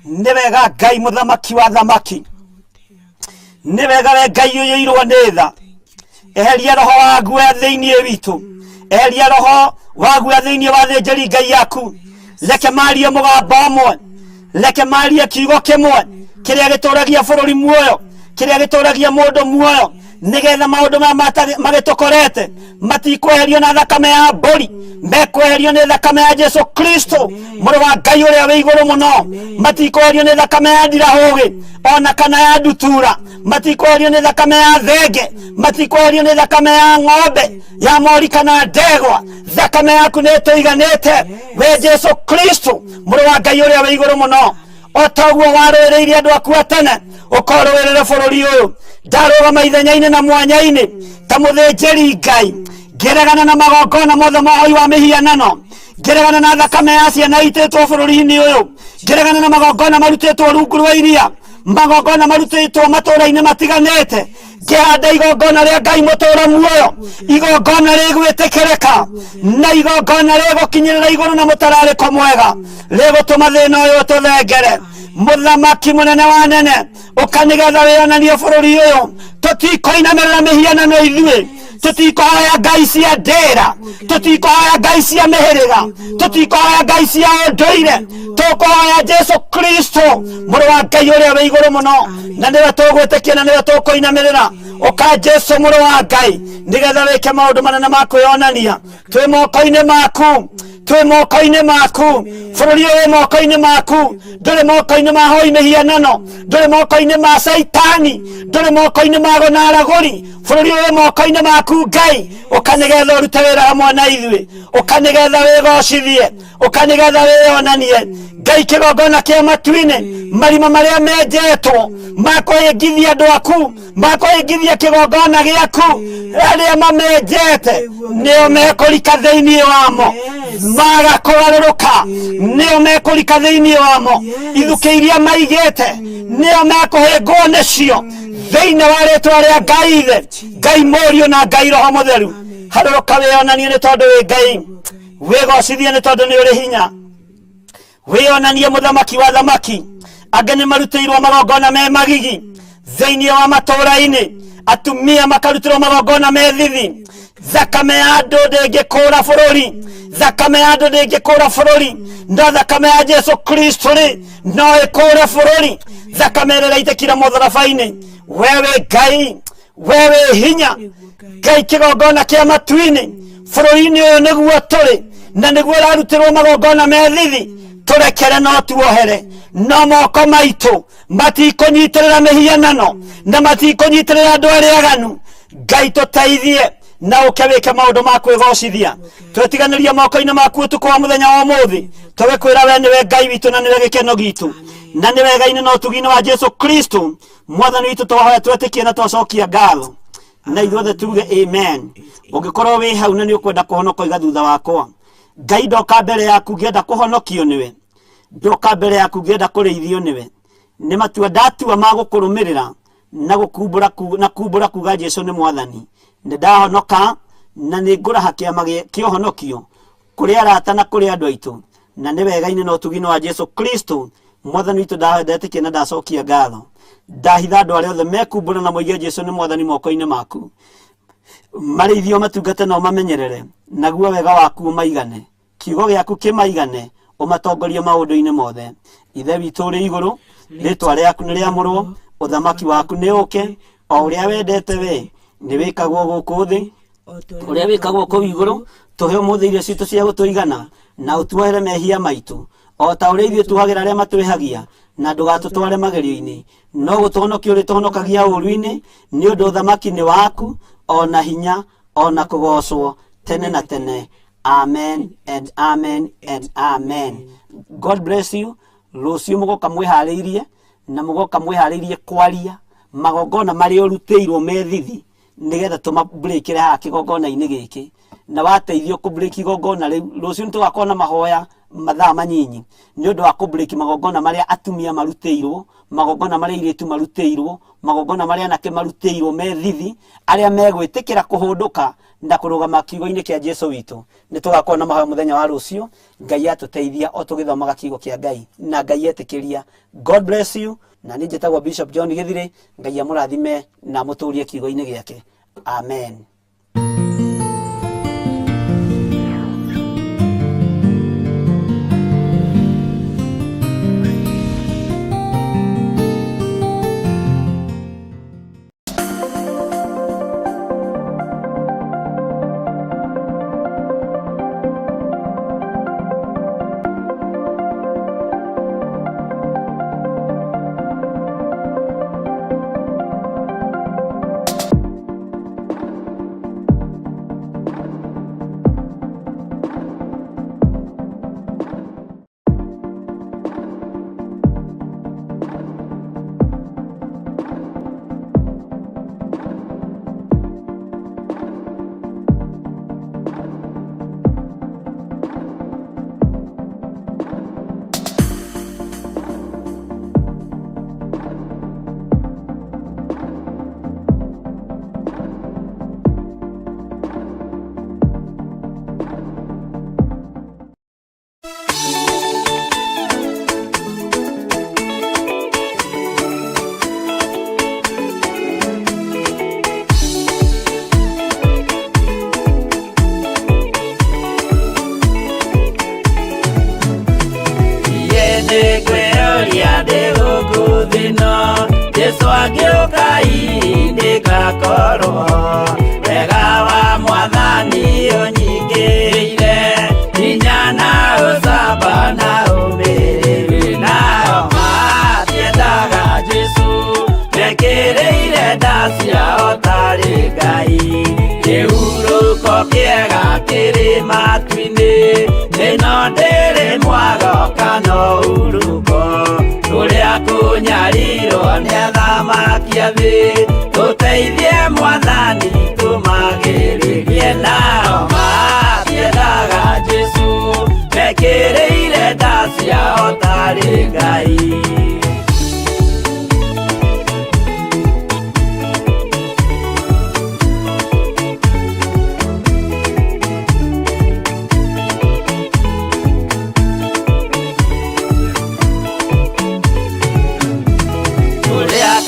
Nĩ wega Ngai mũthamaki wa thamaki, nĩ wega we Ngai ũyũirwo nĩ tha. Eheria roho wa guoya thĩinĩ witũ, eheria roho wa guoya thĩinĩ wa thĩnjĩri Ngai yaku. Reke marie mũgambo ũmwe, reke marie kiugo kĩmwe kĩrĩa gĩtũragia bũrũri muoyo, kĩrĩa gĩtũragia mũndũ muoyo, nĩgetha maũndũ maya magĩtũkorete matikweherio na thakame ya mbũri, mekweherio nĩ thakame ya Jesu Kristo mũrũ wa Ngai ũrĩa wĩ igũrũ mũno. Matikweherio nĩ thakame ya ndirahũgĩ ona kana ya ndutura, matikweherio nĩ thakame ya thenge, matikweherio nĩ thakame ya ng'ombe ya mori kana ndegwa. Thakame yaku nĩ ĩtũiganĩte we Jesu Kristo mũrũ wa Ngai ũrĩa wĩ igũrũ mũno. O ta ũguo warũĩrĩire andũ aku a tene, ũkorũĩrĩre bũrũri ũyũ. Ndarũgama ithenya-inĩ na mwanya-inĩ ta mũthĩnjĩri Ngai, ngĩregana na magongona mothe ma ũhoi wa mĩhianano, ngĩregana na thakame ya ciana itĩtwo bũrũri-inĩ ũyũ, ngĩregana na magongona marutĩtwo rungu rwa iria, magongona marutĩtwo matũũra-inĩ matiganĩte. Ngĩhanda igongona rĩa Ngai mũtũũra muoyo, igongona rĩgwĩtĩkĩrĩka na igongona rĩgũkinyĩrĩra igũrũ na mũtararĩko mwega, rĩgũtũma thĩna ũyũ ũtũthengere. Mũthamaki mũnene wa nene, ũka nĩgetha wĩonanie bũrũri ũyũ. Tũtikoinamĩrĩra mĩhianano ithuĩ, tũtikohoya ngai cia ndĩra, tũtikohoya ngai cia mĩhĩrĩga, tũtikohoya ngai cia ũndũire. Tũkũhoya Jesu Kristo mũrũ wa Ngai ũrĩa wĩ igũrũ mũno, na nĩwe tũgwĩtĩkia na nĩwe tũkũinamĩrĩra. Ũka Jesu mũrũ wa Ngai nĩgetha wĩke maũndũ manene ma kwĩyonania. Twĩ moko-inĩ maku, twĩ moko-inĩ maku, bũrũri ũyũ wĩ moko-inĩ maku. Ndũrĩ moko-inĩ ma hoi mĩhianano, ndũrĩ moko-inĩ ma Caitani, ndũrĩ moko-inĩ ma ago na aragũri. Bũrũri ũyũ wĩ moko-inĩ maku Ngai. Ũka nĩgetha ũrute wĩra hamwe na ithuĩ, ũka nĩgetha wĩgocithie, ũka nĩgetha wĩyonanie. Ngai kĩgongona kĩa matu-inĩ, marima marĩa menjetwo ma kũhĩngithia andũ aku, ma kũhĩngithia kĩgongona gĩaku, arĩa mamenjete nĩo mekũrika thĩinĩ wamo, maga kũgarũrũka nĩo mekũrika thĩinĩ wamo. Ithukĩ iria maigĩte nĩo mekũhĩngwo nĩcio, thĩinĩ wa rĩtwa rĩa Ngai Ithe, Ngai Mũriũ na Ngai Roho Mũtheru. Harũrũka wĩyonanie nĩ tondũ wĩ Ngai, wĩgocithie nĩ tondũ nĩ ũrĩ hinya, wĩyonanie mũthamaki wa thamaki. Angĩ nĩ marutĩirwo magongona me magigi thĩinĩ wa matũũra-inĩ, atumia makarutĩrwo magongona me thithi. Thakame ya andũ ndĩngĩkũũra bũrũri, thakame ya andũ ndĩngĩkũũra bũrũri, no thakame ya Jesu Kristo rĩ no ĩkũũre bũrũri. Thakame ĩrĩa ĩraitĩkire mũtharaba-inĩ, we wĩ Ngai, we wĩ hinya Ngai kĩgongona kĩa matu-inĩ. Bũrũri-inĩ ũyũ nĩguo tũrĩ na nĩguo ũrarutĩrwo magongona me thithi. Tũrekere no tuohere, no moko maitũ matikũnyitĩrĩra mĩhianano na matikũnyitĩrĩra andũ arĩa aganu. Ngai tũteithie na ũke wĩke maũndũ ma kwĩgocithia. Twetiganĩria moko-inĩ maku ũtukũ wa mũthenya wa ũmũthĩ, tũgĩkwĩra we nĩwe Ngai witũ na nĩwe gĩkeno gitũ, na nĩ wega-inĩ na ũtugi-inĩ wa Jesu Kristo mwathani witũ twahoya twetĩkie na twacokia ngatho, na ithuothe tuge amen. Ũngĩkorwo wĩ hau na nĩ ũkwenda kũhonoka, iga thutha wakwa: Ngai, ndoka mbere yaku ngĩenda kũhonokio nĩwe, ndoka mbere yaku ngĩenda kũrĩithio nĩwe. Nĩ matua ndatua ma gũkũrũmĩrĩra na gũkumbũra na kumbũra kuga Jesu nĩ mwathani. Nĩ ndahonoka na nĩ ngũraha kĩama kĩa ũhonokio kũrĩ arata na kũrĩ andũ aitũ, na nĩ wega-inĩ na ũtugi-inĩ wa Jesu Kristo mwathani witũ ndahoya ndetĩkia na ndacokia ngatho. Ndahitha andũ arĩa othe mekumbũra na moige Jesu nĩ mwathani moko-inĩ maku. Marĩithio matungate na ũmamenyerere, naguo wega waku ũmaigane, kiugo gĩaku kĩmaigane, ũmatongorie maũndũ-inĩ mothe. Ithe witũ ũrĩ igũrũ, rĩtwa rĩaku nĩ rĩamũrwo, ũthamaki waku nĩ ũke, o ũrĩa wendete we nĩ wĩkagwo gũkũ thĩ ũrĩa wĩkagwo kũu igũrũ. Tũhe ũmũthĩ irio citũ cia gũtũigana, na ũtuohere mehia maitũ o ta ũrĩa ithuĩ tuohagĩra arĩa matwĩhagia, na ndũgatũtware magerio-inĩ, no gũtũhonokia ũrĩtũhonokagia ũũru-inĩ, nĩ ũndũ ũthamaki nĩ waku, o na hinya, o na kũgoocwo tene na tene. Amen and amen and amen. God bless you. Rũciũ mũgoka mwĩharĩirie, na mũgoka mwĩharĩirie kwaria magongona marĩa ũrutĩirwo me thithi, nĩgetha tũmabreakĩre haha kĩgongona-inĩ gĩkĩ. Na wateithio kũbreak igongona rĩu, rũciũ nĩtũgakorwo na mahoya mathaa manyinyi nĩ ũndũ wa kũbreak magongona marĩa atumia marutĩirwo, magongona marĩa airĩtu marutĩirwo, magongona marĩa anake marutĩirwo me thithi. Arĩa megwĩtĩkĩra kũhũndũka na kũrũgama kiugo-inĩ kĩa Jesu witũ, nĩ tũgakorwo na mahoya mũthenya wa rũciũ. Ngai atũteithia o tũgĩthomaga kiugo kĩa Ngai na Ngai etĩkĩria. God bless you. Na niĩ njĩtagwo Bishop John Gĩthirĩ. Ngai amũrathime na amũtũrie kiugo-inĩ gĩake. Amen. Jesu agĩũka ndĩgakorwo wega wa mwathani ũnyingĩire hinya na ũcamba na ũmĩrĩru nao matiendaga Jesu mekĩrĩire nda ciao tarĩ Ngai kĩhurũko kĩega kĩrĩ matu-inĩ ĩno ndĩrĩ mwago kana ũhurũko kũrĩa kũnyarirwo nĩ athamaki a thĩ tũteithie mwathani tũmagĩrĩrie nao matiendaga Jesu mekĩrĩire nda ciao tarĩ Ngai.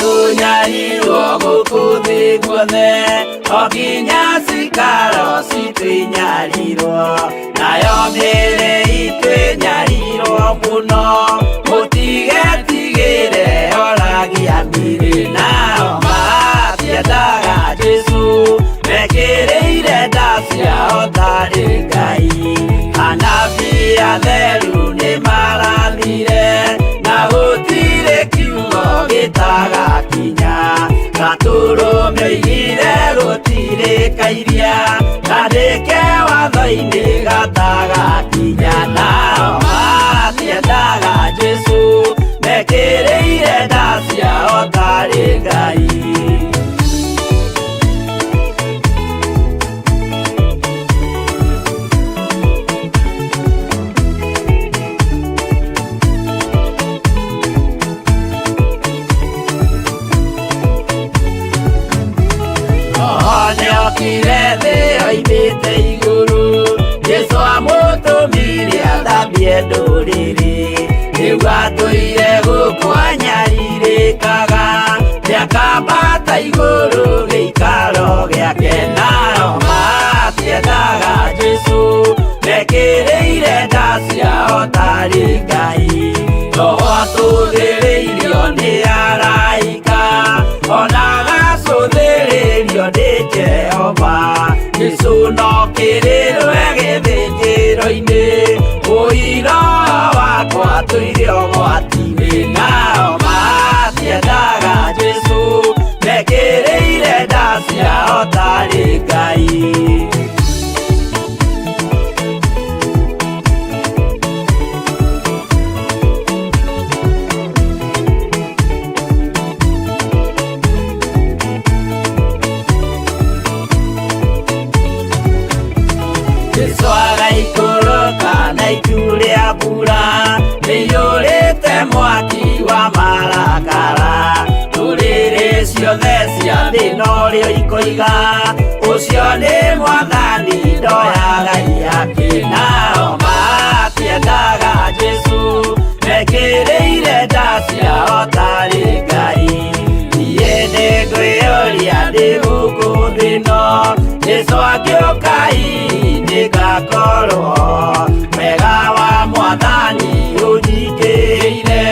Kũnyarirwo gũkũ thĩ guothe o nginya cikaro citũ inyarirwo nayo mĩĩrĩ itũ ĩnyarirwo mũno mũtigetigĩre oragia mĩĩrĩ nao matiendaga Jesu mekĩrĩire nda ciao tarĩ Ngai anabii atheru nĩmarathire na gũtirĩ kiugo gĩtagakinya gatũrũme oigire gũtirĩ kairia kandĩke watho-inĩ gatagakinya nao matiendaga Jesu mekĩrĩire nda ciao tarĩ Ngai. Nĩokire thĩ oimĩte igũrũ Jesu amũtũmire athambie ndũrĩrĩ rĩu atũire gũkũ anyarirĩkaga nĩakambata igũrũ gĩikaro gĩake nao matiendaga Jesu mekĩrĩire nda ciao tarĩ Ngai roho atũthĩrĩirio nĩ araika ona agacũthĩrĩrio nĩ Jehova Jesu no kĩrĩrwe gĩthĩnjĩro-inĩ ũira wakwa tũire ũgwati-inĩ nao matiendaga Jesu mekĩrĩire nda ciao tarĩ Ngai. Jesu agaikũrũka na itu rĩa mbura rĩiyũrĩte mwaki wa marakara ndũrĩrĩ ciothe cia thĩ norĩo ikoiga ũcio nĩ mwathani ndoyaga iaki nao matiendaga Jesu mekĩrĩire nda ciao tarĩ Ngai niĩ nĩngwĩyũria ndĩ gũkũ thĩ. Korwo wega wa mwathani ũnyingĩire,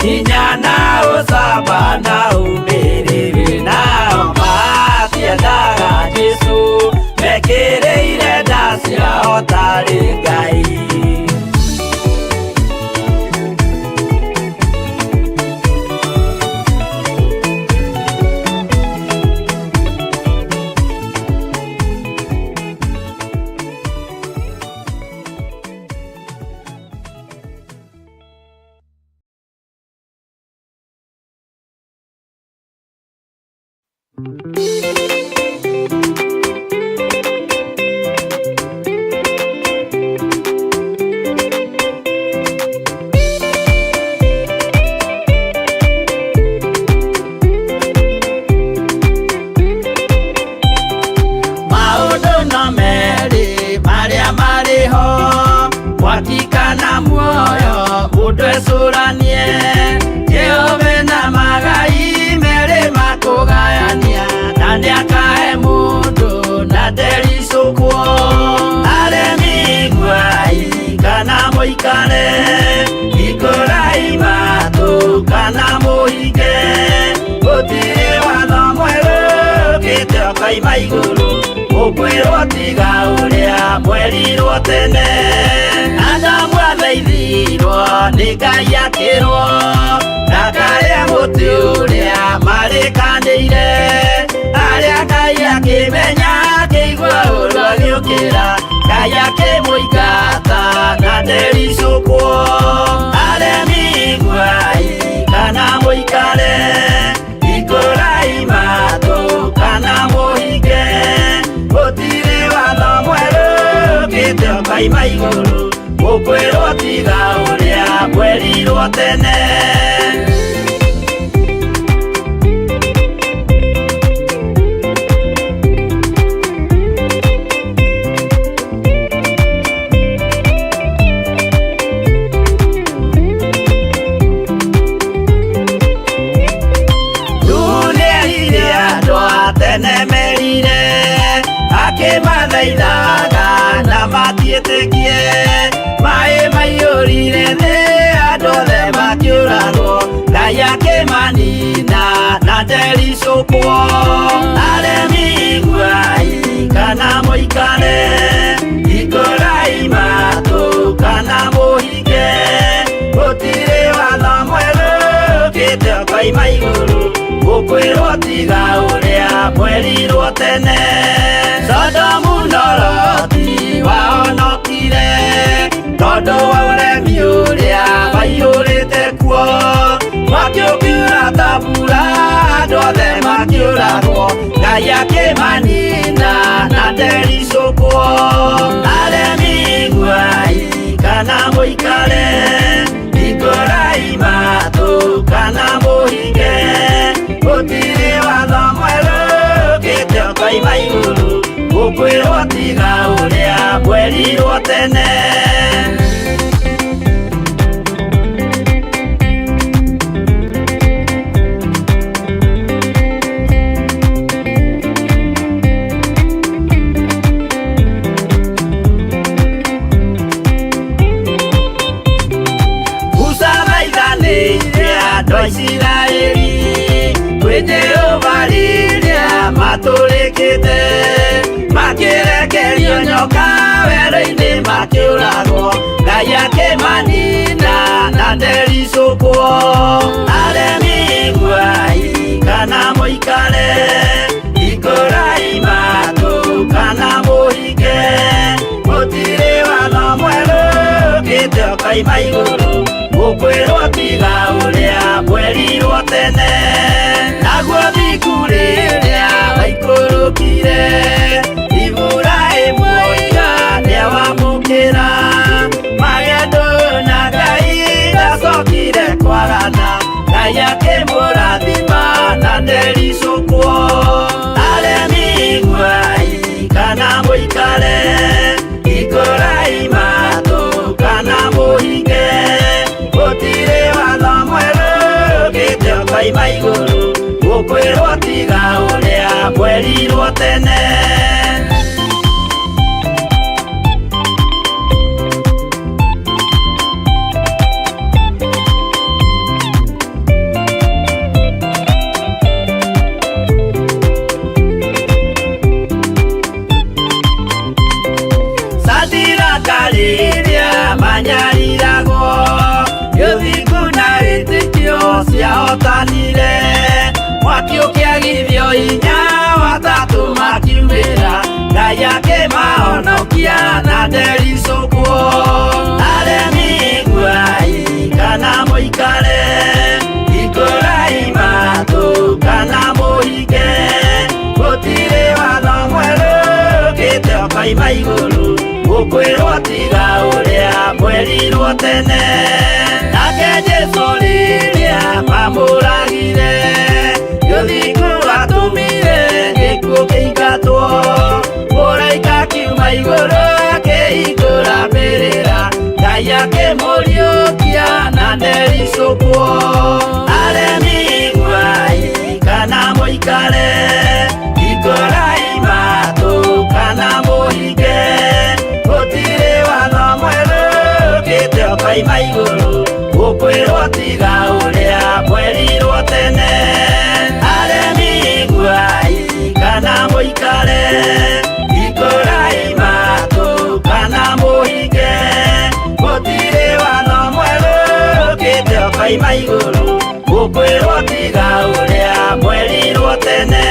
hinya na ũcamba na ũmĩrĩru. Nao matiendaga Jesũ, mekĩrĩire nda ciao tarĩ Ngai. Maũndũ no merĩ marĩa marĩ ho, mwaki kana muoyo, mũndũ ecũranie. Jehova na magai merĩ makũgayania, na nĩakahe mũndũ na ndericũkwo. Aremi iguai kana mũikare, hingũrai matũ kana mũhinge. Gũtirĩ watho mwerũ ũkĩte ũkoima igũrũ, ũkwĩrwo tiga ũrĩa mwerirwo tene. Adamu athaithirwo nĩ Ngai akĩrwo ndakarĩe mũtĩ ũrĩa marĩkanĩire. Arĩa Ngai akĩmenya akĩigua ũru agĩũkĩra, Ngai akĩmũingata na ndericũkwo. Aremi iguai kana mũikare, hingũrai matũ kana mũhinge. Gũtirĩ watho mwerũ ũkĩte ũkoima igũrũ, ũkwĩrwo tiga ũrĩa mwerirwo tene. Nĩerire andũ a tene merire, akĩmathaithaga na matiĩtĩkie. Maĩ maiyũrire thĩ, andũ othe makĩũragwo, Ngai akĩmanina na ndericũkwo. Aremi iguai kana mũikare, hingũrai matũ kana mũhinge. Gũtirĩ watho mwerũ ũkĩte ũkoima igũrũ, ũkwĩrwo tiga ũrĩa mwerirwo tene. Sodomu na Loti wahonokire tondũ wa ũremi ũrĩa waiyũrĩte kuo. Mwaki ũkiura ta mbura, andũ othe makĩũragwo, Ngai akĩmanina na ndericũkwo. Aremi iguai kana mũikare, hingũrai matũ kana mũhinge. Gũtirĩ watho mwerũ ũkĩte ũkoima igũrũ, ũkwĩrwo tiga ũrĩa mwerirwo tene. Musa thaithanĩire andũ a Isiraeli kwĩ Jehova rĩrĩa matũrĩkĩte, makĩrekerio nyoka werũ-inĩ makĩũragwo, Ngai akĩmanina na ndericũkwo. Aremi iguai kana mũikare, hingũrai matũ kana mũhinge. Gũtirĩ watho mwerũ ũkĩte ũkoima igũrũ, ũkwĩrwo tiga ũrĩa mwerirwo tene. Naguo thingu rĩrĩa waikũrũkire, Iburahĩmu oiga nĩawamũkĩra. Magendo na Ngai ndacokire kwagana, Ngai akĩmũrathima na ndericũkwo. Aremi iguai kana mũikare, hingũrai matũ kana mũhinge. Gũtirĩ watho mwerũ ũkĩte ũkoima igũrũ, ũkwĩrwo tiga ũrĩa mwerirwo tene. nĩmahotanire mwaki ũkĩagithio hinya watatũ makiumĩra Ngai akĩmahonokia na ndericũkwo aremi guai kana mũikare hingũrai matũ kana mũhinge gũtirĩ watho mwerũ ũkĩte ũkoima igũrũ gũkwĩrwo tiga ũrĩa mwerirwo tene nake Jesũ rĩrĩa mamũragire gĩthingu atũmire gĩkuũ kĩingatwo mũraika akiuma igũrũ akĩhingũra mbĩrĩra Ngai akĩmũriũkia na ndericũkwo aremi guai kana mũikare hingũrai matũ kana mũhinge gũtirĩ watho mwerũ ũkĩte ũkoima igũrũ gũkwĩrwo tiga ũrĩa mwerirwo tene aremi guai kana mũikare hingũrai matũ kana mũhinge gũtirĩ watho mwerũ ũkĩte ũkoima igũrũ gũkwĩrwo tiga ũrĩa mwerirwo tene.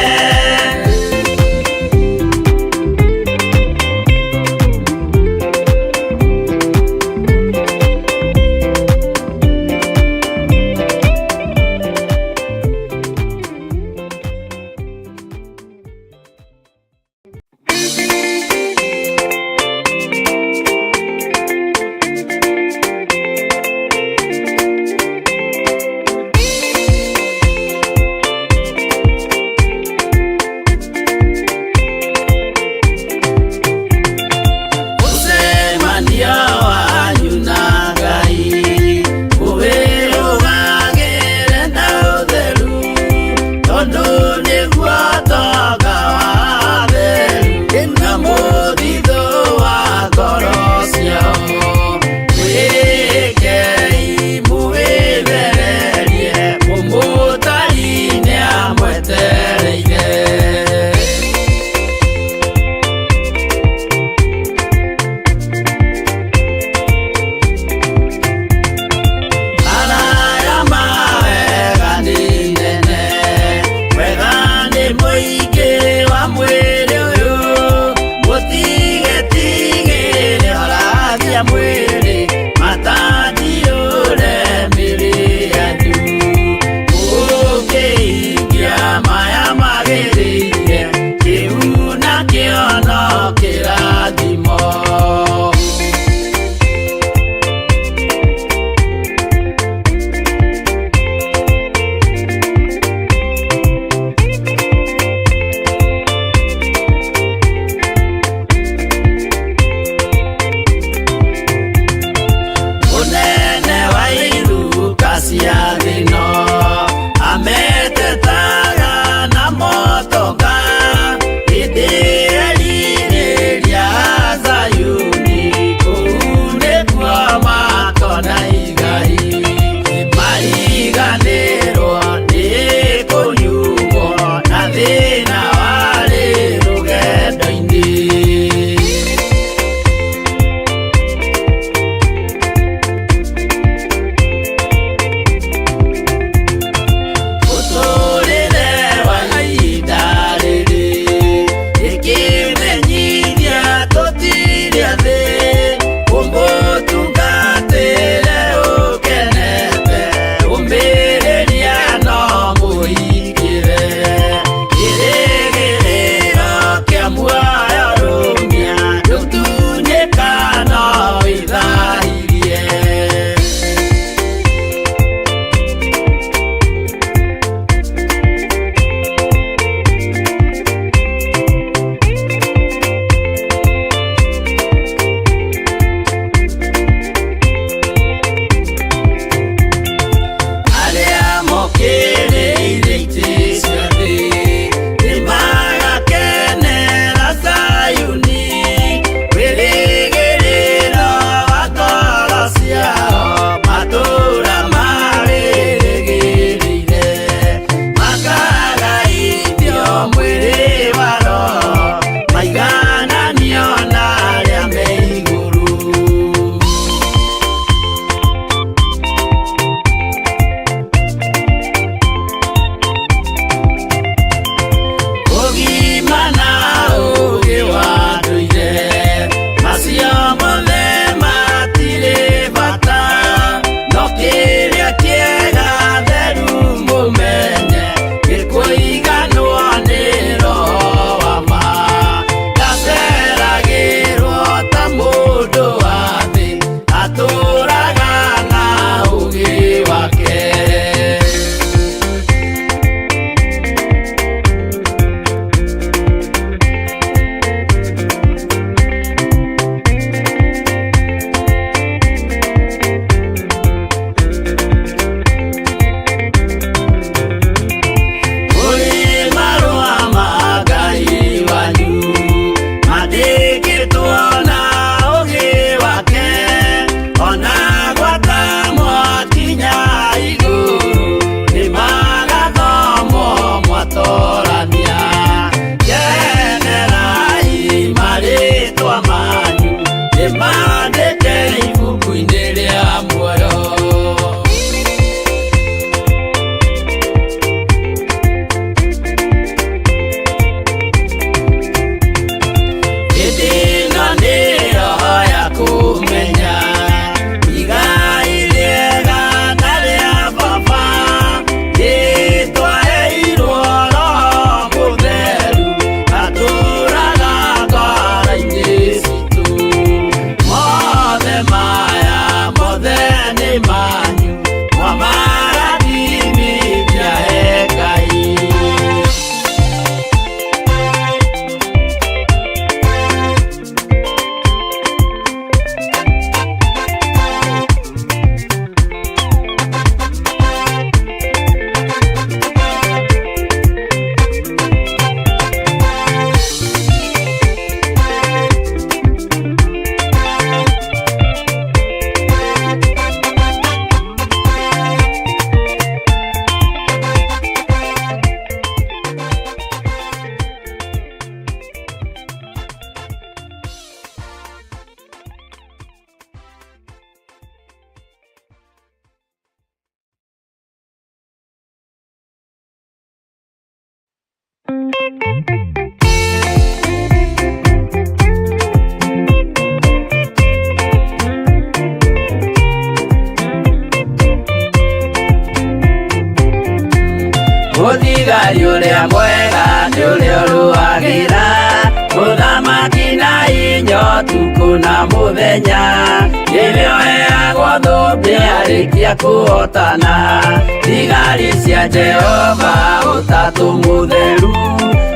Mũthigari ũrĩa mwega nĩ ũrĩa ũrũagĩra mũthamaki na inya ũtukũ na mũthenya nĩwe ũheagwo thũmbĩ arĩkia kũhotana thigari cia Jehova ũtatũ mũtheru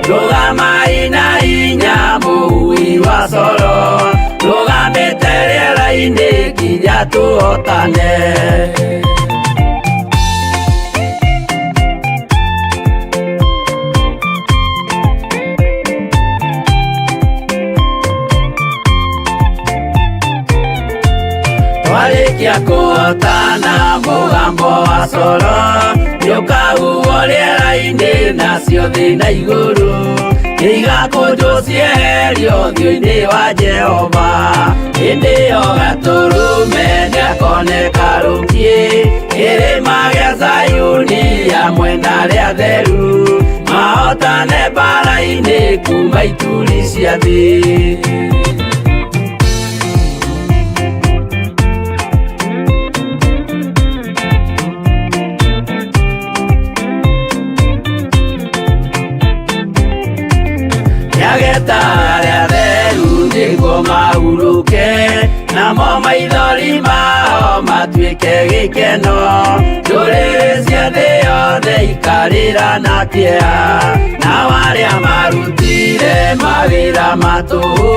rũgamai na inya mũhui wa coro rũgamĩte rĩera-inĩ nginya tũhotane. Twarĩkia kũhotana mũgambo wa coro nĩũkahuhwo rĩera-inĩ nacio thĩ na igũrũ nĩigakũnjwo cieherio ũthiũ-inĩ wa Jehova hĩndĩ ĩyo gatũrũme nĩakoneka rũkiĩ kĩrĩma gĩa Zayuni hamwe na arĩa atheru mahotane mbara-inĩ kuma ituri cia thĩ. Nĩageta arĩa atheru nĩguo mahurũke namo maithori mao matuĩke gĩkeno ndũrĩrĩ cia thĩ yothe ikarĩra na kĩeha nao arĩa marutire mawĩra ma tũhũ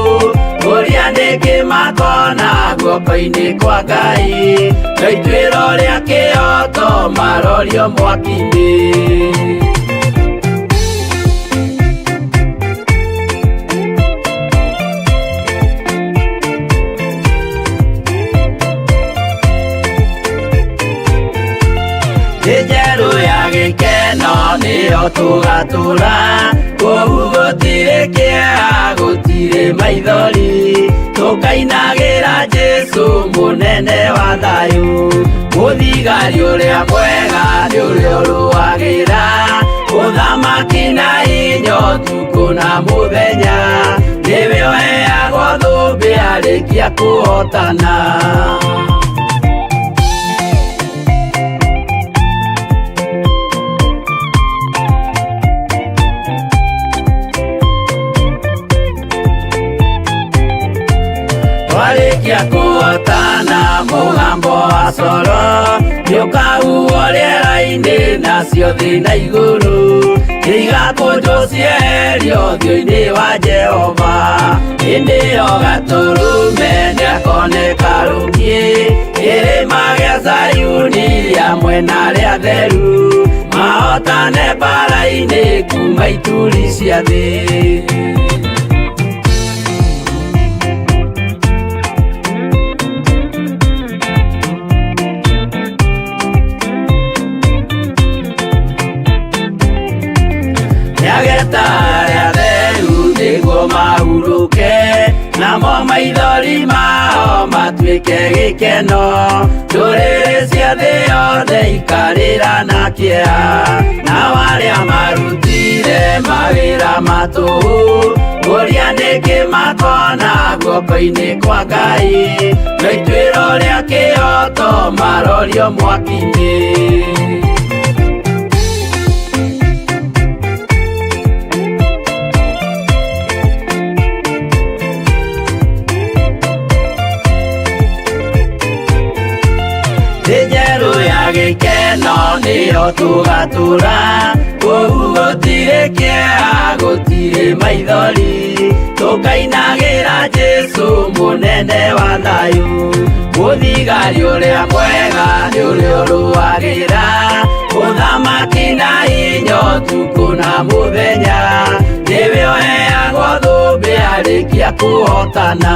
kũria nĩkĩ makona guoko-inĩ kwa Ngai no ituĩro rĩa kĩhoto marorio mwaki-inĩ. Thĩ njerũ ya gĩkeno nĩyo tũgatũra kũu gũtirĩ kĩeha gũtirĩ maithori tũkainagĩra Jesũ mũnene wa thayũ mũthigari ũrĩa mwega nĩ ũrĩa ũrũagĩra mũthamaki na inya ũtukũ na mũthenya nĩwe ũheagwo thũmbĩ arĩkia kũhotana. Twarĩkia kũhotana mũgambo wa coro nĩũkahuhwo rĩera-inĩ nacio thĩ na igũrũ nĩigakũnjwo cieherio ũthiũ-inĩ wa Jehova hĩndĩ ĩyo gatũrũme nĩakoneka rũkiĩ kĩrĩma gĩa Zayuni hamwe na arĩa atheru mahotane mbara-inĩ kuma ituri cia thĩ. Nĩageta arĩa atheru nĩguo mahurũke namo maithori mao matuĩke gĩkeno ndũrĩrĩ cia thĩ yothe ikarĩra na kĩeha nao arĩa marutire mawĩra ma tũhũ kũria nĩkĩ makona guoko-inĩ kwa Ngai no ituĩro rĩa kĩhoto marorio mwaki-inĩ. Thĩ njerũ ya gĩkeno nĩyo tũgatũra kũu gũtirĩ kĩeha gũtirĩ maithori tũkainagĩra Jesũ mũnene wa thayũ mũthigari ũrĩa mwega nĩ ũrĩa ũrũagĩra mũthamaki na inya ũtukũ na mũthenya nĩwe ũheagwo thũmbĩ arĩkia kũhotana.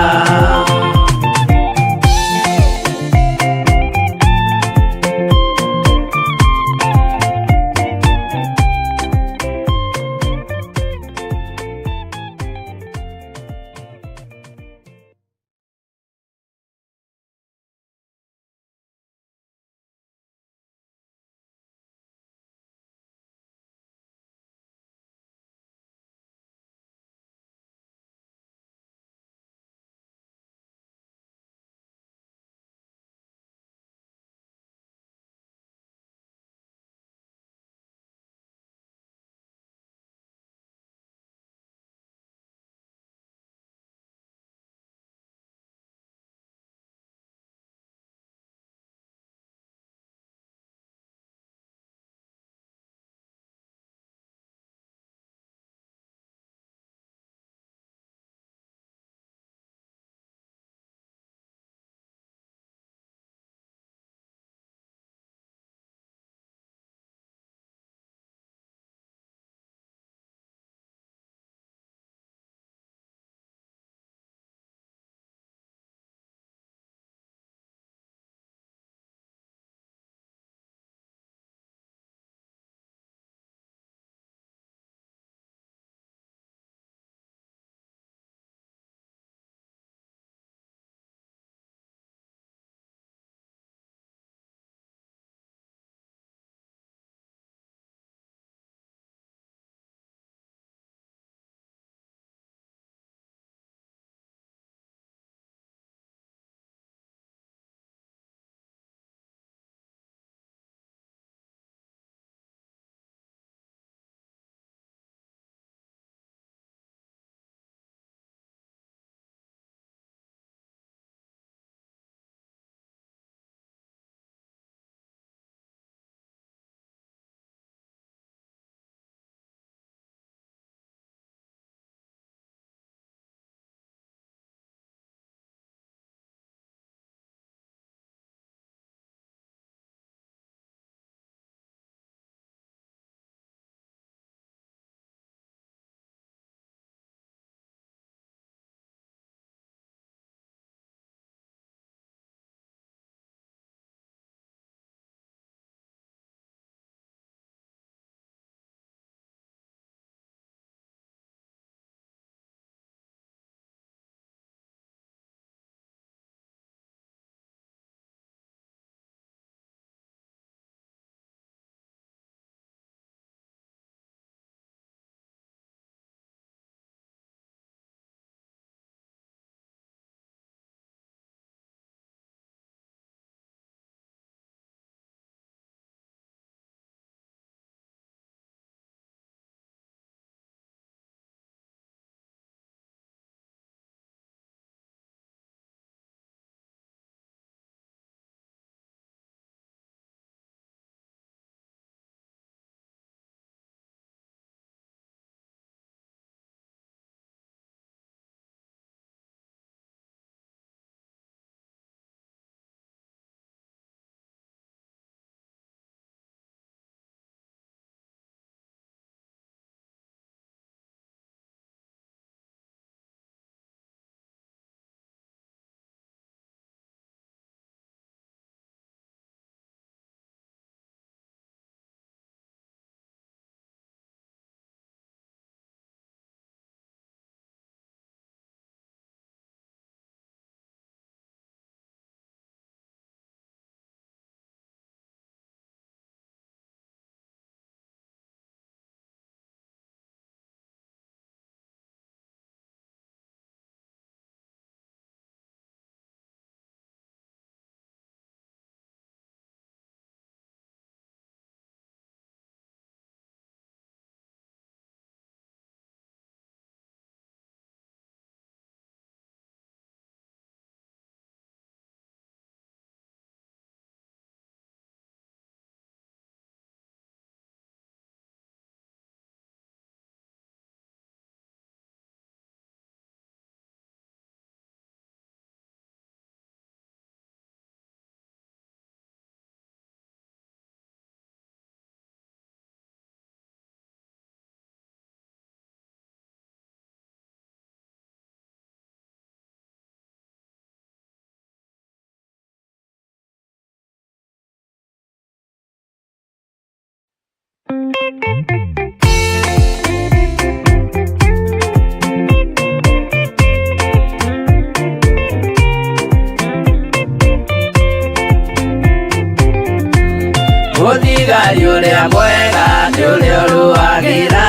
Mũthigari ũrĩa mwega nĩ ũrĩa ũrũagĩra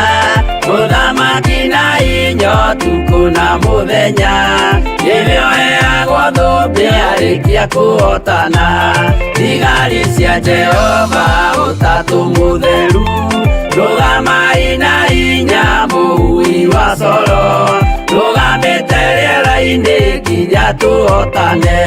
mũthamaki na inya ũtukũ na mũthenya nĩwe ũheagwo thũmbĩ arĩkia kũhotana thigari cia Jehova ũtatũ mũtheru rũgamai na inya mũui wa coro rũgamĩte rĩera-inĩ nginya tũhotane.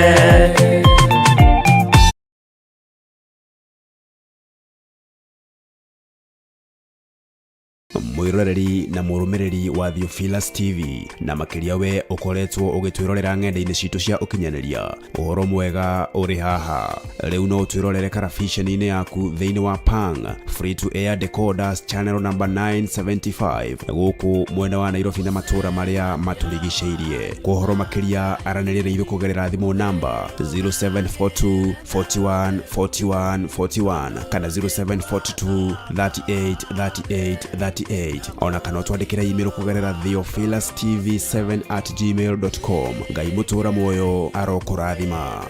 Mwiroreri na mũrũmĩrĩri wa Theophilus TV na makĩria we ũkoretwo ũgĩtwĩrorera ng'enda-inĩ citũ cia ũkinyanĩria, ũhoro mwega ũrĩ haha. Rĩu no ũtwĩrorere karabiceni-inĩ yaku thĩinĩ wa Pang Free to Air Decoders channel number 975 gũkũ mwena wa Nairobi na matũũra marĩa matũrigicĩirie. Kwa ũhoro makĩria aranĩria na ithuĩ kũgerera thimũ namba 0742 41 41 41 kana 0742 38 38 38 ona kana ũtwandĩkĩre email kũgerera theophilustv7@gmail.com. Ngai mũtũra muoyo arokũrathima.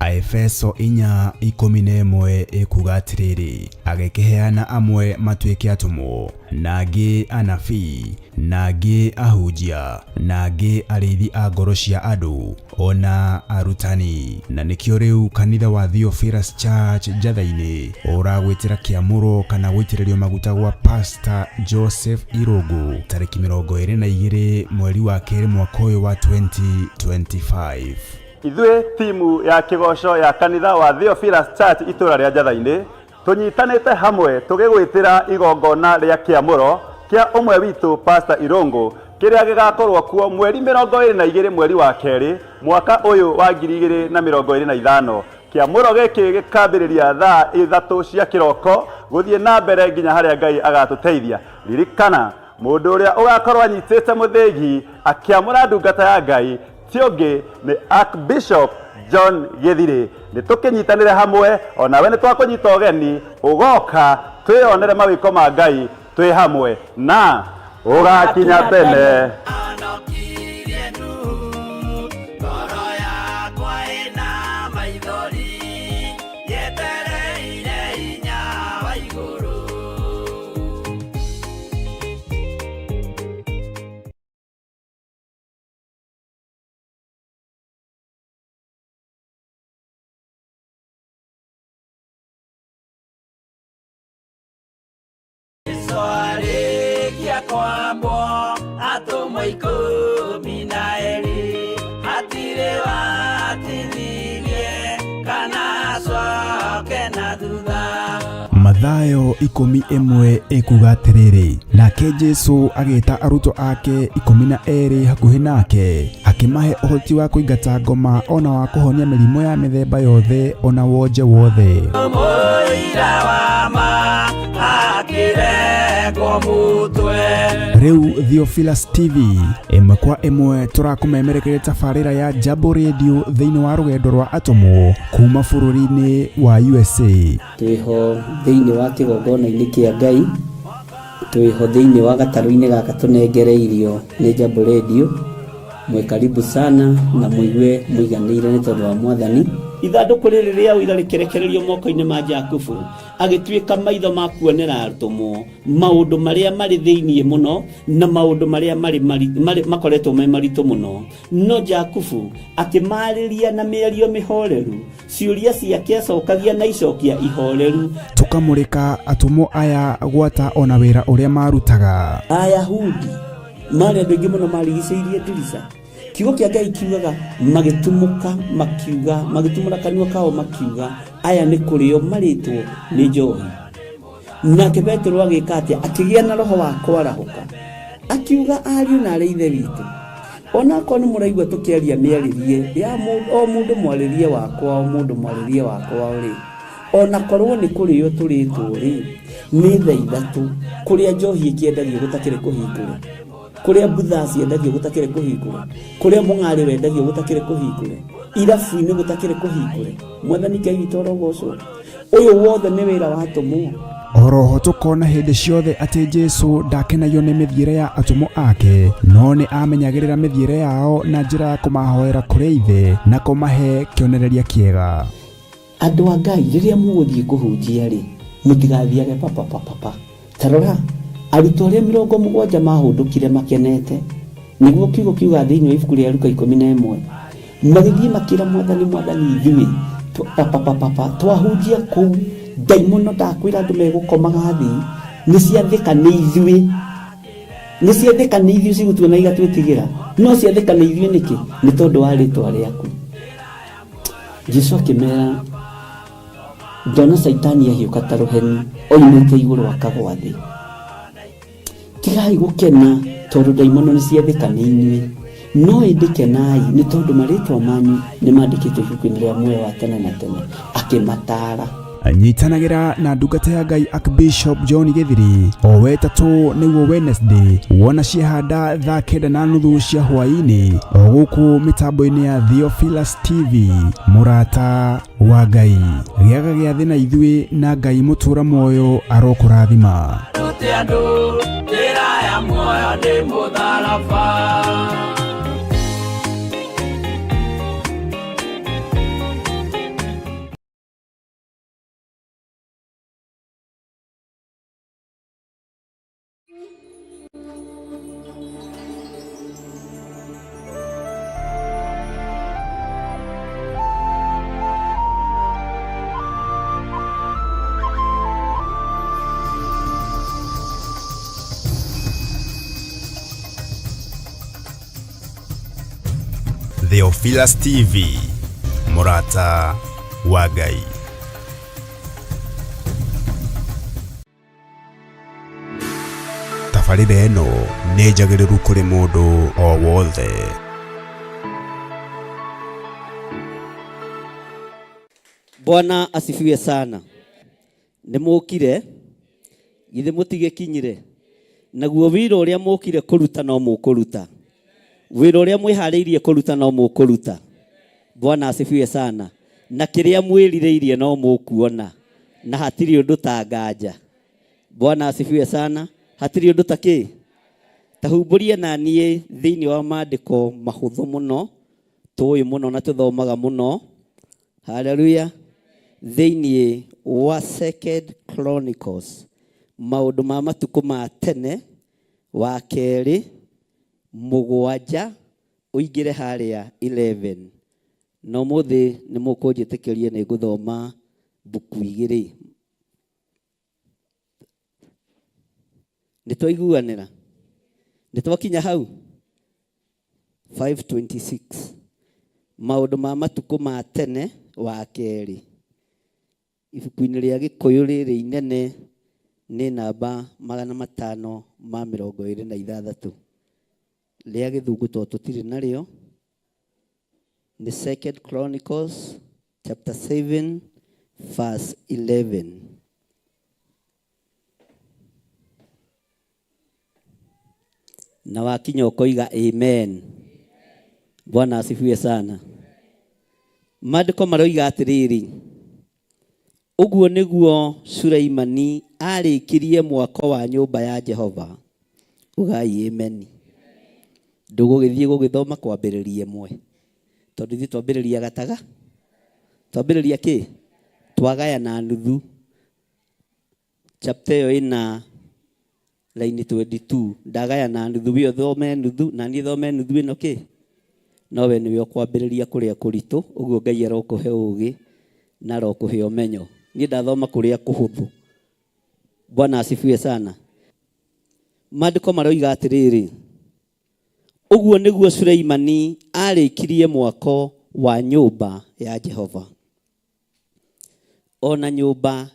Aefeso 4:11 ĩkuga atĩrĩrĩ, agĩkĩheana amwe matuĩke atũmwo, na angĩ anabii, na angĩ ahunjia, na angĩ arĩithi a ngoro cia andũ, ona arutani. Na nĩkĩo rĩu kanitha wa Theophilus Church Njatha-inĩ ũragwĩtĩra kĩamũro kana gũitĩrĩrio maguta gwa Pastor Joseph Irũngũ tarĩki 22 mweri wa kerĩ mwaka ũyũ wa 2025. Ithuĩ timu ya kĩgoco ya kanitha wa Theophilus Church itũra rĩa Njatha-inĩ tũnyitanĩte hamwe tũgĩgwĩtĩra igongona rĩa kĩamũro kĩa ũmwe witũ Pastor Irũngũ kĩrĩa gĩgakorwo kuo mweri 22 mweri wa kerĩ mwaka ũyũ wa 2025. Kĩamũro gĩkĩ gĩkambĩrĩria thaa 3 cia kĩroko gũthiĩ na mbere nginya harĩa Ngai agatũteithia. Ririkana mũndũ ũrĩa ũgakorwo anyitĩte mũthĩgi akĩamũra ndungata ya Ngai ti ũngĩ nĩ Archbishop John Gĩthirĩ. Nĩ tũkĩnyitanĩre hamwe, onawe nĩ twakũnyita ũgeni ũgoka twĩyonere mawĩko ma Ngai twĩ hamwe na ũgakinya tene. Honokirie Nuhu, ngoro yakwa ĩna maithori, yetereire hinya wa igũrũ. Jesũ arĩkia kwambwo atũmwo 12 hatirĩ watithirie kana acoke na thutha. Mathayo 11 ĩkuga atĩrĩrĩ, nake Jesu agĩta arutwo ake 12 hakuhĩ nake, akĩmahe ũhoti wa kũingata ngoma ona wa kũhonia mĩrimũ ya mĩthemba yothe ona wonje wothe. Mũira wa ma akĩrengwo mũtwe. Rĩu Theophilus TV ĩmwe kwa ĩmwe tũrakũmemerekeria tabarĩra ya Jambo Radio thĩinĩ wa rũgendo rwa atũmwo kuma bũrũri-inĩ wa USA. Twĩho thĩinĩ wa kĩgongona-inĩ kĩa Ngai, twĩho thĩinĩ wa gatarũ-inĩ gaka tũnengereirio nĩ Jambo Radio. Mwĩ karibu sana na mũigue mũiganĩire nĩ tondũ wa Mwathani. Ithandũkũ rĩrĩ rĩa ũira rĩkĩrekererio moko-inĩ ma Jakubu, agĩtuĩka maitho ma kuonera atũmwo maũndũ marĩa marĩ thĩinĩ mũno na maũndũ marĩa marĩ makoretwo me maritũ mũno. No Jakubu akĩmarĩria na mĩario mĩhoreru, ciũria ciake acokagia na icokia ihoreru. Tũkamũrĩka atũmwo aya gwata ona wĩra ũrĩa marutaga. Ayahudi marĩ andũ aingĩ mũno marigicĩirie ndirica. Kiugo kĩa Ngai kiugaga magĩtumũka makiuga, magĩtumũra kanua kao makiuga, aya nĩ kũrĩo marĩtwo nĩ njohi. Nake Petero agĩka atĩa? Akĩgĩa na roho wa kwarahũka, akiuga ariũ na arĩ ithe witũ, onakorwo nĩ mũraigua tũkĩaria mĩarĩrie ya o mũndũ mwarĩrie wakwa, o mũndũ mwarĩrie wakwa rĩ, onakorwo nĩ kũrĩo tũrĩtwo rĩ, nĩ thaa 3 kũrĩa njohi ĩkĩendagio gũtakĩrĩ kũhingũre, kũrĩa mbutha ciendagio gũtakĩrĩ kũhingũre, kũrĩa mũng'arĩ wendagio gũtakĩrĩ kũhingũre, irabu-inĩ gũtakĩrĩ kũhingũre. Mwathani Ngai witũ arogocwo. Ũyũ wothe nĩ wĩra wa atũmwo. Oroho tũkona hĩndĩ ciothe atĩ Jesu ndakenagio nĩ mĩthiĩre ya atũmwo ake, no nĩ amenyagĩrĩra mĩthiĩre yao na njĩra ya kũmahoera kũrĩ Ithe na kũmahe kĩonereria kĩega. Andũ a Ngai, rĩrĩa mũgũthiĩ kũhunjia-rĩ, mũtigathiage papapapapa. Ta rora, arutwo arĩa 70 maahũndũkire makenete, nĩguo kiugo kiugaga thĩinĩ wa ibuku rĩa Luka 11, magĩthiĩ makĩra Mwathani, Mwathani, ithuĩ papapapapa twahunjia kũu, ndaimono ndakwĩra andũ megũkomaga thĩ, nĩ ciathĩka nĩ ithuĩ. Nĩ ciathĩka nĩ ithuĩ cigũtuona igatwĩtigĩra. No ciathĩka nĩ ithuĩ nĩkĩ? Nĩ tondũ wa rĩtwa rĩaku. Jesu akĩmera, ndona Caitani ahiũka ta rũheni oimĩte igũrũ akagwa thĩ. Tigai gũkena tondũ ndaimono nĩ ciathĩka nĩ inyuĩ, no ĩndĩ kenai nĩ tondũ marĩtwa manyu nĩ mandĩkĩtwo ibuku-inĩ rĩa muoyo wa tene na tene. Akĩmataara. Nyitanagĩra na ndungata ya Ngai Archbishop John Gĩthiri o wetatũ nĩguo Wednesday wona ciehanda thaa 9:30 cia hwaĩ-inĩ o gũkũ mĩtambo-inĩ ya Theophilus TV. Mũrata wa Ngai, gĩaga gĩathĩ na ithuĩ na Ngai mũtũra muoyo arokũrathima. Rute andũ njĩra ya muoyo nĩ mũtharaba. Theophilus TV, mũrata wa Ngai. Tabarĩra ĩno nĩ njagĩrĩru kũrĩ mũndũ o wothe. Bwana asifiwe sana. Nĩ mũkire, githĩ mũtigĩkinyire? Naguo wĩra ũrĩa mũkire kũruta no mũkũruta. Wĩra ũrĩa mwĩharĩirie kũruta no mũkũruta. Bwana asifiwe sana. Na kĩrĩa mwĩrirĩirie no mũkuona. Na hatirĩ ũndũ ta nganja. Bwana asifiwe sana. Hatirĩ ũndũ ta kĩ? Ta humbũria na niĩ thĩinĩ wa maandĩko mahũthũ mũno, tũĩ mũno na tũthomaga mũno. Hallelujah. Thĩinĩ wa Second Chronicles, maũndũ ma matukũ ma tene, wa kerĩ, 7, ũingĩre harĩa 11. Na ũmũthĩ nĩ mũkũnjĩtĩkĩria nĩ ngũthoma mbuku igĩrĩ. Nĩ twaiguanĩra? Nĩ twakinya hau? 5:26. Maũndũ ma matukũ ma tene wa kerĩ. Ibuku-inĩ rĩa Gĩkũyũ rĩrĩ inene nĩ namba 526. Rĩa Gĩthũngũ to tũtirĩ narĩo. Nĩ Second Chronicles chapter 7 verse 11. Na wakinya ũkoiga amen. Bwana asifiwe sana. Maandĩko maroiga atĩrĩrĩ, ũguo nĩguo Suleimani arĩkirie mwako wa nyũmba ya Jehova. Ugai amen. Ndũgũgĩthiĩ gũgĩthoma kwambĩrĩria ĩmwe, tondũ ithuĩ twambĩrĩria gataga, twambĩrĩria kĩ? Twagaya na nuthu. Chapter ĩyo ĩna line 22. Ndagaya na nuthu, we ũthome nuthu na niĩ thome nuthu ĩno kĩ? No we nĩwe ũkwambĩrĩria kũrĩa kũritũ, ũguo Ngai arokũhe ũũgĩ na arokũhe ũmenyo. Niĩ ndathoma kũrĩa kũhũthũ. Bwana asifiwe sana. Maandĩko maroiga atĩrĩrĩ, ũguo nĩguo Suleimani arĩkirie mwako wa nyũmba ya Jehova, ona nyũmba ya